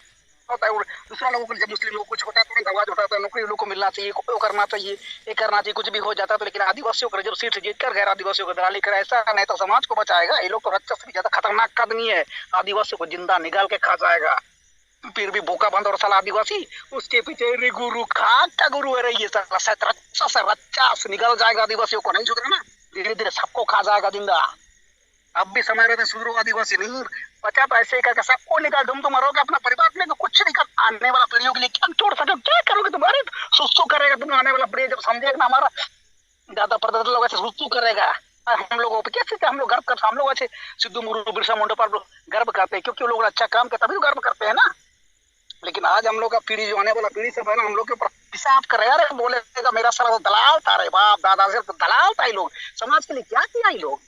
होता है? और दूसरा लोगों को, जब मुस्लिम लोगों को कुछ होता है, तुरंत आवाज उठाता है, नौकरी उन लोग को मिलना चाहिए, वो करना चाहिए, ये करना चाहिए, कुछ भी हो जाता है। तो लेकिन आदिवासियों को रिजर्व सीट से जीतकर गैर आदिवासियों को दलाली करे, ऐसा नेता समाज को बचाएगा? ये लोग तो रक्षस से भी ज्यादा खतरनाक आदमी है, आदिवासियों को जिंदा निकाल के खा जाएगा। फिर भी बोका बंदर साला आदिवासी, उसके पीछे रे गुरु, खाक का गुरु है रे ये साला, शायद रक्षस है, रक्षस निकल जाएगा आदिवासियों को, नहीं सुधरना, धीरे धीरे सबको खा जाएगा जिंदा। अब भी समय रहते सुधरो आदिवासी, नहीं बचा तो ऐसे ही करके सबको निकाल, तुम तो मरोगे, अपना परिवार लेके कुछ नहीं कर, आने वाला पीढ़ियों के लिए क्या छोड़ सके, क्या करोगे तुम? अरे सुसु करेगा तुम, आने वाला पीढ़ी जब समझेगा ना हमारा ज्यादा प्रदर्शन लोग ऐसे सुसु करेगा। और हम लोगों पे कैसे, क्या हम लोग गर्व करते हैं? हम लोग ऐसे सिद्धू मुर्मू, बिरसा मुंडा पर हम लोग गर्व करते हैं, क्योंकि वो लोग अच्छा काम किया तभी तो गर्व करते हैं ना। लेकिन आज हम लोग का पीढ़ी, जो आने वाला पीढ़ी सब है ना, हम लोग के ऊपर पेशाब कर रहे हैं। अरे बोलेगा, मेरा सारा तो दलाल था, रे बाप दादा से तो दलाल था ये लोग, समाज के लिए क्या किया ये लोग?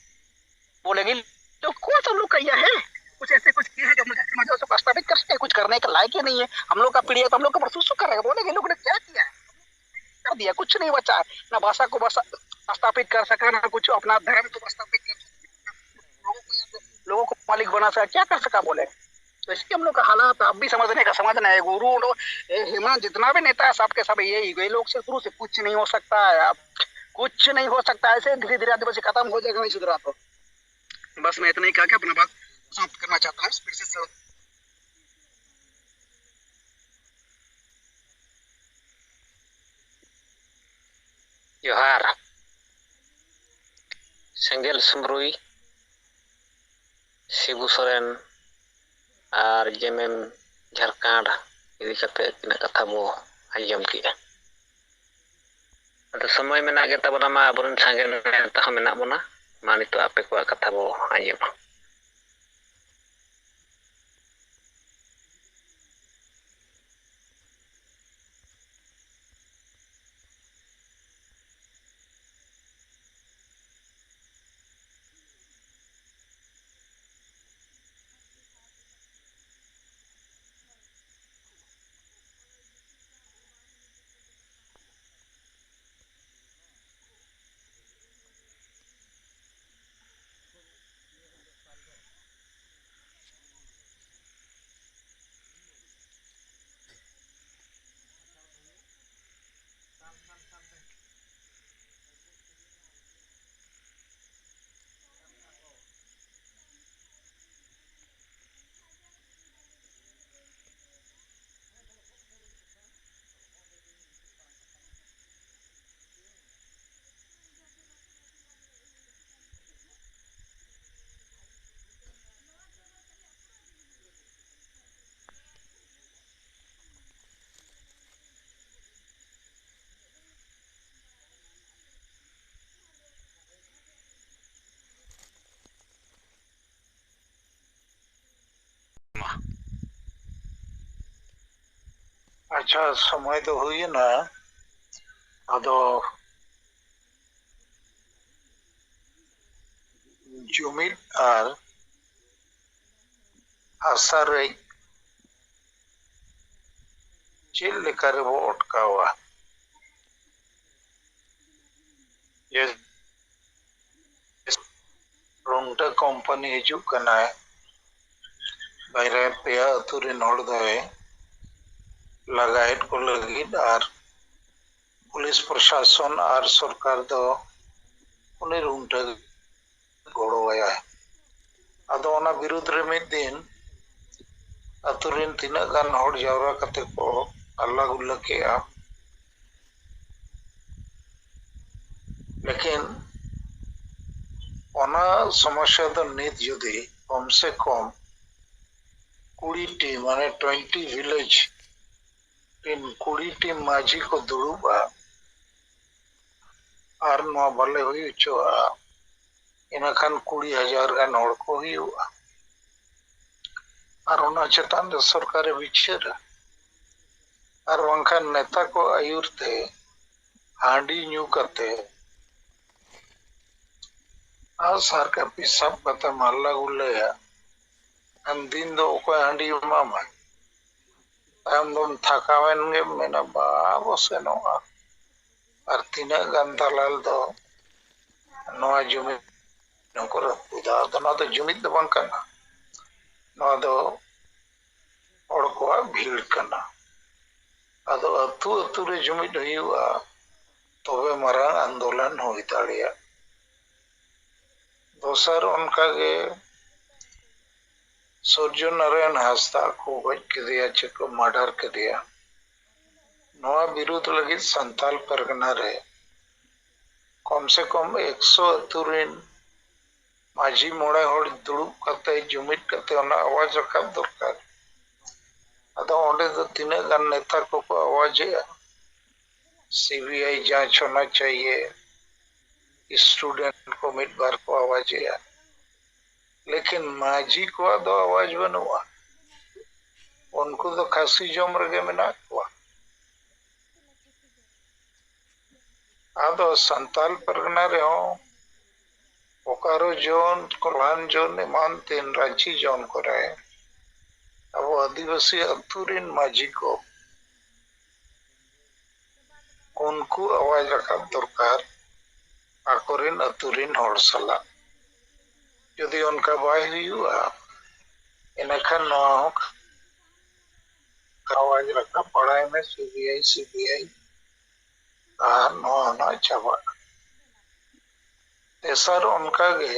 बोलेंगे, तो कौन सा हम लोग का यह है, कुछ ऐसे कुछ किया है जो मुझे समझ उसको प्रस्तावित कर सके? कुछ करने के लायक ही नहीं है। हम लोग का पीढ़ी है तो हम लोग के ऊपर सुसु करेगा, बोलेंगे, "लोगों ने क्या किया है? कर दिया, कुछ नहीं बचा है।" ना भाषा को बसा, स्थापित कर सका, ना कुछ अपना धर्म को स्थापित कर सका, लोगों को, लोगों को मालिक बना सका, क्या कर सका? बोले, तो इसलिए हम लोग का हालात आप भी समझने का, समझना है। गुरु लोग, ए, हेमंत, जितना भी नेता है, सबके सब यही, ये लोग से, गुरु से कुछ नहीं हो सकता है। आप कुछ नहीं हो सकता, ऐसे धीरे धीरे आदिवासी खत्म हो जाएगा, नहीं सुधरा तो। बस मैं इतना ही कह के अपना बात समाप्त करना चाहता हूँ। फिर से सब ᱡᱚᱦᱟᱨ᱾ ᱥᱮᱸᱜᱮᱞ ᱥᱩᱢᱨᱩᱭ, ᱥᱤᱵᱩ ᱥᱚᱨᱮᱱ ᱟᱨ ᱡᱮᱢᱮᱢ ᱡᱷᱟᱨᱠᱷᱟᱸᱰ ᱤᱫᱤ ᱠᱟᱛᱮ ᱛᱤᱱᱟᱹᱜ ᱠᱟᱛᱷᱟ ᱵᱚ ᱟᱸᱡᱚᱢ ᱠᱮᱜᱼᱟ᱾ ᱟᱫᱚ ᱥᱚᱢᱚᱭ ᱢᱮᱱᱟᱜ ᱜᱮ ᱛᱟᱵᱚᱱᱟ, ᱢᱟ ᱟᱵᱚᱨᱮᱱ ᱥᱟᱸᱜᱮ ᱱᱮᱛᱟ ᱦᱚᱸ ᱢᱮᱱᱟᱜ ᱵᱚᱱᱟ᱾ ᱢᱟ ᱱᱤᱛᱚᱜ ᱟᱯᱮ ᱠᱚᱣᱟᱜ ᱠᱟᱛᱷᱟ ᱵᱚ ᱟᱸᱡᱚᱢᱟ᱾ ᱟᱪᱪᱷᱟ, ᱥᱚᱢᱚᱭ ᱫᱚ ᱦᱩᱭᱮᱱᱟ᱾ ᱟᱫᱚ ᱡᱩᱢᱤᱫ ᱟᱨ ᱟᱥᱟ ᱨᱮᱡ ᱪᱮᱫ ᱞᱮᱠᱟ ᱨᱮᱵᱚ ᱚᱴᱠᱟᱣᱟ? ᱡᱮ ᱨᱩᱝᱴᱟᱹ ᱠᱳᱢᱯᱟᱱᱤ ᱦᱤᱡᱩᱜ ᱠᱟᱱᱟᱭ, ᱵᱟᱨᱭᱟ ᱯᱮᱭᱟ ᱟᱹᱛᱩ ᱨᱮᱱ ᱦᱚᱲ ᱫᱚᱭ ᱞᱟᱜᱟᱭᱮᱫ ᱠᱚ ᱞᱟᱹᱜᱤᱫ, ᱟᱨ ᱯᱩᱞᱤᱥ ᱯᱨᱚᱥᱟᱥᱚᱱ ᱟᱨ ᱥᱚᱨᱠᱟᱨ ᱫᱚ ᱩᱱᱤ ᱨᱩᱝᱴᱟᱹ ᱜᱚᱲᱚᱣᱟᱭᱟᱭ᱾ ᱟᱫᱚ ᱚᱱᱟ ᱵᱤᱨᱩᱫᱽ ᱨᱮ ᱢᱤᱫ ᱫᱤᱱ ᱟᱹᱛᱩ ᱨᱮᱱ ᱛᱤᱱᱟᱹᱜ ᱜᱟᱱ ᱦᱚᱲ ᱡᱟᱣᱨᱟ ᱠᱟᱛᱮ ᱠᱚ ᱦᱟᱞᱞᱟ ᱜᱩᱞᱞᱟᱹ ᱠᱮᱜᱼᱟ᱾ ᱞᱮᱠᱤᱱ ᱚᱱᱟ ᱥᱚᱢᱚᱥᱥᱟ ᱫᱚ ᱱᱤᱛ ᱡᱩᱫᱤ ᱠᱚᱢ ᱥᱮ ᱠᱚᱢ ᱠᱩᱲᱤ ᱴᱤ, ᱢᱟᱱᱮ ᱴᱩᱭᱮᱱᱴᱤ ᱵᱷᱤᱞᱮᱡᱽ ᱨᱮᱱ ᱠᱩᱲᱤ ᱴᱤ ᱢᱟᱹᱡᱷᱤ ᱠᱚ ᱫᱩᱲᱩᱵᱼᱟ ᱟᱨ ᱱᱚᱣᱟ ᱵᱟᱞᱮ ᱦᱩᱭ ᱦᱚᱪᱚᱣᱟᱜᱼᱟ, ᱤᱱᱟᱹᱠᱷᱟᱱ ᱠᱩᱲᱤ ᱦᱟᱡᱟᱨ ᱜᱟᱱ ᱦᱚᱲ ᱠᱚ ᱦᱩᱭᱩᱜᱼᱟ᱾ ᱟᱨ ᱚᱱᱟ ᱪᱮᱛᱟᱱ ᱨᱮ ᱥᱚᱨᱠᱟᱨᱮ ᱵᱤᱪᱟᱹᱨᱟ᱾ ᱟᱨ ᱵᱟᱝᱠᱷᱟᱱ ᱱᱮᱛᱟ ᱠᱚ ᱟᱹᱭᱩᱨ ᱛᱮ ᱦᱟᱺᱰᱤ ᱧᱩ ᱠᱟᱛᱮ ᱟᱨ ᱥᱟᱨ ᱠᱟᱹᱯᱤ ᱥᱟᱵ ᱠᱟᱛᱮ ᱦᱟᱞᱞᱟ ᱜᱩᱞᱞᱟᱹᱭᱟ᱾ ᱠᱷᱟᱱ ᱫᱤᱱ ᱫᱚ ᱚᱠᱚᱭ ᱦᱟᱺᱰᱤ ᱮᱢᱟᱢᱟᱭ? ᱛᱟᱭᱚᱢ ᱫᱚᱢ ᱛᱷᱟᱠᱟᱣᱮᱱ ᱜᱮᱢ ᱢᱮᱱᱟ, "ᱵᱟᱵᱚ ᱥᱮᱱᱚᱜᱼᱟ᱾" ᱟᱨ ᱛᱤᱱᱟᱹᱜ ᱜᱟᱱ ᱫᱟᱞᱟᱞ ᱫᱚ ᱱᱚᱣᱟ ᱡᱩᱢᱤᱫ ᱦᱚᱸᱠᱚ ᱨᱟᱹᱯᱩᱫᱟ᱾ ᱟᱫᱚ ᱱᱚᱣᱟ ᱫᱚ ᱡᱩᱢᱤᱫ ᱫᱚ ᱵᱟᱝ ᱠᱟᱱᱟ, ᱱᱚᱣᱟ ᱫᱚ ᱦᱚᱲ ᱠᱚᱣᱟᱜ ᱵᱷᱤᱲ ᱠᱟᱱᱟ᱾ ᱟᱫᱚ ᱟᱹᱛᱩ ᱟᱹᱛᱩ ᱨᱮ ᱡᱩᱢᱤᱫ ᱦᱩᱭᱩᱜᱼᱟ, ᱛᱚᱵᱮ ᱢᱟᱨᱟᱝ ᱟᱱᱫᱳᱞᱚᱱ ᱦᱩᱭ ᱫᱟᱲᱮᱭᱟᱜᱼᱟ᱾ ᱫᱚᱥᱟᱨ ᱚᱱᱠᱟᱜᱮ ᱥᱩᱨᱡᱚ ᱱᱟᱨᱟᱭᱚᱱ ᱦᱟᱸᱥᱫᱟ ᱠᱚ ᱜᱚᱡ ᱠᱮᱫᱮᱭᱟ, ᱪᱮ ᱠᱚ ᱢᱟᱨᱰᱟᱨ ᱠᱮᱫᱮᱭᱟ᱾ ᱱᱚᱣᱟ ᱵᱤᱨᱩᱫᱷ ᱞᱟᱹᱜᱤᱫ ᱥᱟᱱᱛᱟᱞ ᱯᱟᱨᱜᱟᱱᱟ ᱨᱮ ᱠᱚᱢ ᱥᱮ ᱠᱚᱢ ᱮᱠᱥᱚ ᱟᱹᱛᱩ ᱨᱮᱱ ᱢᱟᱹᱡᱷᱤ ᱢᱚᱬᱮ ᱦᱚᱲ ᱫᱩᱲᱩᱵ ᱠᱟᱛᱮ, ᱡᱩᱢᱤᱫ ᱠᱟᱛᱮ ᱚᱱᱟ ᱟᱣᱟᱡᱽ ᱨᱟᱠᱟᱵ ᱫᱚᱨᱠᱟᱨ᱾ ᱟᱫᱚ ᱚᱸᱰᱮ ᱫᱚ ᱛᱤᱱᱟᱹᱜ ᱜᱟᱱ ᱱᱮᱛᱟ ᱠᱚᱠᱚ ᱟᱣᱟᱡᱮᱜᱼᱟ, "ᱥᱤ ᱵᱤ ᱟᱭ ᱡᱟᱸᱪ ᱦᱚᱱᱟ ᱪᱟᱦᱤᱭᱮ, ᱥᱴᱩᱰᱮᱱᱴ ᱠᱚ ᱢᱤᱫ ᱵᱟᱨ ᱠᱚ ᱟᱣᱟᱡᱮᱜᱼᱟ", ᱞᱮᱠᱤᱱ ᱢᱟᱹᱡᱷᱤ ᱠᱚᱣᱟᱜ ᱫᱚ ᱟᱣᱟᱡᱽ ᱵᱟᱹᱱᱩᱜᱼᱟ᱾ ᱩᱱᱠᱩ ᱫᱚ ᱠᱷᱟᱹᱥᱤ ᱡᱚᱢ ᱨᱮᱜᱮ ᱢᱮᱱᱟᱜ ᱠᱚᱣᱟ᱾ ᱟᱫᱚ ᱥᱟᱱᱛᱟᱞ ᱯᱟᱨᱜᱟᱱᱟ ᱨᱮᱦᱚᱸ ᱵᱚᱠᱟᱨᱳ ᱡᱳᱱ, ᱠᱚᱞᱦᱟᱱ ᱡᱳᱱ, ᱮᱢᱟᱱ ᱛᱮᱱ ᱨᱟᱸᱪᱤ ᱡᱳᱱ ᱠᱚᱨᱮ ᱟᱵᱚ ᱟᱹᱫᱤᱵᱟᱹᱥᱤ ᱟᱹᱛᱩ ᱨᱤᱱ ᱢᱟᱹᱡᱷᱤ ᱠᱚ, ᱩᱱᱠᱩ ᱟᱣᱟᱡᱽ ᱨᱟᱠᱟᱵ ᱫᱚᱨᱠᱟᱨ ᱟᱠᱚᱨᱤᱱ ᱟᱹᱛᱩ ᱨᱤᱱ ᱦᱚᱲ ᱥᱟᱞᱟᱜ᱾ ᱡᱩᱫᱤ ᱚᱱᱠᱟ ᱵᱟᱭ ᱦᱩᱭᱩᱜᱼᱟ, ᱤᱱᱟᱹᱠᱷᱟᱱ ᱱᱚᱣᱟ ᱦᱚᱸ ᱟᱣᱟᱡᱽ ᱨᱟᱠᱟᱵ ᱵᱟᱲᱟᱭ ᱢᱮ, ᱥᱤᱵᱤᱟᱭ, ᱥᱤᱵᱤᱟᱭ, ᱟᱨ ᱱᱚᱣᱟ ᱦᱚᱸ ᱪᱟᱵᱟᱜᱼᱟ᱾ ᱛᱮᱥᱟᱨ ᱚᱱᱠᱟᱜᱮ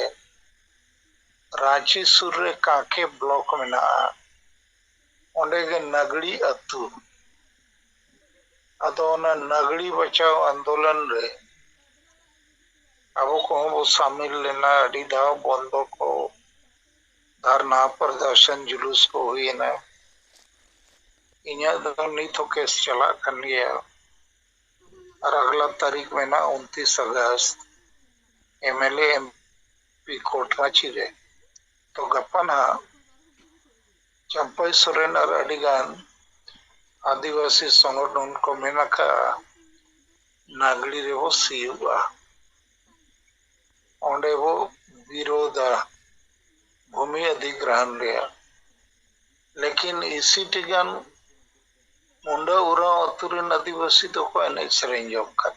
ᱨᱟᱸᱪᱤ ᱥᱩᱨ ᱨᱮ ᱠᱟᱸᱠᱮ ᱵᱞᱚᱠ ᱢᱮᱱᱟᱜᱼᱟ, ᱚᱸᱰᱮ ᱜᱮ ᱱᱟᱜᱽᱲᱤ ᱟᱹᱛᱩ᱾ ᱟᱫᱚ ᱚᱱᱟ ᱱᱟᱜᱽᱲᱤ ᱵᱟᱪᱟᱣ ᱟᱱᱫᱳᱞᱚᱱ ᱨᱮ ᱟᱵᱚ ᱠᱚᱦᱚᱸ ᱵᱚ ᱥᱟᱢᱤᱞ ᱞᱮᱱᱟ᱾ ᱟᱹᱰᱤ ᱫᱷᱟᱣ ᱵᱚᱱᱫᱚ ᱠᱚ, ᱫᱷᱟᱨᱱᱟ ᱯᱨᱚᱫᱚᱨᱥᱚᱱ ᱡᱩᱞᱩᱥ ᱠᱚ ᱦᱩᱭᱮᱱᱟ᱾ ᱤᱧᱟᱹᱜ ᱫᱚ ᱱᱤᱛ ᱦᱚᱸ ᱠᱮᱥ ᱪᱟᱞᱟᱜ ᱠᱟᱱ ᱜᱮᱭᱟ᱾ ᱟᱨ ᱟᱜᱽᱞᱟ ᱛᱟᱹᱨᱤᱠᱷ ᱢᱮᱱᱟᱜᱼᱟ ᱩᱱᱛᱤᱥ August, M L A, M P court Ranchi ᱨᱮ᱾ ᱛᱚ ᱜᱟᱯᱟ ᱱᱟᱦᱟᱜ ᱪᱟᱢᱯᱟᱭ ᱥᱚᱨᱮᱱ ᱟᱨ ᱟᱹᱰᱤᱜᱟᱱ ᱟᱹᱫᱤᱵᱟᱹᱥᱤ ᱥᱚᱝᱜᱚᱴᱷᱚᱱ ᱠᱚ ᱢᱮᱱ ᱟᱠᱟᱫᱼᱟ, ᱱᱟᱜᱽᱲᱤ ᱨᱮᱵᱚ ᱥᱤᱭᱳᱜᱼᱟ, ᱚᱸᱰᱮ ᱵᱚ ᱵᱤᱨᱳᱫᱟ ᱵᱷᱩᱢᱤ ᱚᱫᱷᱤᱜᱨᱚᱦᱚᱱ ᱨᱮᱭᱟᱜ᱾ ᱞᱮᱠᱤᱱ ᱤᱥᱤ ᱴᱤ ᱜᱟᱱ ᱢᱩᱱᱰᱟ ᱩᱨᱟᱸᱣ ᱟᱹᱛᱩ ᱨᱮᱱ ᱟᱹᱫᱤᱵᱟᱹᱥᱤ ᱫᱚᱠᱚ ᱮᱱᱮᱡ ᱥᱮᱨᱮᱧ ᱡᱚᱝ ᱠᱟᱱ᱾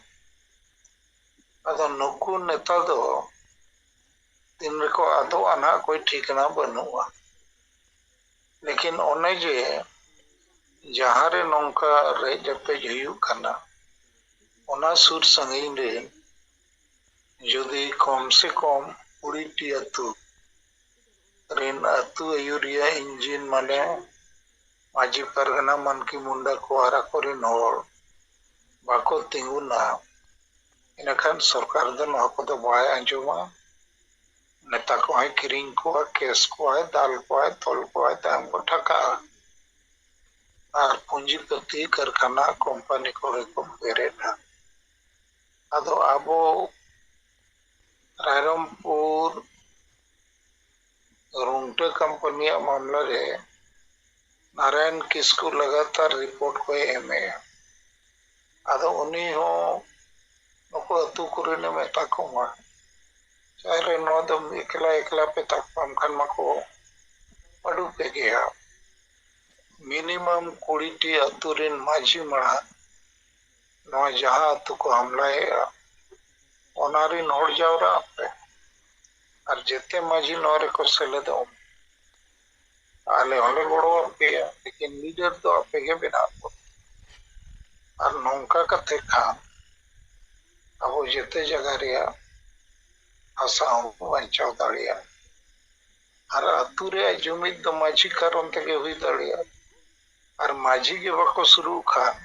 ᱟᱫᱚ ᱱᱩᱠᱩ ᱱᱮᱛᱟ ᱫᱚ ᱛᱤᱱ ᱨᱮᱠᱚ ᱟᱫᱚᱜᱼᱟ ᱱᱟᱦᱟᱜ ᱠᱳᱭ ᱴᱷᱤᱠᱟᱹᱱᱟ ᱵᱟᱹᱱᱩᱜᱼᱟ᱾ ᱞᱮᱠᱤᱱ ᱚᱱᱮ ᱡᱮ ᱡᱟᱦᱟᱸ ᱨᱮ ᱱᱚᱝᱠᱟ ᱨᱮᱡ ᱨᱮᱯᱮᱡ ᱦᱩᱭᱩᱜ ᱠᱟᱱᱟ, ᱚᱱᱟ ᱥᱩᱨ ᱥᱟᱺᱜᱤᱧ ᱨᱮ ᱡᱩᱫᱤ ᱠᱚᱢ ᱥᱮ ᱠᱚᱢ ᱠᱩᱲᱤ ᱴᱤ ᱟᱹᱛᱩ ᱨᱤᱱ ᱟᱹᱛᱩ ᱟᱹᱭᱩᱨᱤᱭᱟᱹ ᱤᱧᱡᱤᱱ ᱢᱟᱱᱮ ᱢᱟᱹᱡᱷᱤ ᱯᱟᱨᱜᱟᱱᱟ ᱢᱟᱱᱠᱤ ᱢᱩᱱᱰᱟ ᱠᱚ ᱟᱨ ᱟᱠᱚᱨᱤᱱ ᱦᱚᱲ ᱵᱟᱠᱚ ᱛᱤᱸᱜᱩᱱᱟ, ᱤᱱᱟᱹᱠᱷᱟᱱ ᱥᱚᱨᱠᱟᱨ ᱫᱚ ᱱᱚᱣᱟ ᱠᱚᱫᱚ ᱵᱟᱭ ᱟᱸᱡᱚᱢᱟ᱾ ᱱᱮᱛᱟ ᱠᱚᱦᱚᱸᱭ ᱠᱤᱨᱤᱧ ᱠᱚᱣᱟ, ᱠᱮᱥ ᱠᱚᱣᱟᱭ, ᱫᱟᱞ ᱠᱚᱣᱟᱭ, ᱛᱚᱞ ᱠᱚᱣᱟᱭ, ᱛᱟᱭᱚᱢ ᱠᱚ ᱴᱷᱟᱠᱟᱜᱼᱟ᱾ ᱟᱨ ᱯᱩᱸᱡᱤᱯᱟᱹᱛᱤ ᱠᱟᱨᱠᱷᱟᱱᱟ ᱠᱳᱢᱯᱟᱱᱤ ᱠᱚᱜᱮ ᱠᱚ ᱵᱮᱨᱮᱫᱟ᱾ ᱟᱫᱚ ᱟᱵᱚ ᱨᱟᱭᱨᱚᱝᱯᱩᱨ ᱨᱩᱝᱴᱟᱹ ᱠᱳᱢᱯᱟᱱᱤᱭᱟᱜ ᱢᱟᱢᱞᱟ ᱨᱮ ᱱᱟᱨᱟᱭᱚᱱ ᱠᱤᱥᱠᱩ ᱞᱟᱜᱟᱛᱟᱨ ᱨᱤᱯᱳᱨᱴ ᱠᱚᱭ ᱮᱢᱮᱜᱼᱟ᱾ ᱟᱫᱚ ᱩᱱᱤ ᱦᱚᱸ ᱱᱩᱠᱩ ᱟᱹᱛᱩ ᱠᱚᱨᱮᱱ ᱮ ᱢᱮᱛᱟ ᱠᱚᱢᱟ, ᱪᱟᱦᱮ ᱱᱚᱣᱟ ᱫᱚ ᱮᱠᱞᱟ ᱮᱠᱞᱟ ᱯᱮ ᱛᱟᱯᱟᱢ ᱠᱷᱟᱱ ᱢᱟᱠᱚ ᱟᱹᱰᱩ ᱯᱮ ᱜᱮᱭᱟ᱾ ᱢᱤᱱᱤᱢᱟᱢ ᱠᱩᱲᱤ ᱴᱤ ᱟᱹᱛᱩ ᱨᱮᱱ ᱢᱟᱹᱡᱷᱤ ᱢᱟᱲᱟᱝ ᱱᱚᱣᱟ ᱡᱟᱦᱟᱸ ᱟᱹᱛᱩ ᱠᱚ ᱦᱟᱢᱞᱟᱭᱮᱫᱼᱟ, ᱚᱱᱟ ᱨᱮᱱ ᱦᱚᱲ ᱡᱟᱣᱨᱟᱜ ᱯᱮ ᱟᱨ ᱡᱮᱛᱮ ᱢᱟᱹᱡᱷᱤ ᱱᱚᱣᱟ ᱨᱮᱠᱚ ᱥᱮᱞᱮᱫᱚᱜ ᱢᱟ᱾ ᱟᱞᱮ ᱦᱚᱸᱞᱮ ᱜᱚᱲᱚ ᱟᱯᱮᱭᱟ, ᱞᱮᱠᱤᱱ ᱞᱤᱰᱟᱨ ᱫᱚ ᱟᱯᱮ ᱜᱮ ᱵᱮᱱᱟᱣ ᱠᱚ᱾ ᱟᱨ ᱱᱚᱝᱠᱟ ᱠᱟᱛᱮ ᱠᱷᱟᱱ ᱟᱵᱚ ᱡᱮᱛᱮ ᱡᱟᱭᱜᱟ ᱨᱮᱭᱟᱜ ᱦᱟᱥᱟ ᱦᱚᱸ ᱵᱟᱧᱪᱟᱣ ᱫᱟᱲᱮᱭᱟᱜᱼᱟ᱾ ᱟᱨ ᱟᱹᱛᱩ ᱨᱮᱭᱟᱜ ᱡᱩᱢᱤᱫ ᱫᱚ ᱢᱟᱹᱡᱷᱤ ᱠᱟᱨᱚᱱ ᱛᱮᱜᱮ ᱦᱩᱭ ᱫᱟᱲᱮᱭᱟᱜᱼᱟ᱾ ᱟᱨ ᱢᱟᱹᱡᱷᱤ ᱜᱮ ᱵᱟᱠᱚ ᱥᱩᱨᱩᱜ ᱠᱷᱟᱱ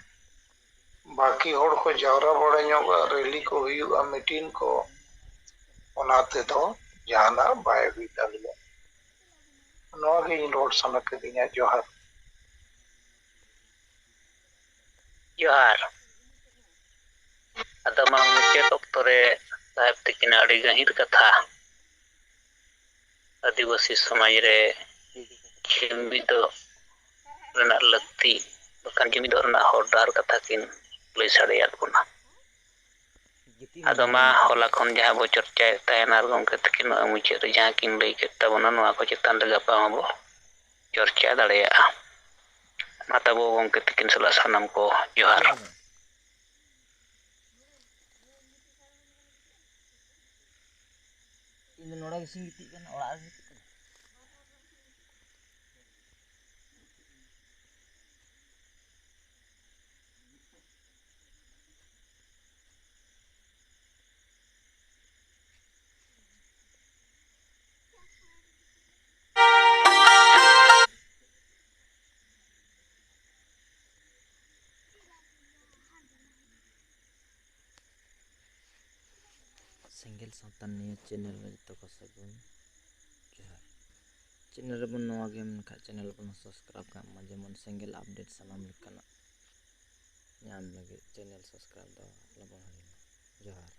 ᱵᱟᱹᱠᱤ ᱦᱚᱲ ᱠᱚ ᱡᱟᱣᱨᱟ ᱵᱟᱲᱟ ᱧᱚᱜᱼᱟ, ᱨᱮᱞᱤ ᱠᱚ ᱦᱩᱭᱩᱜᱼᱟ, ᱢᱤᱴᱤᱝ ᱠᱚ, ᱚᱱᱟ ᱛᱮᱫᱚ ᱡᱟᱦᱟᱱᱟᱜ ᱵᱟᱭ ᱦᱩᱭ ᱫᱟᱲᱮᱭᱟᱜᱼᱟ᱾ ᱱᱚᱣᱟ ᱜᱮ ᱤᱧ ᱨᱚᱲ ᱥᱟᱱᱟ ᱠᱤᱫᱤᱧᱟ᱾ ᱡᱚᱦᱟᱨ᱾ ᱡᱚᱦᱟᱨ᱾ ᱟᱫᱚ ᱢᱟ ᱢᱩᱪᱟᱹᱫ ᱚᱠᱛᱚ ᱨᱮ ᱥᱟᱦᱮᱵ ᱛᱤᱠᱤᱱᱟᱜ ᱟᱹᱰᱤ ᱜᱟᱹᱦᱤᱨ ᱠᱟᱛᱷᱟ, ᱟᱹᱫᱤᱵᱟᱹᱥᱤ ᱥᱚᱢᱟᱡᱽ ᱨᱮ ᱡᱩᱢᱤᱫᱚᱜ ᱨᱮᱱᱟᱜ ᱞᱟᱹᱠᱛᱤ, ᱵᱟᱠᱷᱟᱱ ᱡᱩᱢᱤᱫᱚᱜ ᱨᱮᱱᱟᱜ ᱦᱚᱨ ᱰᱟᱦᱟᱨ ᱠᱟᱛᱷᱟ ᱠᱤᱱ ᱞᱟᱹᱭ ᱥᱟᱰᱮᱭᱟᱫ ᱵᱚᱱᱟ᱾ ᱟᱫᱚ ᱢᱟ ᱦᱚᱞᱟ ᱠᱷᱚᱱ ᱡᱟᱦᱟᱸ ᱵᱚ ᱪᱚᱨᱪᱟᱭᱮᱫ ᱛᱟᱦᱮᱱ ᱟᱨ ᱜᱚᱢᱠᱮ ᱛᱟᱹᱠᱤᱱ ᱱᱚᱜᱼᱚᱭ ᱢᱩᱪᱟᱹᱫ ᱨᱮ ᱡᱟᱦᱟᱸ ᱠᱤᱱ ᱞᱟᱹᱭ ᱠᱮᱫ ᱛᱟᱵᱚᱱᱟ, ᱱᱚᱣᱟ ᱠᱚ ᱪᱮᱛᱟᱱ ᱨᱮ ᱜᱟᱯᱟ ᱦᱚᱸᱵᱚ ᱪᱚᱨᱪᱟ ᱫᱟᱲᱮᱭᱟᱜᱼᱟ᱾ ᱢᱟ ᱛᱟᱵᱚ ᱜᱚᱢᱠᱮ ᱛᱟᱹᱠᱤᱱ ᱥᱟᱞᱟᱜ ᱥᱟᱱᱟᱢ ᱠᱚ ᱡᱚᱦᱟᱨ᱾ ᱡᱚᱦᱟᱨ᱾ ᱤᱧ ᱫᱚ ᱱᱚᱰᱮ ᱜᱮᱥᱮᱧ ᱜᱤᱛᱤᱡ ᱠᱟᱱᱟ, ᱚᱲᱟᱜ ᱨᱮ ᱜᱤᱛᱤᱡ ᱠᱟᱱᱟ᱾ ᱥᱮᱸᱜᱮᱞ ᱥᱟᱶᱛᱟ ᱱᱤᱭᱩᱡᱽ ᱪᱮᱱᱮᱞ ᱨᱮ ᱡᱚᱛᱚ ᱠᱚ ᱥᱟᱹᱜᱩᱱ ᱡᱚᱦᱟᱨ᱾ ᱪᱮᱱᱮᱞ ᱨᱮᱵᱚᱱ ᱱᱚᱣᱟ ᱜᱮ ᱢᱮᱱᱠᱷᱟᱱ ᱪᱮᱱᱮᱞ ᱵᱚᱱ ᱥᱟᱵᱥᱠᱨᱟᱭᱤᱵ ᱠᱟᱜ ᱢᱟ, ᱡᱮᱢᱚᱱ ᱥᱮᱸᱜᱮᱞ ᱟᱯᱰᱮᱴ ᱥᱟᱱᱟᱢ ᱞᱮᱠᱟᱱᱟᱜ ᱧᱟᱢ ᱞᱟᱹᱜᱤᱫ ᱪᱮᱱᱮᱞ ᱥᱟᱵᱥᱠᱨᱟᱭᱤᱵ ᱫᱚ ᱟᱞᱚᱵᱚᱱ ᱦᱤᱲᱤᱧ ᱢᱟ᱾ ᱡᱚᱦᱟᱨ᱾